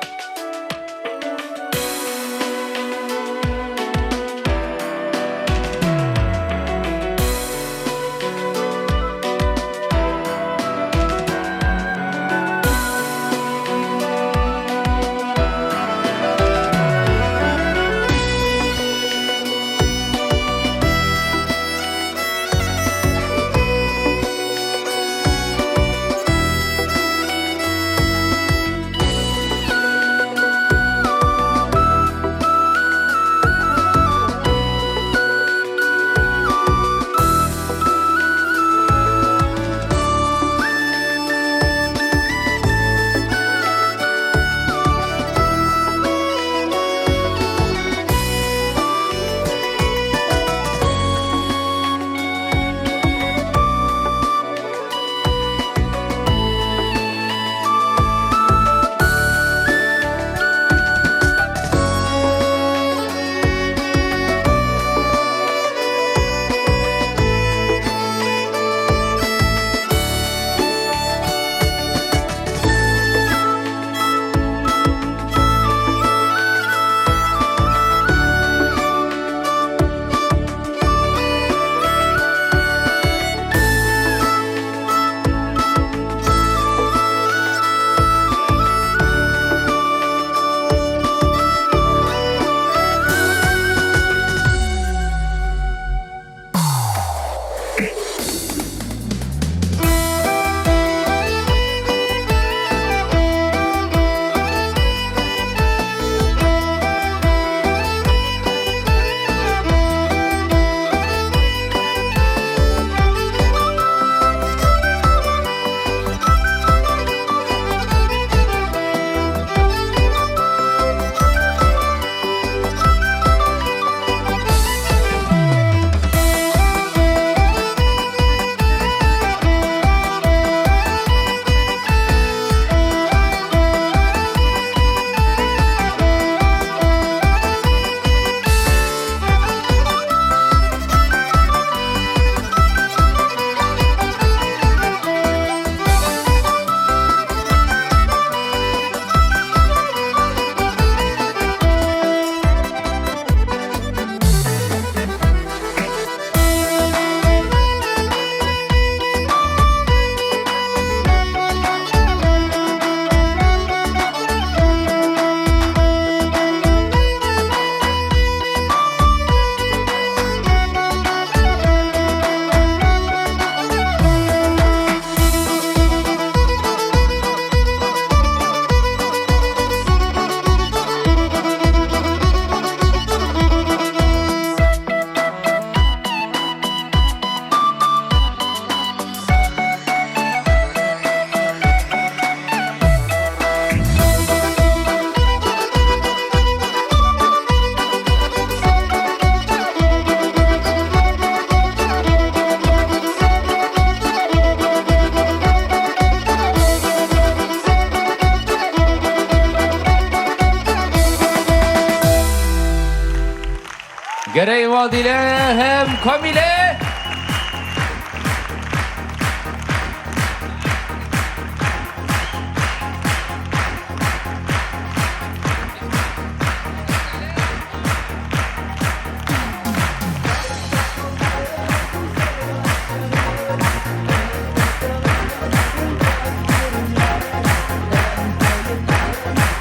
Гәрәева Адилә һәм Камилә!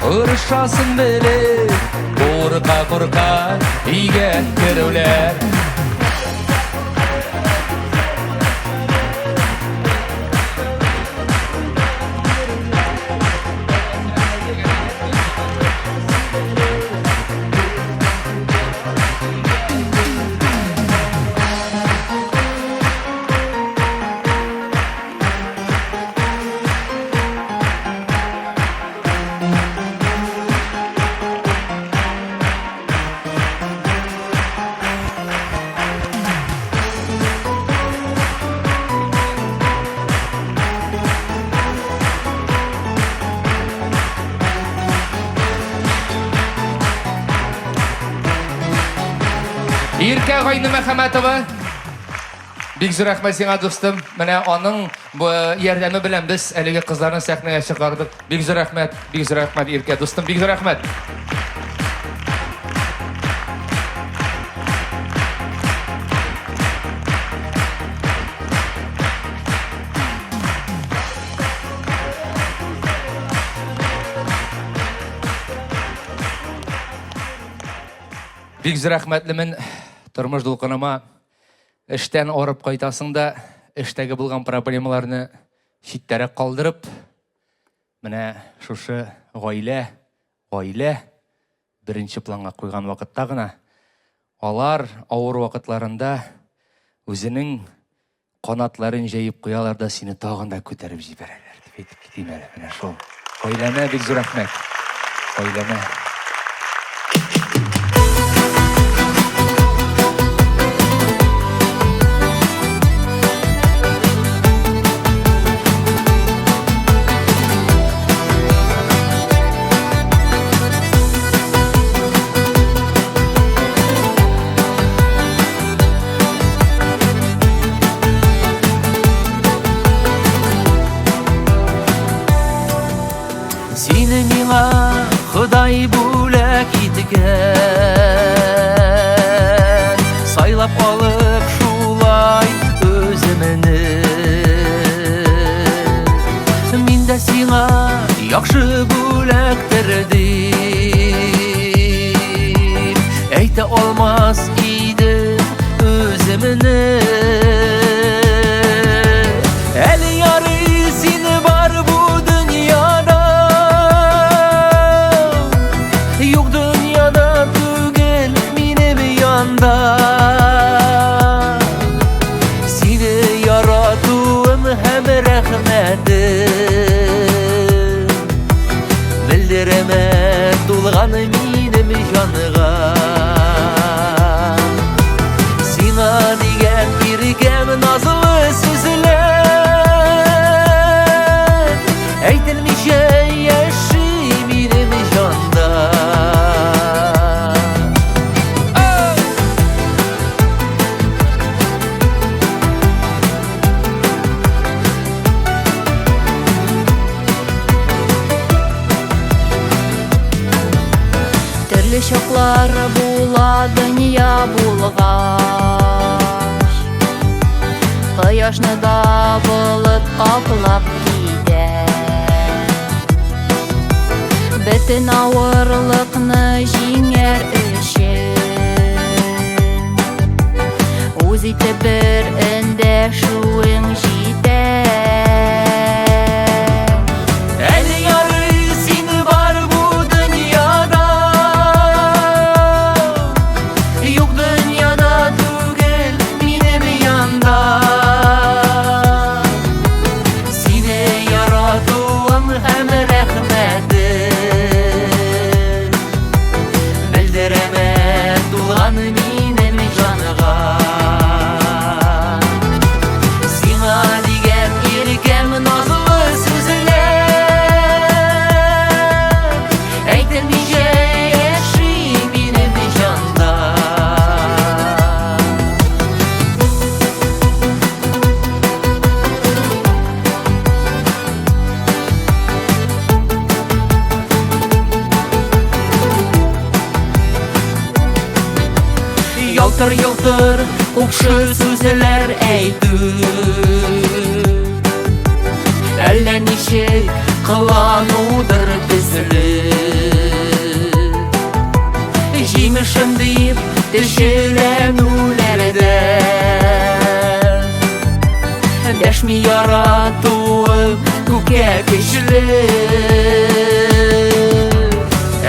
Орышасын белеп, курка-курка өйгә керүләр. Иркә Гайнымәхәмәтова. Бик зур рәхмәт сиңа, дустым. Менә аның бу ярдәме белән без әлеге кызларны сәхнәгә чыгардык. Бик зур рәхмәт, бик зур рәхмәт, Иркә, дустым, бик зур рәхмәт. Бик зур рәхмәтлемен тормыш дулкыныма. Эштән арып кайтасың да, эштәге булган проблемаларны читтәрәк калдырып, менә шушы гаилә, гаилә беренче планга куйган вакытта гына алар авыр вакытларында үзенең канатларын җәеп куялар да сине тагын да күтәреп җибәрәләр дип әйтеп китим әле. Менә шул. Гаиләмә бик зур рәхмәт. Гаиләмә. Сине миңа Ходай бүләк иткән, Сайлап алып шулай үземне. Мин дә сиңа яхшы бүләктер дип Әйтә алмас идем үземне. Әле ярый син бар бу дөньяда, Юк дөньяда түгел минем янда. Сине яратуым һәм рәхмәтем Белдерәмә тулган минем җанга. Сиңа дигән иркәм назлы сүзләр Әйтелмичә яши минем җанда. Төрле чаклар була дөнья булгач, Кояшны да болыт каплап китә. Бөтен авырлыкны җиңәр өчен Үз итеп бер эндәшүең җитә. Әле ярый син бар бу дөньяда, Юк дөньяда түгел минем янда. Сине яратуым һәм рәхмәтем Белдерәмә тулган минем җанга. Сиңа Ялтыр-йолтыр купшы сүзләр әйтү. Әллә ничек кыланудыр төсле. Җимешем дип төчеләнүләрдә. Дәшми яратуым күккә көчле.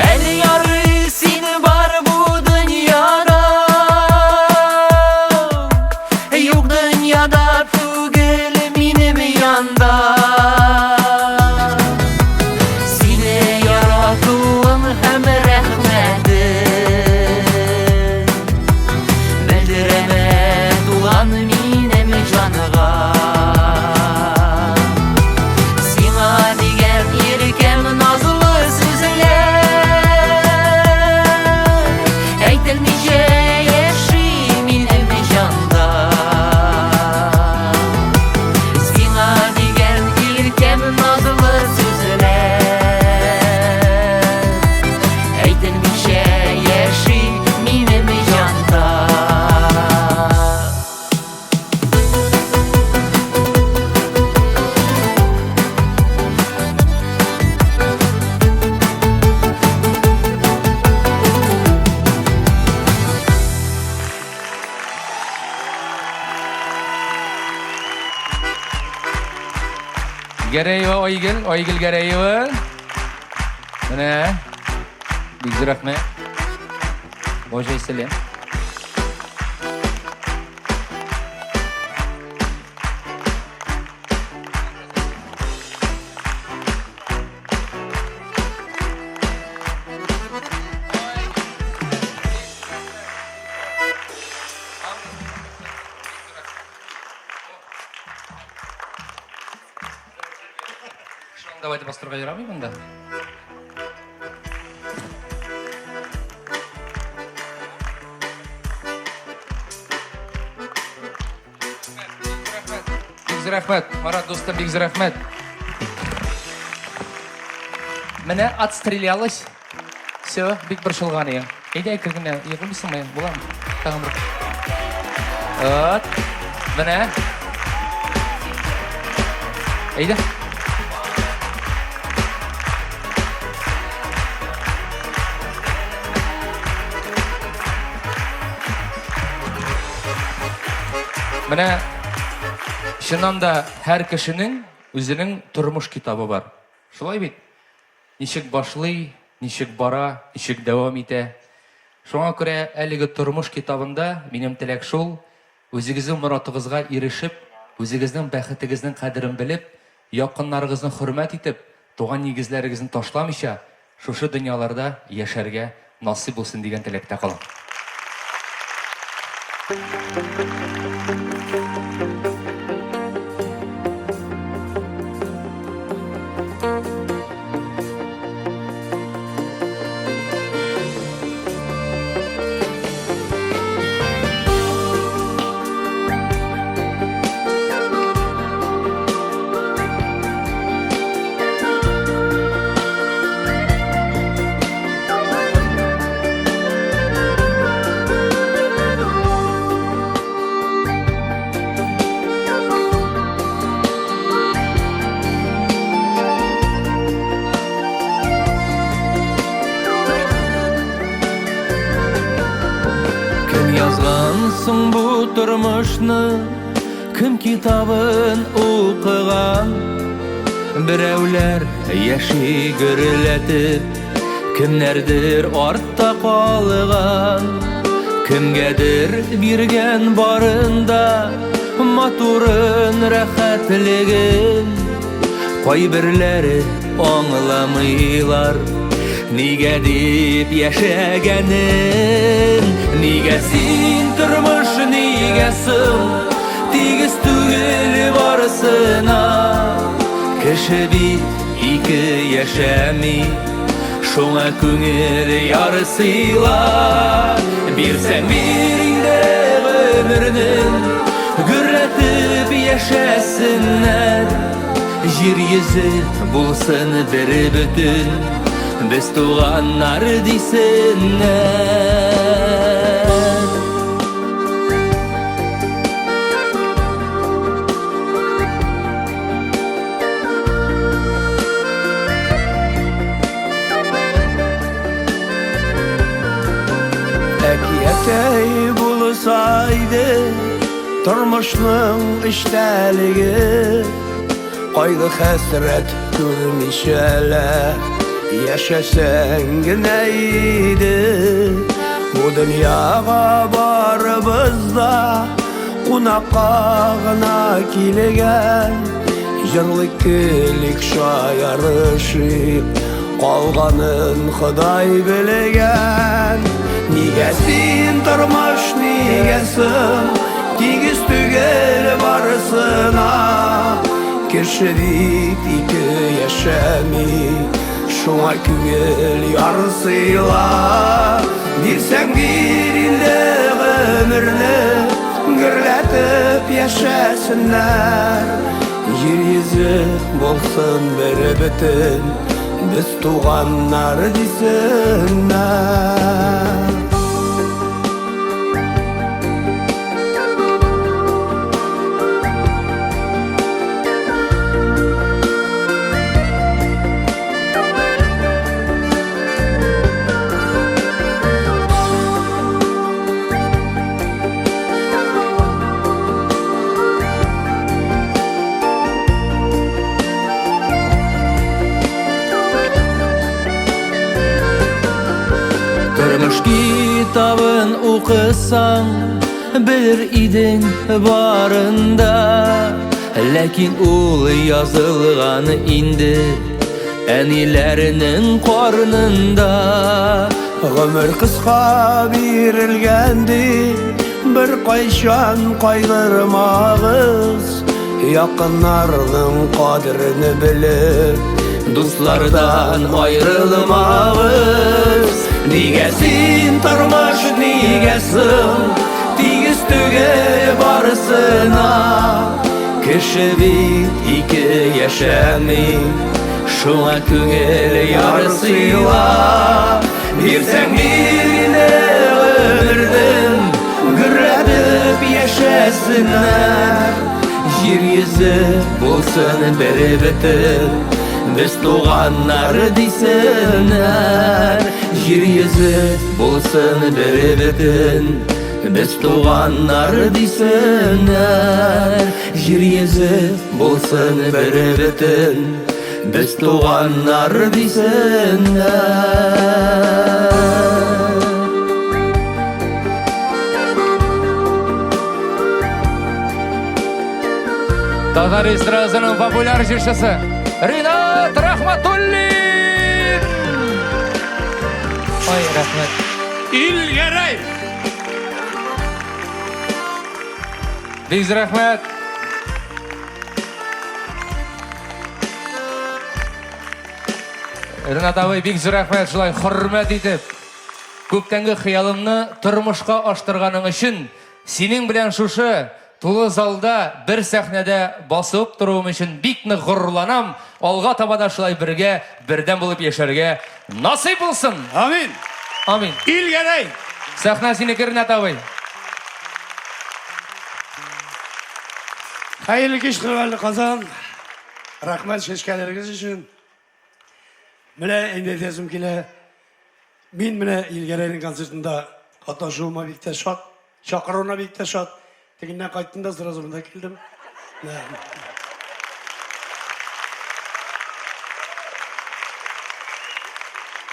Әле ярый син бар бу дөньяда. Юк дөньяда түгел минем янда. Сине яратуым һәм рәхмәтем белдерәмә туган минем җанга. Сиңа дигән иркәм назлы сүзләр әйтелмичә яши минем җанда. Сиңа дигән иркәм назлы сүзләр әйтелмичә яши минем җанда. Гәрәева Айгөл, Айгөл Гәрәева. Менә. Бик зур рәхмәт. Божий сәлем. Давайте бастырырга ярамый монда. Бик зур рәхмәт, Марат дустым, бик зур рәхмәт. Менә отстрелялась. Все, бик борчылган идем. Әйдә, әкрен генә егылмыйсыңмы? Буламы? Тагын бер. Вот. Менә. Әйдә. Менә чыннан да һәр кешенең үзенең тормыш китабы бар. Шулай бит? Ничек башлый, ничек бара, ничек дәвам итә. Шуңа күрә әлеге тормыш китабында минем теләк шул, үзегезнең моратыгызга ирешеп, үзегезнең бәхетегезнең кадерен белеп, якыннарыгызны хөрмәт итеп, туган нигезләрегезне ташламыйча, шушы дөньяларда яшәргә насыйп булсын дигән теләктә калам. Кем язган соң бу тормышны? Кем китабын укыган? Берәүләр яши гөрләтеп, кемнәрдер артта калган. Кемгәдер биргән барында матурын, рәхәтлеген. Кайберләре аңламыйлар, нигә дип яшәгәнен. Нигә син тормыш, нигә соң тигез түгел барысына? Кеше бит ике яшәми, шуңа күңел ярсыйла. Бирсәң бир инде гомернең, гөрләтеп яшәсеннәр. Җир йөзе булсын бер бөтен, без туганнар дисеннәр. иде тормышның эчтәлеге. Кайгы хәсрәт күрмичә лә яшәсәң генә иде. Бу дөньяга барыбыз да кунакка гына килгән. Җырлыйк, көлик, шаярышыйк, калганын Ходай белгән. Нигә син тормыш, нигә соң тигез түгел барысына? Кеше бит ике яшәми, шуңа күңел ярсыйла. Бирсәң бир инде гомерне, гөрләтеп яшәсеннәр. Җир йөзе булсын бер бөтен, без туганнар дисеннәр. Тормыш китабын укысаң, белер идең барында. Ләкин ул язылган инде әниләренең карнында. Гомер кыска бирелгән ди, беркайчан кайгырмагыз. Якыннарның кадерен белеп, дуслардан аерылмагыз. Нигә син тормыш, нигә соң тигез түгел барысына? Кеше бит ике яшәми, шуңа күңел ярсыйла. Бирсәң бир инде гомернең, гөрләтеп яшәсеннәр. Җир йөзе булсын бер бөтен, без туганнар дисеннәр. Җир йөзе булсын бер бөтен, без туганнар дисеннәр. Җир йөзе булсын бер бөтен, без туганнар дисеннәр. Татар эстрадасының популяр җырчысы Ринат Рахматуллин! Ой, рәхмәт. Илгәрәй! Бик зур рәхмәт. Ринат абый, бик зур рәхмәт, шулай хөрмәт итеп, күптәнге хыялымны тормышка аштырганың өчен, синең белән шушы тулы залда бер сәхнәдә басып торуым өчен бик нык горурланам. Алга таба да шулай бергә, бердәм булып яшәргә насыйп булсын. Амин. Амин. Илгәрәй! Сәхнә синеке, Ринат абый. Хәерле кич, хөрмәтле Казан. Рәхмәт чәчкәләрегез өчен. Менә инде әйтәсем килә. Мин менә Илгәрәйнең концертында катнашуыма бик тә шат, чакыруына бик тә шат. Тегеннән кайттым да сразу монда килдем.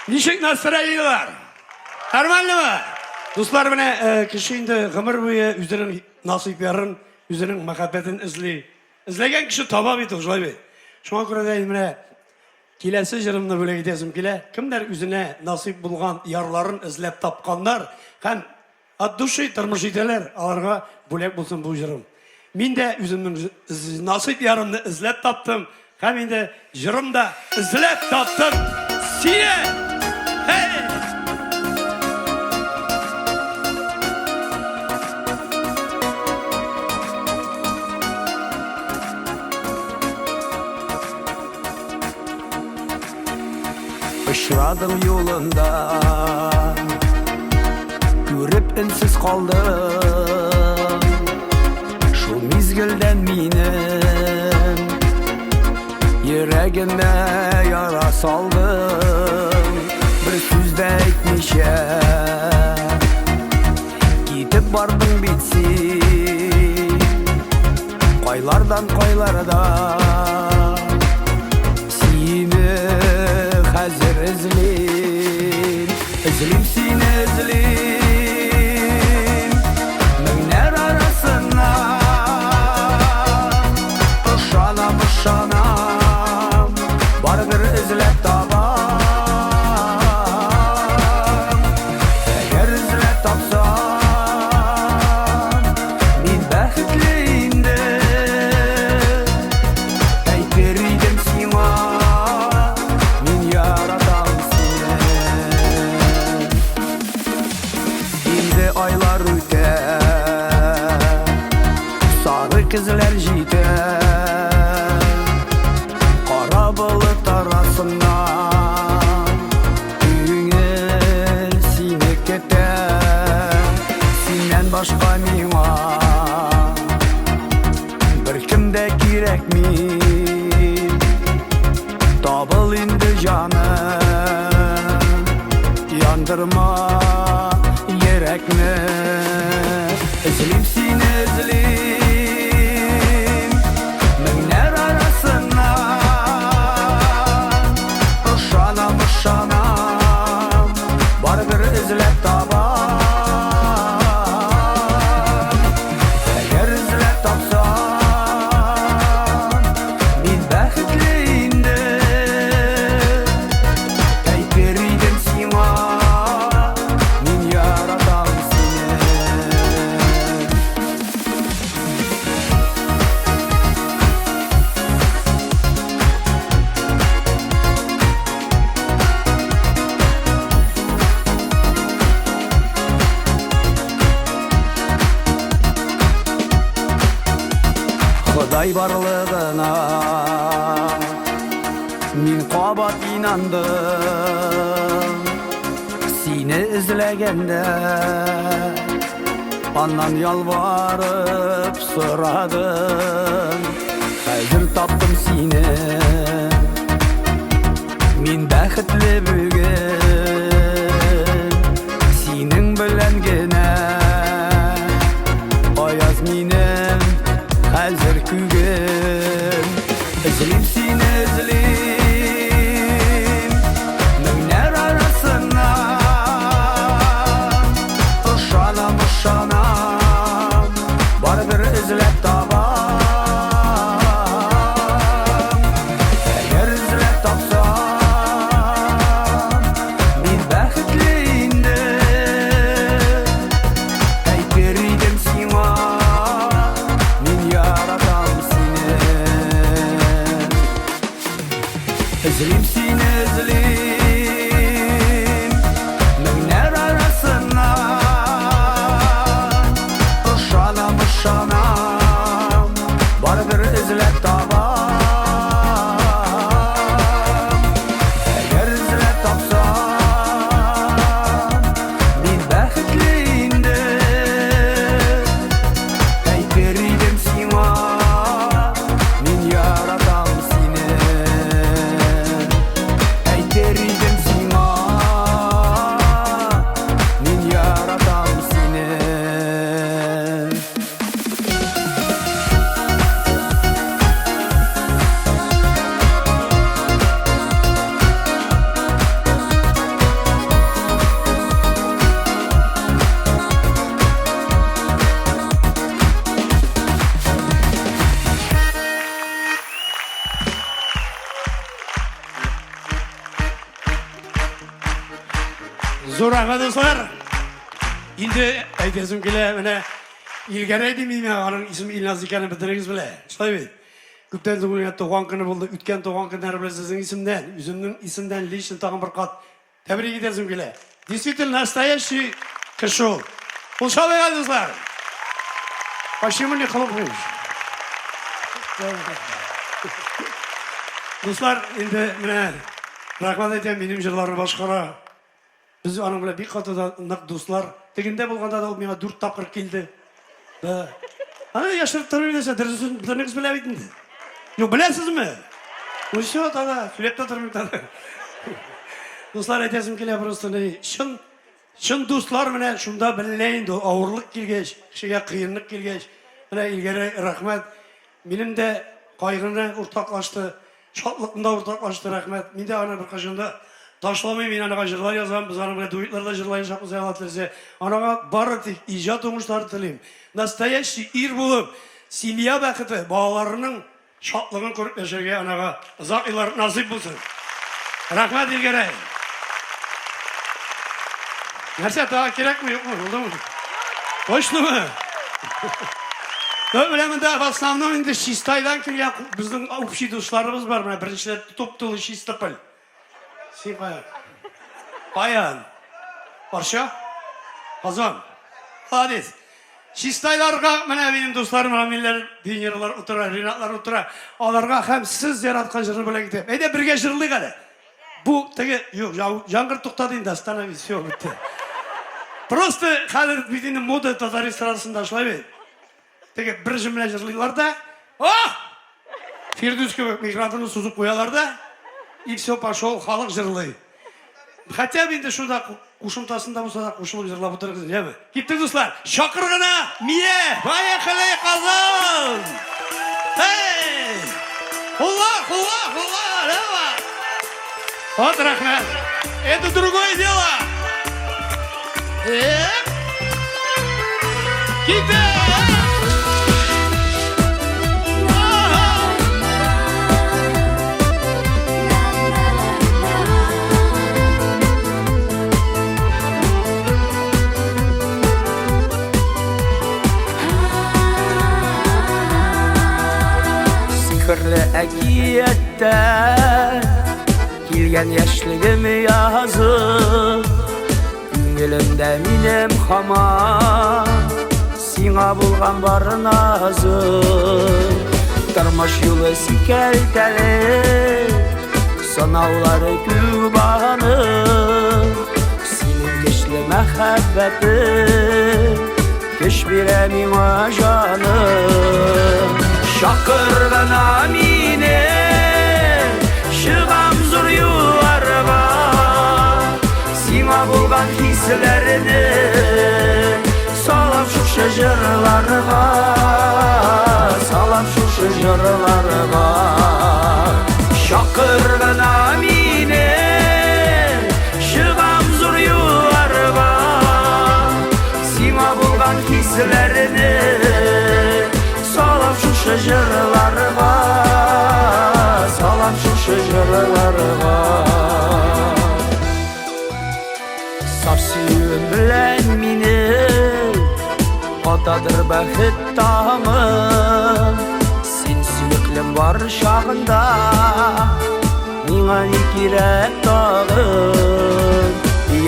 Ничек настроениелар? Нормальныймы? Дуслар, менә э, кеше инде гомер буе үзенең насыйп ярын, үзенең мәхәббәтен эзли. Эзләгән кеше таба бит ул, шулай бит. Шуңа күрә дә менә киләсе җырымны бүләк итәсем килә. Кемнәр үзенә насыйп булган ярларын эзләп тапканнар һәм от души тормыш итәләр, аларга бүләк булсын бу җырым. Мин дә үземнең насыйп ярымны эзләп таптым һәм инде җырым да эзләп таптым сине. Hey! Очрадым юлында, күреп өнсез калдым. Шул мизгелдән минем йөрәгемә яра салдың. Бер сүз дә әйтмичә китеп бардың бит син Кайлардан кайларда Сине хәзер эзлим Эзлим сине эзлим Меңнәр арасыннан Ышанам, ышанам Барыбер эзләп табам Әгәр эзләп тапсам Мин бәхетле инде Әйтер идем сиңа Мин яратам сине Инде айлар үтә Сары көзләр җитә Кара болыт арасыннан Күңел сине көтә Синнән башка миңа Беркем дә кирәкми Табыл инде җаным Яндырма йөрәкне Эзлим сине эзлим Меңнәр арасыннан Ышанам, ышанам Барыбер эзләп табам Әгәр эзләп тапсам Мин бәхетле инде Әйтер идем сиңа Мин яратам сине Ходай барлыгына Мин кабат инандым Сине эзләгәндә Аннан ялварып сорадым Хәзер таптым сине Мин бәхетле бүген Синең белән генә Аяз минем хәзер күгем Эзлим сине эзлим Меңнәр арасыннан Ышанам, ышанам Барыбер эзләп табам Әгәр эзләп тапсам Мин бәхетле инде Әйтер идем сиңа Мин яратам сине Эзлим сине эзлим Меңнәр арасыннан Ышанам, ышанам Барыбер эзләп табам Әгәр эзләп тапсам Мин бәхетле инде Әйтер идем сиңа Мин яратам сине Әйтер идем сиңа Мин яратам сине Зур рәхмәт, дуслар. Инде әйтәсем килә, менә Илгәрәй дим мин, аның исеме Илназ икәнен бөтенегез белә. Шулай бит? Күптән түгел генә туган көне булды. Үткән туган көннәре белән сезнең исемнән, үземнең исемнән лично тагын бер кат тәбрик итәсем килә. Действительно настоящий кеше ул. Ул шалыйк әле, дуслар. Почему не хлопаешь? Дуслар, инде менә рәхмәт әйтәм, минем җырларны башкара. Без аның белән бик каты да нык дуслар. Тегендә булганда да ул миңа дүрт тапкыр килде. Да. Аны яшереп тормыйм нәрсә, дөресен бөтенегез белә бит инде. Юк, беләсезме? Ну все, тогда, сөйләп тә тормыйм тогда. Дуслар, әйтәсем килә просто, чын. Чын дуслар менә шунда беленә инде ул, авырлык килгәч, кешегә кыенлык килгәч. Менә Илгәрәй, рәхмәт. Минем дә кайгыны уртаклашты, шатлыкны да уртаклашты, рәхмәт. Мин дә аны беркайчан да ташламыйм, мин анага җырлар язам, без аның белән дуэтлар да җырлаячакбыз, Алла теләсә. Анага бары тик иҗат уңышлары телим. Настоящий ир булып, семья бәхете, балаларының Шатлыгын күреп яшәргә анага озак еллар насыйп булсын. Рәхмәт, Илгәрәй. Нәрсә, тагы кирәкме, юкмы, булдымы? Точномы? Ну, менә монда в основном инде Чистайдан килгән безнең общий дусларыбыз бар. Менә беренчеләр туп-тулы Чистополь. Син каян? Каян? Арча? Казан. Молодец. Чистайларга менә минем дусларым Рамилләр, Венералар утыра, Ренатлар утыра. Аларга һәм сез яраткан җырны бүләк итәм. Әйдә бергә җырлыйк әле. Бу теге, юк, яңгыр туктады инде, остановись, все, бетте. Просто хәзер бит инде мода татар эстрадасында шулай бит. Теге бер җөмлә җырлыйлар да, Ах! Фирдүс кебек микрофонны сузып куялар да, и все, пошел, халык җырлый. Хотя бы инде шунда кушымтасында булса да кушылып җырлап утырыгыз, яме. Киттек, дуслар. Чакыр гына, мие! Поехали, Казан! Эй! Куллар, куллар, куллар, давай! Вот рәхмәт. Это другое дело. Эп. Китте! Сихерле әкияттә Килгән яшьлегем язы Күңелемдә минем һаман Сиңа булган бар назы Тормыш юлы сикәлтәле Сынаулары күп аның Синең көчле мәхәббәтең Көч бирә миңа җаным Чакыр гына мине Чыгам зур юлларга Сиңа булган хисләрне Салам шушы җырларга Салам шушы җырларга Чакыр гына мине Чыгам зур юлларга Сиңа булган хисләрне Салам шушы җырларга Салам шушы җырларга Саф сөюем белән мине Атадыр бәхет таңы Син сөеклем бар чагында Миңа ни кирәк тагын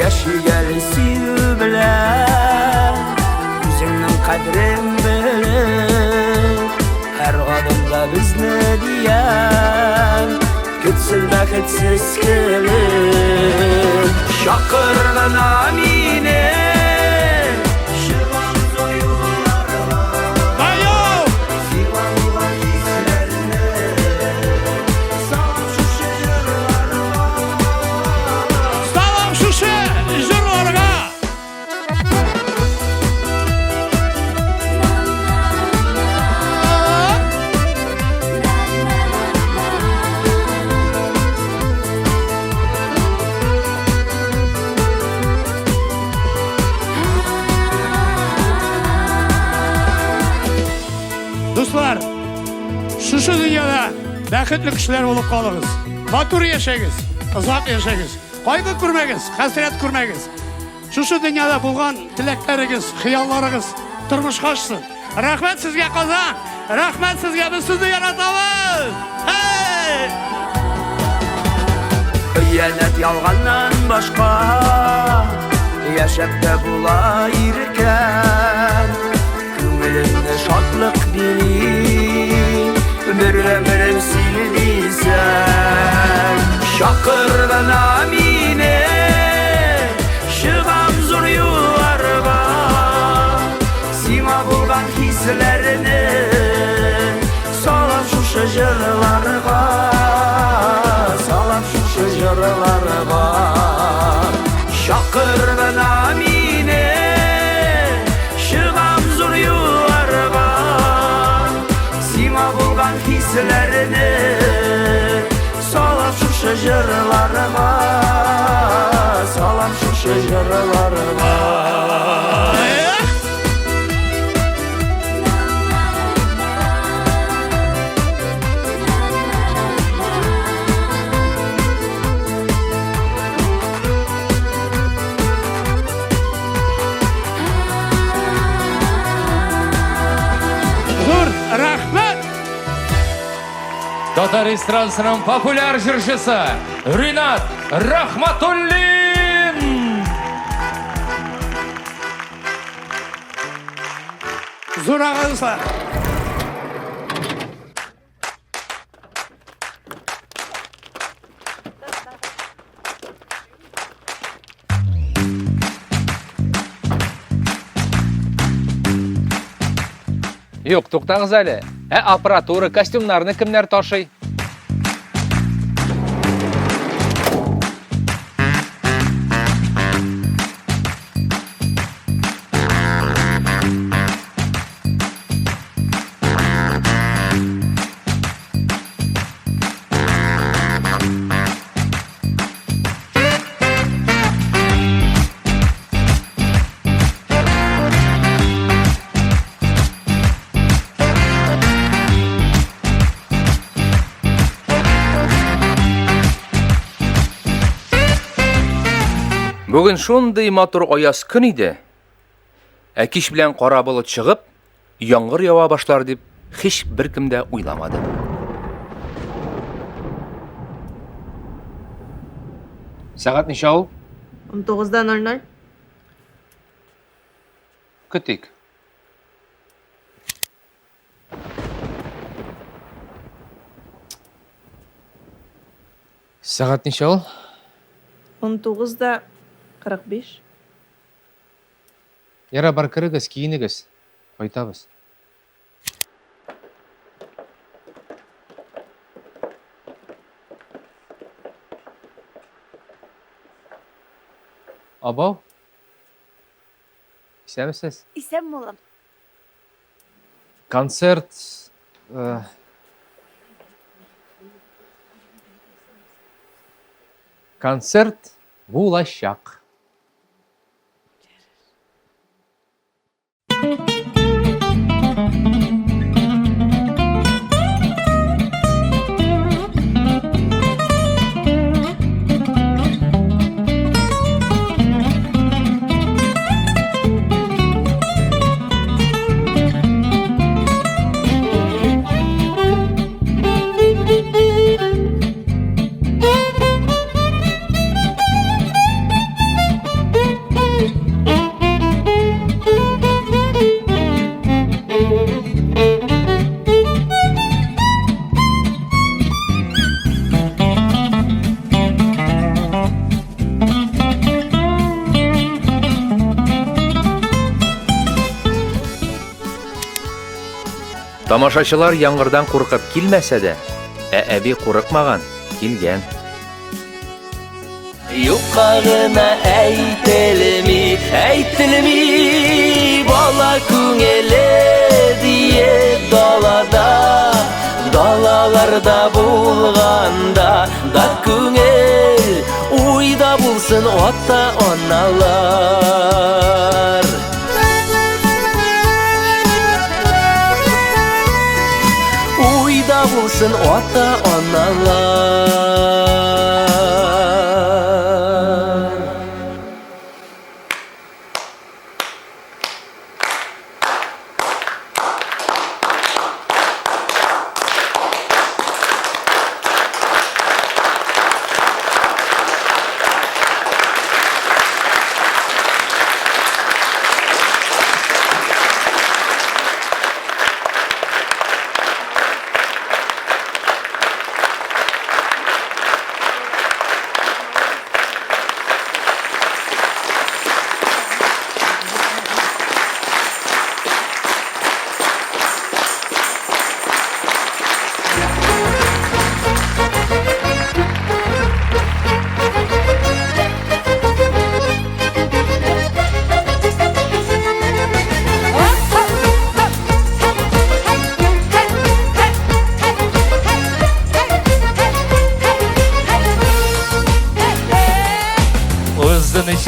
Яшик әле сөю белән Үзеңнең кадрең белеп Һәр адымда безне дияр Көтсен бәхетсез көлеп Чакыр гына мине Салам шушы җырларга! Дуслар, шушы дөньяда бәхетле кешеләр булып калыгыз. Матур яшәгез, озак яшәгез. Кайгы күрмәгез, хәсрәт күрмәгез. Шушы дөньяда булган теләкләрегез, хыялларыгыз тормышка ашсын. Рәхмәт сезгә, Казан! Рәхмәт сезгә, без сезне яратабыз! Hey! Хыянәт ялганнан башка Яшәп тә була иркен Күңелемне шатлык били Бер гомерем сине дисәң Чакыр гына мине Чыгам зур юлларга Сиңа булган хисләрне Салам шушы җырларга Салам шушы җырларга Чакыр гына мине. җырларыма, салам шушы җырларыма. Зур рәхмәт! Татар эстрадасының популяр җырчысы Ринат Рахматуллин! Зур агызлар! Юк, туктагыз әле. Ә аппаратура, костюмнарны кемнәр ташый? Бүген шундый матур аяз көн иде. Ә кич белән кара болыт чыгып, яңгыр ява башлар дип һич беркем дә уйламады. Сәгать ничә ул? 19:00. Көтик. Сәгать ничә ул? 19:45. Ярар, бар керегез, киенегез. Кайтабыз. Абау. Исәнмесез? Исәнме, улым. Концерт э, Концерт булачак. Тамашачылар яңгырдан куркып килмәсә дә, ә әби курыкмаган, килгән. Юкка гына әйтелми, әйтелми, бала күңеле диеп далада, далаларда булганда да күңел уйда булсын ата-аналар. Уйда булсын ата-аналар.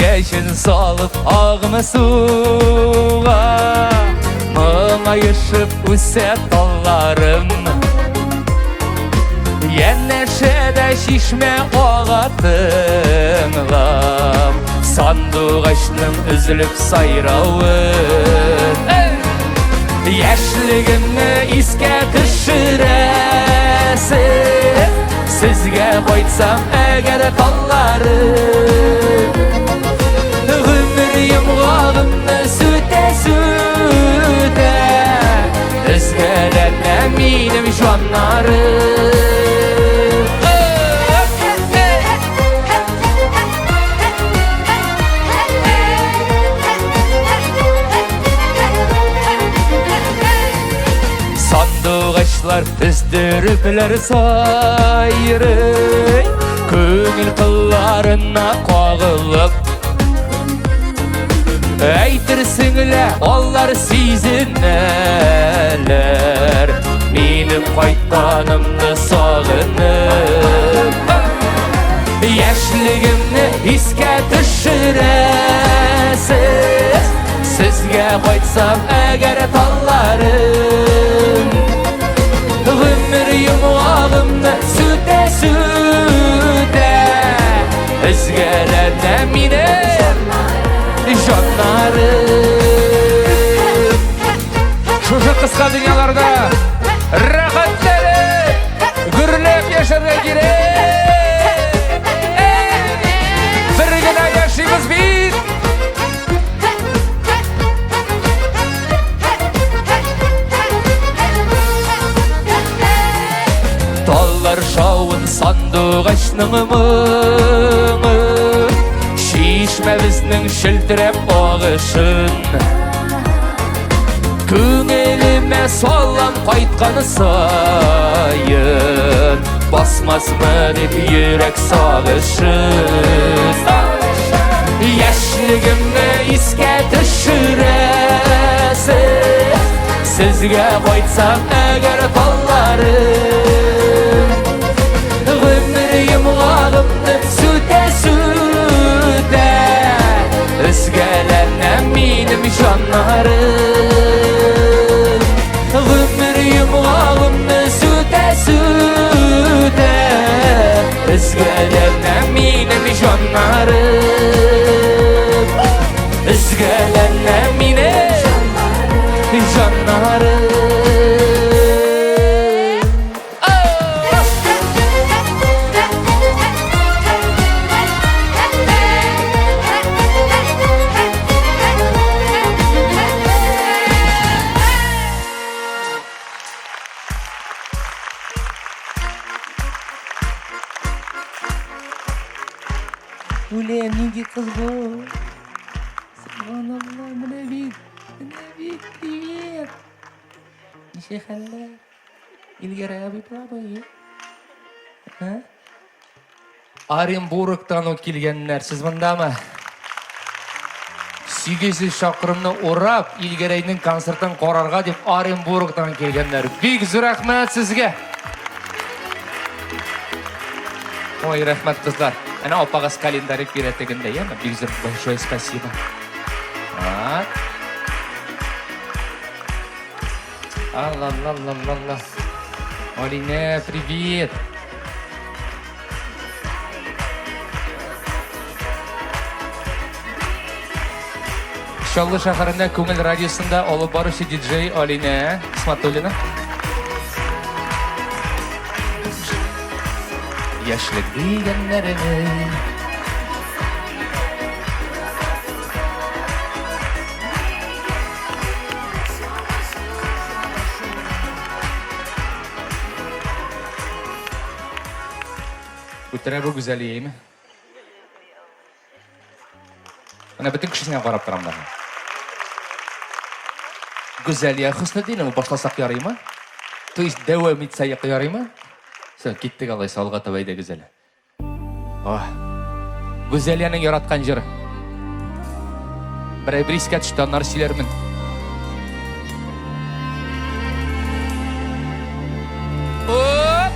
Чәчен салып агымы суга Моңаешып үсә талларым Янәшәдә чишмә ага тыңлап Сандугачның өзелеп сайравын Яшьлегемне искә төшерәсез Сезгә кайтсам әгәр талларым Гомер йомгагымны сүтә-сүтә Өзгәләнә минем җаннарым. Сандугачлар өздерепләр сайрый, Күңел кылларына кагылып. Әйтерсең лә алар сизенәләр, Минем кайтканымны сагынып. Яшьлегемне искә төшерәсез, Сезгә кайтсам әгәр талларым. Гомер йомгагымны сүтә-сүтә, Өзгәләнә минем җаннарым. Шушы кыска дөньяларда рәхәтләнеп, гөрләп яшәргә кирәк. Бер генә яшибез бит. Таллар шавын сандугачның моңы, Чишмәбезнең челтерәп агышын. Күңелемә салам кайткан саен, Басмасмы дип йөрәк сагышын. Яшьлегемне искә төшерәсез, Сезгә кайтсам әгәр талларым. Гомер йомгагымны сүтә-сүтә, Өзгәләнә минем җаннарым. Гомер йомгагымны сүтә-сүтә, Өзгәләнә минем җаннарым. Өзгәләнә минем җаннарым. Үлә, нинди кыз бу? Субханалла, менә бит, менә бит, привет. Ничә хәлләр? Илгәрәй абый правый. Ә? Оренбургтан ук килгәннәр. Сез мондамы? 800 чакрымны урап, Илгәрәйнең концертын карарга дип Оренбургтан килгәннәр. Бик зур рәхмәт сезгә. Ой, рәхмәт, кызлар. Әнә апагыз календарь бирә тегендә, яме? Бик зур большое спасибо. Так. Алла-ла-ла-ла-ла. Алинә, привет. Чаллы шәһәрендә Күңел радиосында алып баручы диджей Алинә Исматуллина. Яшьлек дигәннәрне Үтерә бу Гүзәлияме? Менә бөтен кешесенә карап торам да. Гүзәлия Хөснетдинова башласак ярыймы? То есть дәвам итсәк ярыймы? Все, киттек алайса алга таба әйдә Гүзәлия. Ох. Гүзәлиянең яраткан җыры. Бер әйбер искә төште, аннары сөйләрмен. Оп!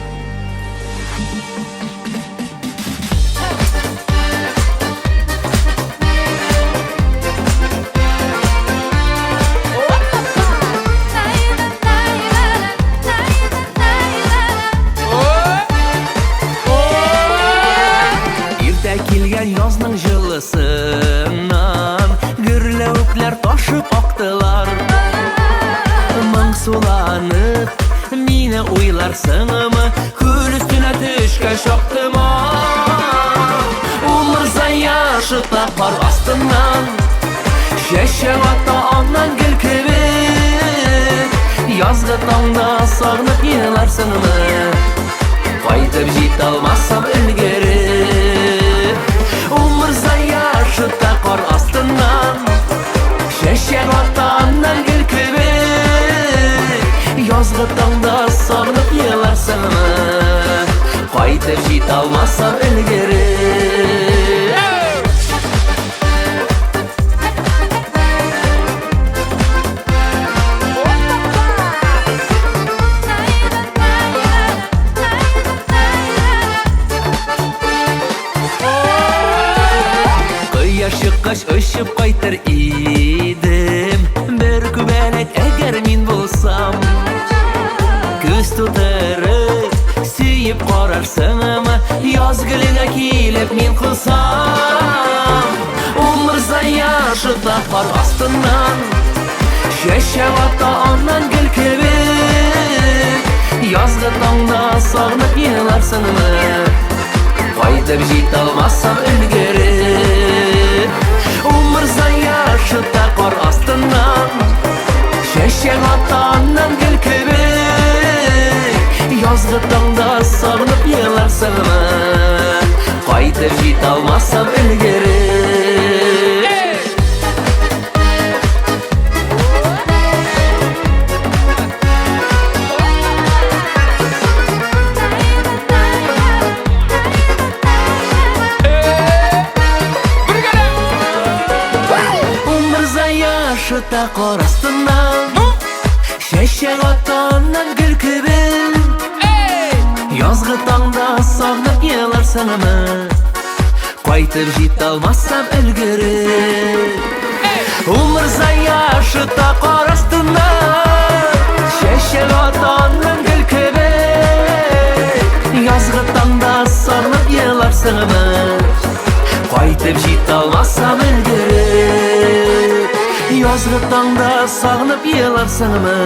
еларсыңмы? Күл өстенә төшкән чак томан. Умырзая шыта кар астыннан, Чәчәк ата аннан гөл кебек. Язгы таңда сагынып еларсыңмы? Кайтып җитә алмасам өлгереп. Умырзая шыта кар астыннан, Чәчәк ата аннан гөл кебек. Язгы таңда сагынып еларсыңмы? Кайтып җитә алмасам өлгереп. Кояш чыккач очып кайтыр идем, Бер күбәләк әгәр мин булсам. Күз тутырып, сөеп карарсыңмы, Яз гөленә килеп мин кусам. Умырзая шыта кар астыннан, Чәчәк ата аннан гөл кебек. Язгы таңда сагынып еларсыңмы? Кайтып җитә алмасам өлгереп. Умырзая шыта кар астыннан, Чәчәк ата аннан гөл кебек. Язгы таңда сагынып еларсыңмы? Кайтып җитә алмасам өлгереп. Умырзая шыта кар астыннан, Чәчәк ата аннан гөл кебек. Язгы таңда сагынып еларсыңмы? Кайтып җитә алмасам өлгереп. Умырзая шыта кар астыннан, Чәчәк ата аннан гөл кебек. Язгы таңда сагынып еларсыңмы? Кайтып җитә алмасам өлгереп. Язгы таңда сагынып еларсыңмы?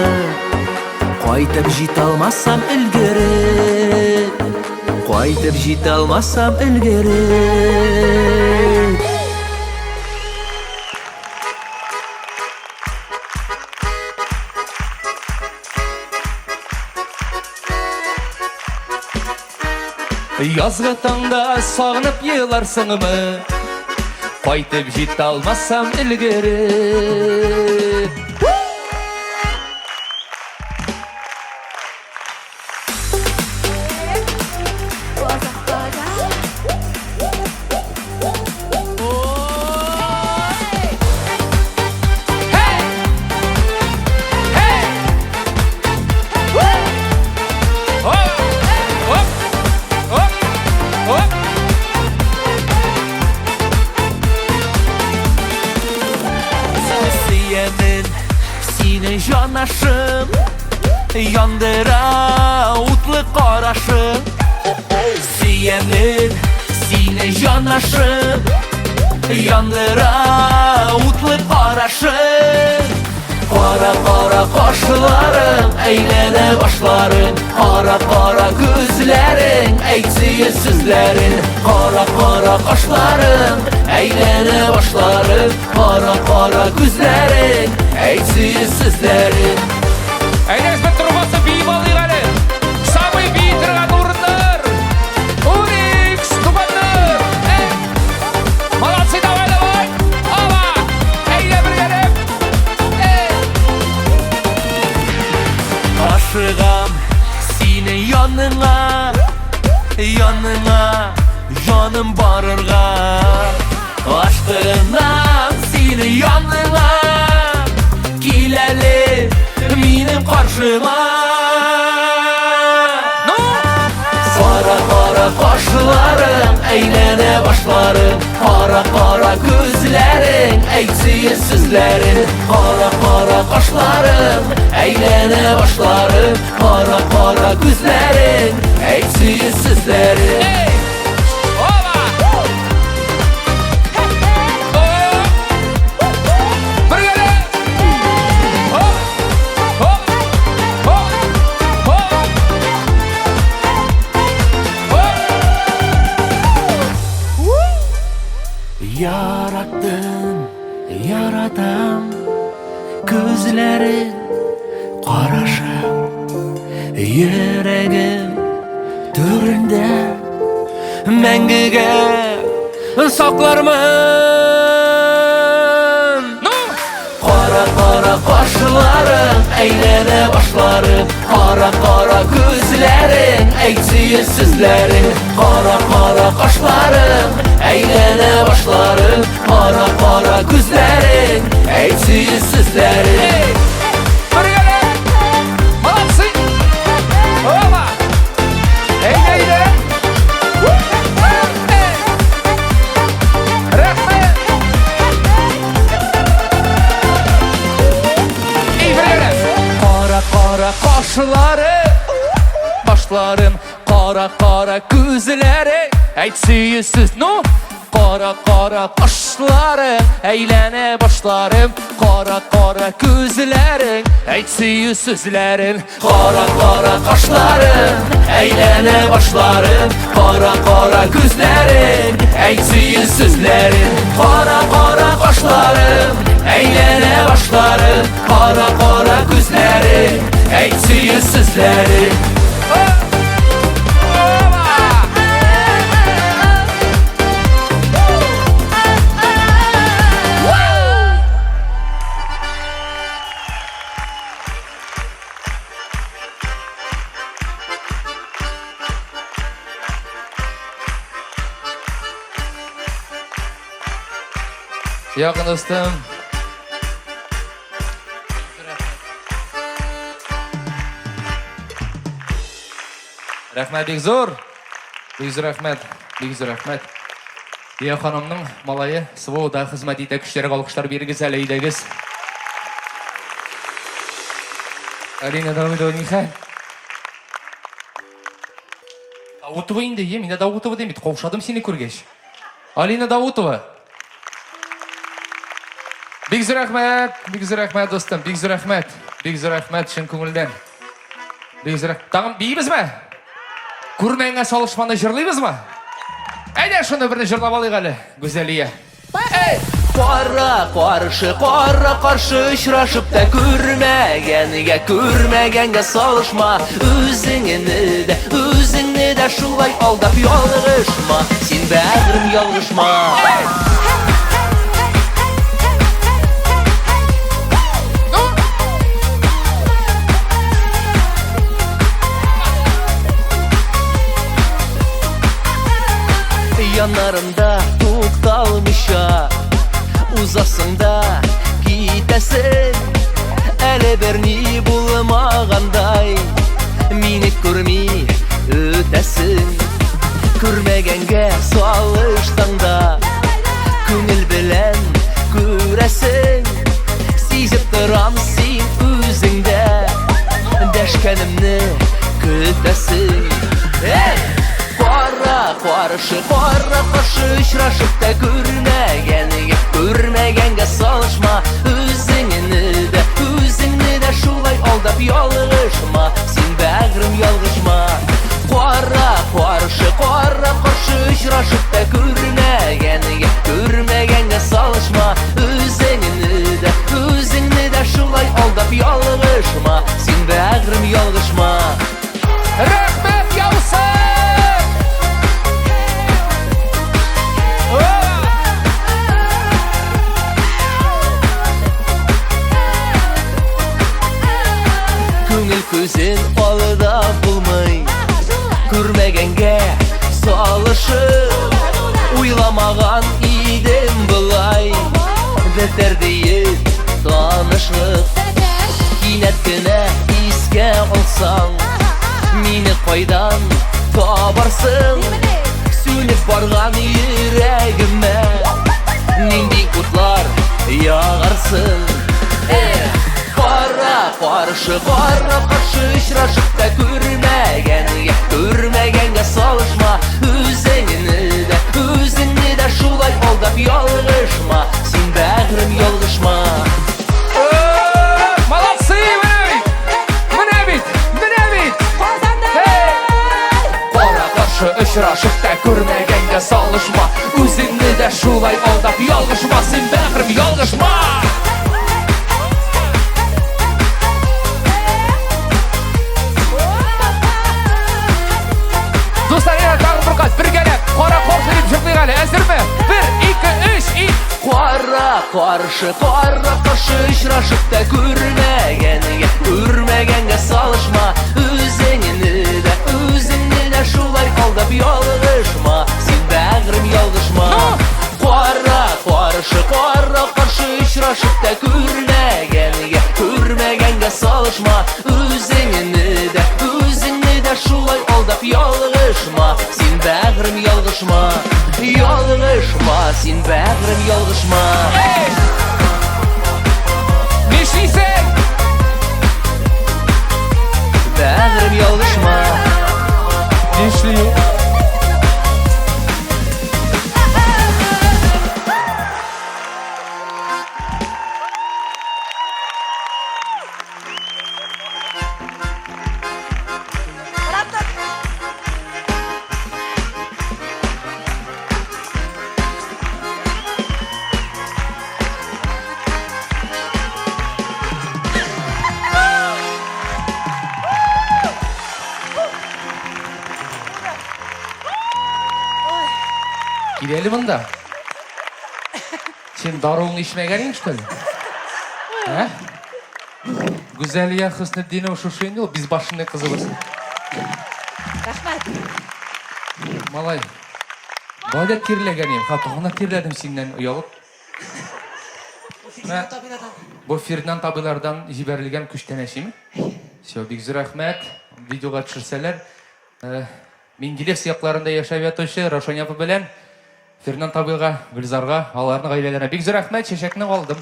Кайтып җитә алмасам өлгереп. Кайтып җитә алмасам өлгереп. Язгы таңда сагынып еларсыңмы? Кайтып җитә алмасам өлгереп. Сөямен сине, җанашым, Яндыра утлы карашың. Сөямен сине, җанашым, Яндыра утлы карашың. Кара-кара кашларың, әйләнә башларың. Кара-кара күзләрең, әйт сөю сүзләрен. Кара-кара кашларың, әйләнә башларың. Кара-кара күзләрең, әйт сөю сүзләрен. Әйдәгез, бер торып биеп алыйк әле. Самый бии торган урыннар. Уникс, туганнар. Эй! Молодцы, давай, давай. Ова! Әйдә бергәләп. Эй! Ашыгам синең яныңа, Яныңа, җаным барырга. Ашкынам синең яныңа, Кил әле минем каршыма. Ну! Кара-кара кашларың, әйләнә башларың. Кара-кара күзләрең, әйт сөю сүзләрен. Кара-кара кашларың, әйләнә башларың. Кара-кара күзләрең, әйт сөю сүзләрен. Эй! Ова! Бергәләп! Хоп! Хоп! Хоп! Хоп! Яраттым, яратам Күзләрең, карашың Йөрәгем түрендә Мәңгегә саклармын Ну! Кара кара кашларың әйләнә башларым Кара кара күзләрең әйт сөю сүзләрең Кара кара кашларың әйләнә башларым Кара кара күзләрең әйт сөю сүзләрең Бергәләп! Молодцы! Опа! Әйдә, әйдә! Рәхмәт! Эй, бергәләп! Кара кара кашлары Башларым кара кара күзләре Әйт сөю сүз, ну! Кара кара кашлары Әйләнә башларым Кара кара күзләрең Әйт сөю сүзләрен Кара кара кашларың Әйләнә башларым Кара кара күзләрең Әйт сөю сүзләрен Кара кара кашларым Әйләнә башларым Кара кара күзләрең Әйт сөю сүзләрен Якын дустым. Рәхмәт бик зур. Бик зур рәхмәт. Бик зур рәхмәт. Дия ханымның малае СВОда хезмәт итә. Көчләргә алкышлар бирегез әле әйдәгез. Алина Давыдова нихәл? Даутова инде, е, мин дә Даутова дим бит, каушадым сине күргәч. Алина Даутова. Бик зур рәхмәт, бик зур рәхмәт, дустым, бик зур рәхмәт. Бик зур рәхмәт чын күңелдән. Бик зур. Тагын биибезме? Күрмәгәнгә салышманы җырлыйбызмы? Әйдә шуны берне җырлап алыйк әле, Гүзәлия. Эй! Кара каршы, кара каршы очрашып та күрмәгәнгә, күрмәгәнгә салышма. Үзеңне дә, үзеңне дә шулай алдап ялгышма. Син бәгърем ялгышма. Яннарында тукталмыйча Узасың да китәсең Әле берни булмагандай Мине күрми үтәсең Күрмәгәнгә салышсаң да Күңел белән күрәсең Сизеп торам син үзеңдә Дәшкәнемне көтәсең Эй! Кара каршы, кара каршы очрашып та күрмәгәнгә, күрмәгәнгә салышма. Үзеңне дә, үзеңне дә шулай алдап ялгышма. Син бәгърем ялгышма. Кара каршы, кара каршы очрашып та күрмәгәнгә, күрмәгәнгә салышма. Үзеңне дә, үзеңне дә шулай алдап ялгышма. Син бәгърем ялгышма. Рәхмәт яусын! Күңел күзен алдап булмый Күрмәгәнгә салышып Уйламаган идем болай Бетәр диеп танышлык Кинәт кенә искә алсаң Мине кайдан табарсың Сүнеп барган йөрәгемә Нинди утлар ягарсың Эх, кара каршы, кара каршы очрашып та күрмәгәнгә, күрмәгәнгә салышма. Үзеңне дә, үзеңне дә шулай алдап ялгышма. Син бәгърем ялгышма. Молодцы, менә бит! Менә бит! Менә бит! Кара каршы очрашып та күрмәгәнгә салышма. Үзеңне дә дә шулай алдап ялгышма син, бәгърем, ялгышма! Дуслар, әйдә тагын бер кат бергәләп кара каршы дип җырлыйк әле. Әзерме? Бер, ике, өч, и Кара каршы, кара каршы очрашып та күрмәгәнгә, күрмәгәнгә салышма. Үзеңне дә, үзеңне дә шулай алдап ялгышма. Син бәгърем ялгышма. Кара каршы, кара каршы очрашып та күрмәгәнгә, күрмәгәнгә салышма. Үзеңне дә, үзеңне дә шулай алдап ялгышма. Син бәгърем ялгышма. Ялгышма, син бәгърем ялгышма. Нишлисең? Бәгърем ялгышма. Нишли ул? Кил әле монда. Син даруыңны эчмәгән идең, что ли? Ә? Гүзәлия Хөснетдинова шушы инде ул, безбашенный кызыбыз. Рәхмәт. Малай, болай да тирләгән идем, ха, тагын да тирләдем синнән оялып. Менә бу Фердинанд абыйлардан җибәрелгән күчтәнәч, име? Все, бик зур рәхмәт. Видеога төшерсәләр, э, Менделеевск якларында яшәп ятучы Рошоня апа белән Фернанд абыйга, Гөлзарга, аларның гаиләләренә бик зур рәхмәт, чәчәкне алдым.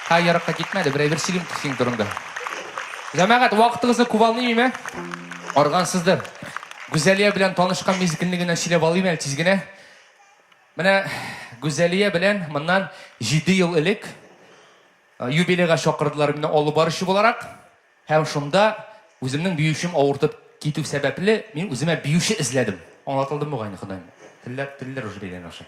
Ха, еракка китмәде, бер әйбер сөйлим синең турында. Җәмәгать, вакытыгызны күп алмыйм, име? Аргансыздыр. Гүзәлия белән танышкан мизгелне генә сөйләп алыйм әле тиз генә. Менә Гүзәлия белән моннан 7 ел элек э, юбилейга чакырдылар мине алып баручы буларак. Һәм шунда үземнең биючем авыртып китү сәбәпле, мин үземә биюче эзләдем. Аңлатылдымы бугай инде, Ходаем. Телләр, телләр уже бәйләнә башлый.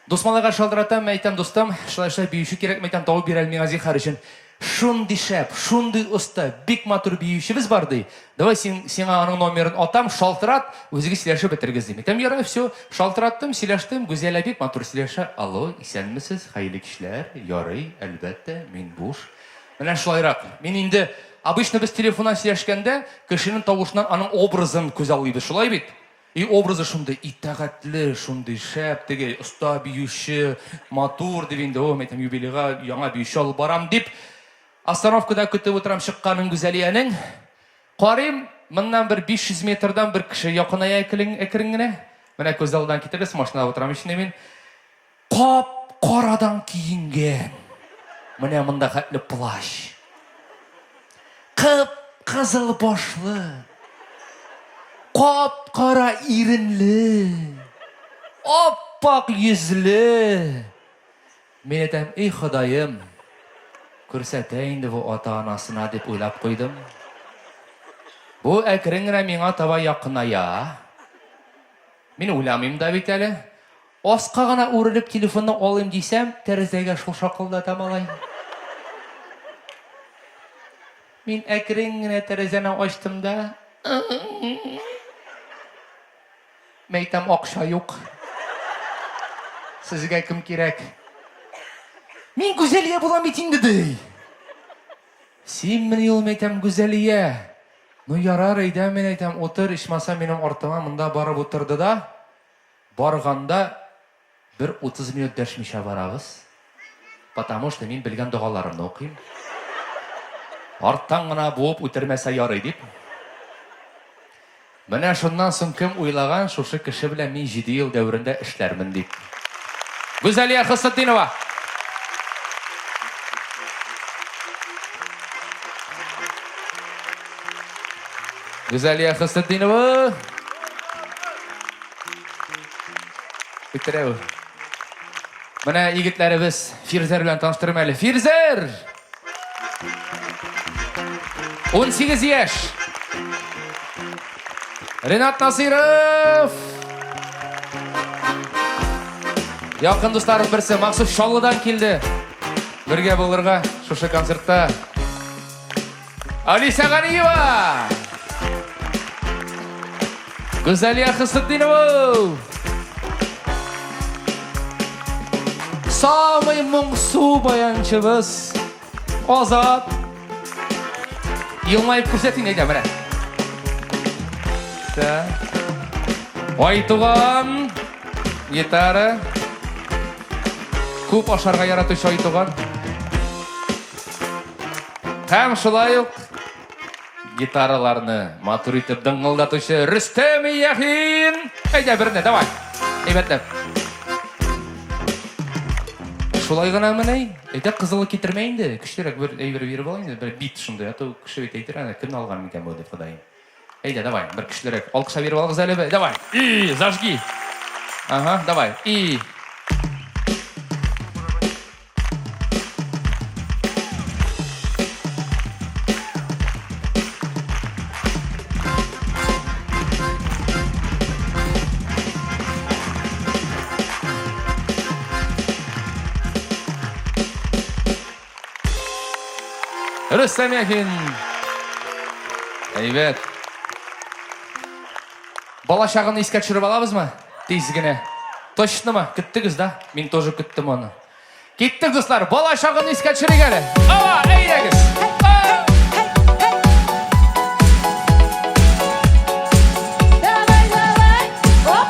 Дус малайга шалтыратам, әйтәм, дустым, шулай-шулай биюче кирәк, мәйтәм, табып бир әле миңа зинһар өчен. Шундый шәп, шундый оста, бик матур биючебез бар, ди. Давай син, сиңа аның номерын атам, шалтырат, үзегез сөйләшеп бетерегез, ди. Әйтәм, ярар, все, шалтыраттым, сөйләштем, Гүзәл әби матур сөйләшә. Алло, исәнмесез, хәерле кичләр, ярый, әлбәттә, мин буш. Менә шулайрак. Мин инде обычно без телефоннан сөйләшкәндә кешенең тавышыннан аның образын күзаллыйбыз, шулай бит? И образы шундый итагатьле, шундый шәп, теге оста биюче, матур дип инде, о, мәйтәм, юбилейга яңа биюче алып барам дип, остановкада көтеп утырам чыкканын Гүзәлиянең. Карыйм, моннан бер 500 метрдан бер кеше якыная әкрен, әкрен генә. Менә күз алдыннан китерегез, машинада утырам ич инде мин. Кап-карадан киенгән. Менә монда хәтле плащ. Кып-кызыл башлы. Кап-кара иренле. Аппак йөзле. Мин әйтәм, эй Ходаем, күрсәтә инде бу ата-анасына дип уйлап куйдым. Бу әкрен генә миңа таба якыная. Мин уйламыйм да бит әле. Аска гына үрелеп телефонны алыйм дисәм, тәрәзәгә шул шакылдата малай. Мин әкрен генә тәрәзәне ачтым да, мәйтәм, акча юк. Сезгә кем кирәк? Мин Гүзәлия булам бит инде, ди. Синмени ул, мәйтәм, Гүзәлия? Ну, ярар, әйдә, мин әйтәм, утыр, ичмаса минем артыма монда барып утырды да. Барганда бер 30 минут дәшмичә барабыз. Потому что мин белгән догаларымны укыйм. Арттан гына буып үтермәсә ярый дип. Менә шуннан соң кем уйлаган, шушы кеше белән мин 7 ел дәверендә эшләрмен дип. Гүзәлия Хөснетдинова. Гүзәлия Хөснетдинова. Үтерәү. Менә егетләребез Фирзәр белән таныштырыйм әле. Фирзәр! 18 яшь. Ренат Насыйров! Якын дусларым берсе махсус Чаллыдан килде. Бергә булырга шушы концертта. Алиса Ганиева! Гүзәлия Хисетдинова! Самый моңсу баянчыбыз Азат. Елмаеп күрсәтин әйдә менә. Так. Айтуган. Гитара. Күп ашарга яратучы Айтуган. Һәм шулай ук гитараларны матур итеп дыңгылдатучы Рөстәм Яхин. Әйдә берне, давай. Әйбәтләп. Шулай гына мени? Әйдә кызылы китермә инде. Көчлерәк бер әйбер биреп ал инде, бер бит шундый. А то кеше бит әйтер, әнә кемне алган микән бу дип, Ходаем. Әйдә, давай, бер көчлерәк. Алкыша биреп алыгыз әле. Давай. И, зажги. Ага, давай. И. Рөстәм Яхин. Әйбәт. Бала чагын искә төшереп алабызмы? Тиз генә. Точномы? Көттегез, да? Мин тоже көттем аны. Киттек, дуслар, бала чагын искә төшерик әле. Ава, әйдәгез. Давай, давай. Оп,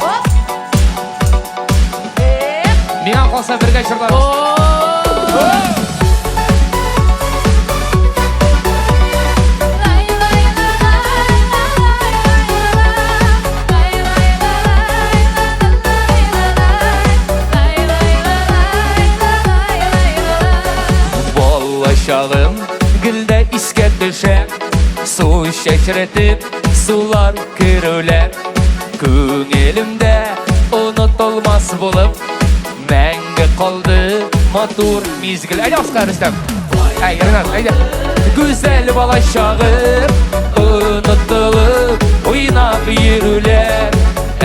оп. Миңа калса бергә җырларбыз. Балачагым гел дә искә төшә, Су чәчрәтеп, сулар керүләр. Күңелемдә онытылмас булып, Мәңге калды матур мизгел. Әйдә, Оскар, Рөстәм. Әй, Ренат, әйдә. Гүзәл балачагым, онытылып, уйнап йөрүләр.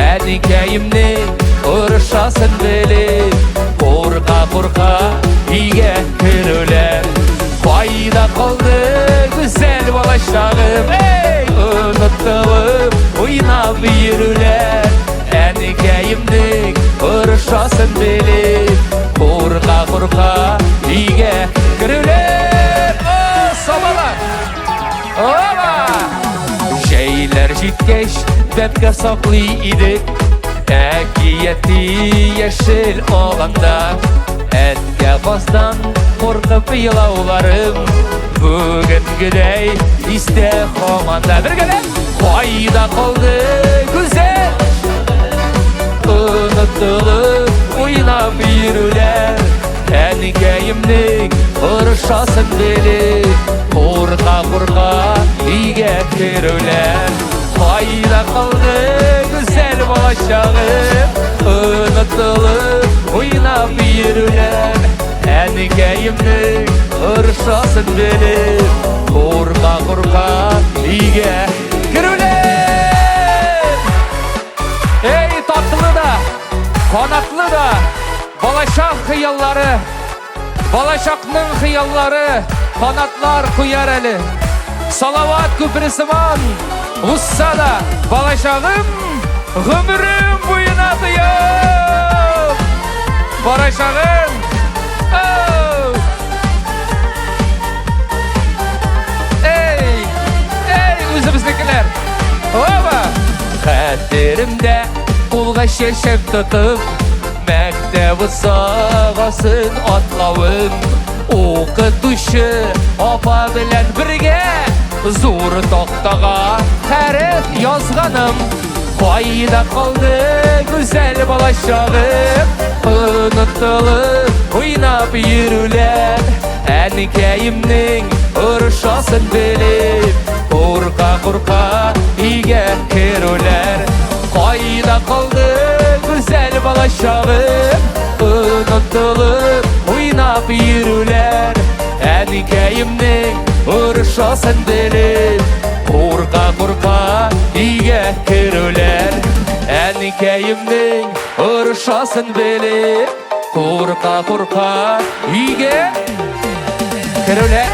Әникәемнең орышасын белеп, курка-курка өйгә керүләр. Кайда калды гүзәл балачагым, эй, онытылып, уйнап йөрүләр. Әнекәемнең орышасын белеп, курка-курка өйгә керүләр. О, сабалар! Оба! Җәйләр җиткәч, бәбкә саклый идек. Әкияти яшел аланда. Әткә баздан куркып елауларым бүгенгедәй истә һаман да. Бергәләп! Кайда калды гүзәл Онытылып уйнап йөрүләр Әнкәемнең орышасын белеп Курка-курка өйгә керүләр Кайда калды гүзәл балачагым Онытылып уйнап йөрүләр Әнкәемнең орышасын белеп Курка-курка өйгә керүләр Эй, татлы да, канатлы да Балачак хыяллары, балачакның хыяллары канатлар куяр әле. Салават күпере сыман узса да, балачагым гомерем буена тоеп. Барачагым. Оу! Эй, эй, үзебезнекеләр. Оба! Хәтеремдә кулга чәчәк тотып, Мәктәп сагасын атлавым, укытучы апа белән бергә зур тактага хәреф язганым. Кайда калды гүзәл балачагым, онытылып уйнап йөрүләр. Әнкәемнең орышасын белеп, курка-курка өйгә керүләр. Кайда калды гүзәл балачагым, онытылып уйнап йөрүләр. Әнкәемнең орышасын белеп, курка-курка өйгә керүләр. Әнкәемнең Орышасын белеп, курка-курка өйгә керүләр.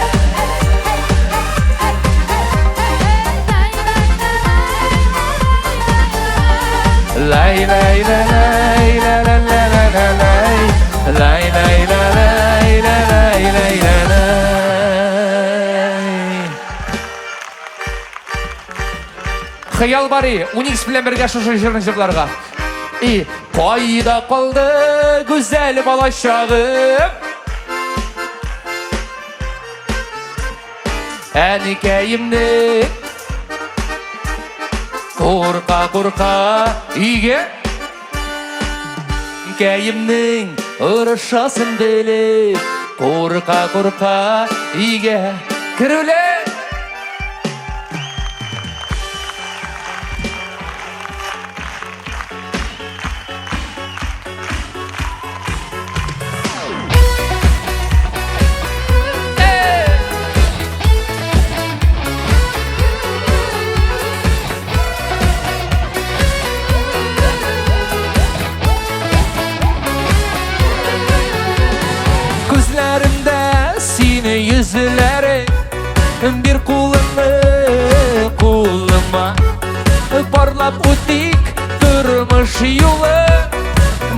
Лай лай лай лай лай лай лай лай лай лай лай лай лай лай лай лай лай. Хыял бар и, Уникс белән бергә шушы җырны җырларга. И кайда калды гүзәл балачагым? Әнекәемне курка-курка өйгә Кәемнең орышасын белеп, курка-курка өйгә керүләр. Күзләремдә сине йөзләре, бир кулыңны кулыма. Парлап үтик тормыш юлы,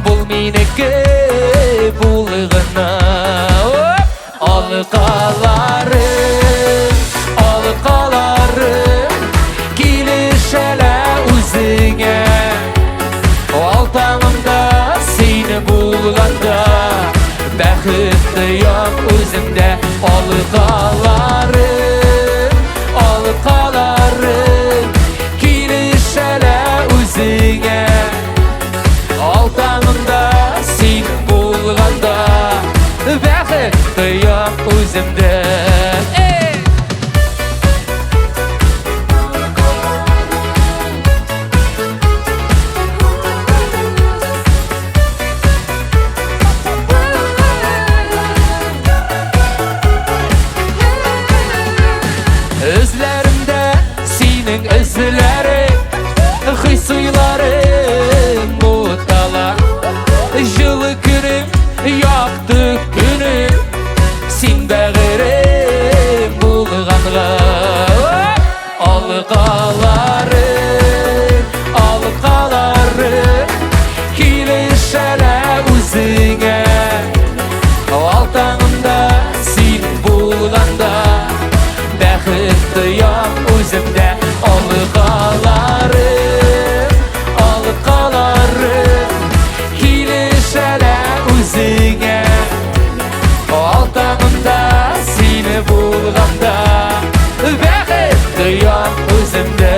бул минеке бул гына. Алкалары, алкалары, килешәлә үзеңә. Алтаңымда син булганда, бәхет тоям үземдә. Алкалары, алкалары, килешәлә үзеңә. Алтаңымда син булганда, бәхет тоям үземдә. Эзләремдә синең эзләрең, хис-уйларым бутала. Җылы көнем, якты көнем, син бәгырем булганга. Алкалары, алкалары, килешәлә үзеңә. Алтаңымда син булганда, бәхет тоям үземдә. Алкалары, алкалары, килешәлә үзеңә. Алтаңымда син булганда, бәхет тоям үземдә.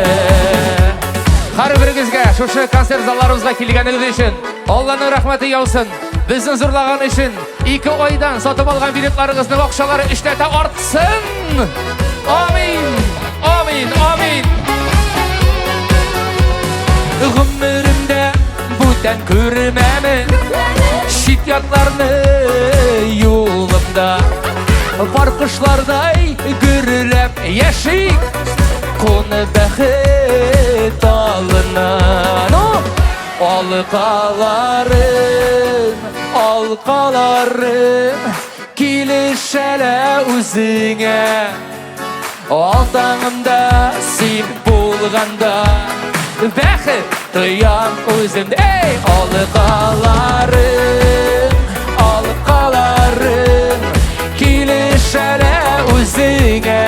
Һәрберегезгә шушы концерт залларыбызга килгәнегез өчен Алланың рәхмәте яусын. Безне зурлаган өчен 2 айдан сатып алган билетларыгызның акчалары өчләтә артсын. Амин! Амин! Амин! Гомеремдә бүтән күрмәмен чит ятларны юлымда. Пар кошлардай гөрләп яшик, куны бәхет алына. Ну, алкаларым, алкаларым, килешәлә үзеңә. Алтаңымда син булганда, бәхет тоям үземдә. Эй, алкаларым, алкаларым, килешәлә үзеңә.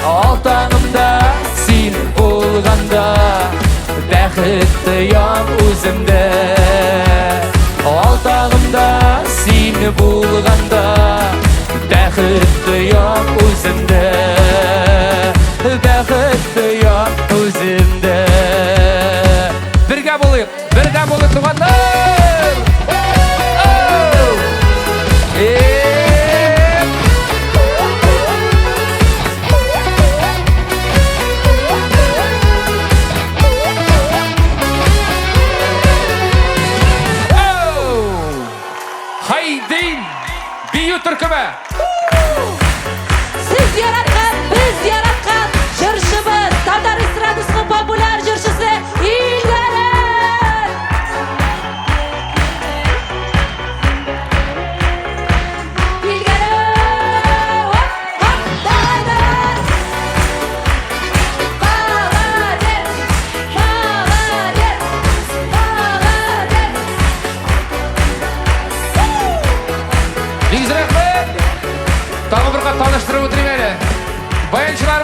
Алтаңымда син булганда, бәхет тоям үземдә. Алтаңымда син булганда, бәхет тоям үземдә. Бәхет тоям үземдә. Бергә булыйк, бергә булыйк, туганнар! Хайдин бию төркеме! Сез яраткан, без яраткан җырчыбыз, татар эстрадасының популяр җырчысы Илдарым!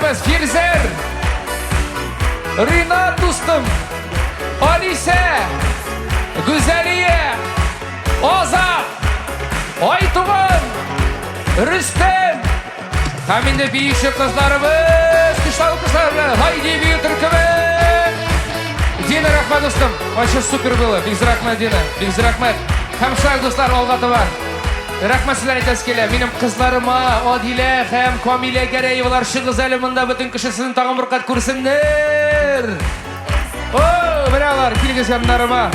дусларыбыз Фирзәр, Ринат дустым, Алисә, Гүзәлия, Азат, Айтуган, Рөстәм һәм инде биюче кызларыбыз, көчле алкышлар белән Һайди бию төркеме. Дина, рәхмәт дустым. Вообще супер было. Бик зур рәхмәт, Дина. Бик зур рәхмәт. Һәм шулай дуслар, алга таба. Рәхмәт сүзләр әйтәсе килә. Минем кызларыма Адилә һәм Камилә Гәрәевалар чыгыз әле монда бөтен кеше сезне тагын бер кат күрсеннәр. О, менә алар, килегез яннарыма.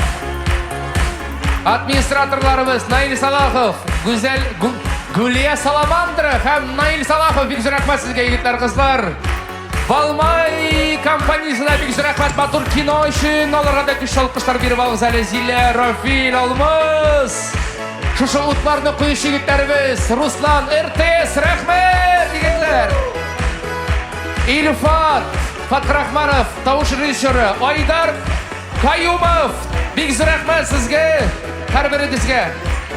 Администраторларыбыз Наил Салахов, Гүзәл Гүлия Саламандра һәм Наил Салахов бик зур рәхмәт сезгә, егетләр, кызлар. Балмай компаниясенә бик зур рәхмәт матур кино өчен. Аларга да көчле алкышлар биреп алыгыз әле Зилә, Рафил, Алмаз. Шушы утларны куючы егетләребез Руслан, РТС, рәхмәт, егетләр. Илфат Фатхрахманов, тавыш режиссеры, Айдар Каюмов, бик зур рәхмәт сезгә, һәрберегезгә.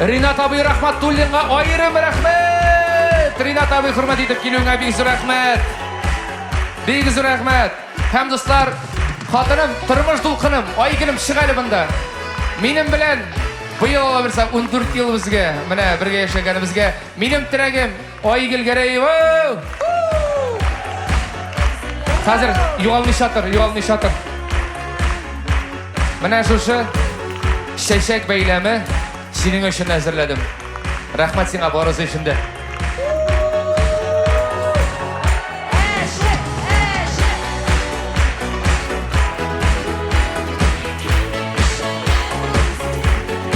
Ринат абый Рахматуллинга аерым рәхмәт. Ринат абый, хөрмәт итеп килүеңә бик зур рәхмәт. Бик зур рәхмәт. Һәм дуслар, хатыным, тормыш дулкыным, Айгөлем, чык әле монда. Минем белән быел ала бирсә 14 ел безгә, менә бергә яшәгәнебезгә. Минем терәгем Айгөл Гәрәева. Хәзер югалмыйча тор, югалмыйча тор. Менә шушы чәчәк бәйләме синең өчен әзерләдем. Рәхмәт сиңа барысы өчен дә.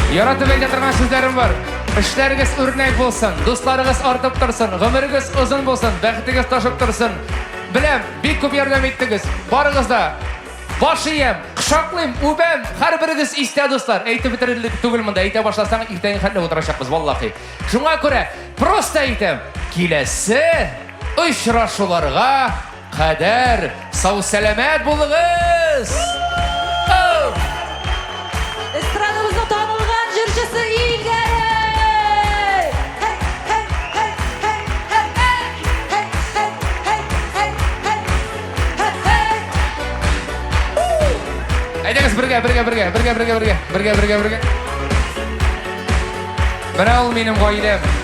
Яратып әйтә торган сүзләрем бар. Эшләрегез үрнәк булсын, дусларыгыз артып торсын, гомерегез озын булсын, бәхетегез ташып торсын. Беләм, бик күп ярдәм иттегез. Барыгыз да баш иям, кочаклыйм, үбәм. Һәрберегез истә, дуслар. Әйтеп бетерерлек түгел монда. Әйтә башласаң, иртәнге хәтле утырачакбыз, валлахи. Шуңа күрә просто әйтәм, киләсе очрашуларга Кадәр сау-сәламәт булыгыз! Эстрадабызның танылган җырчысы Илгәрәй! Һәй, һәй, һәй, һәй, һәй, һәй, һәй, һәй, һәй, һәй, һәй, һәй. Әйдәгез бергә, бергә, бергә, бергә, бергә, бергә, бергә, бергә, бергә. Менә ул минем гаиләм.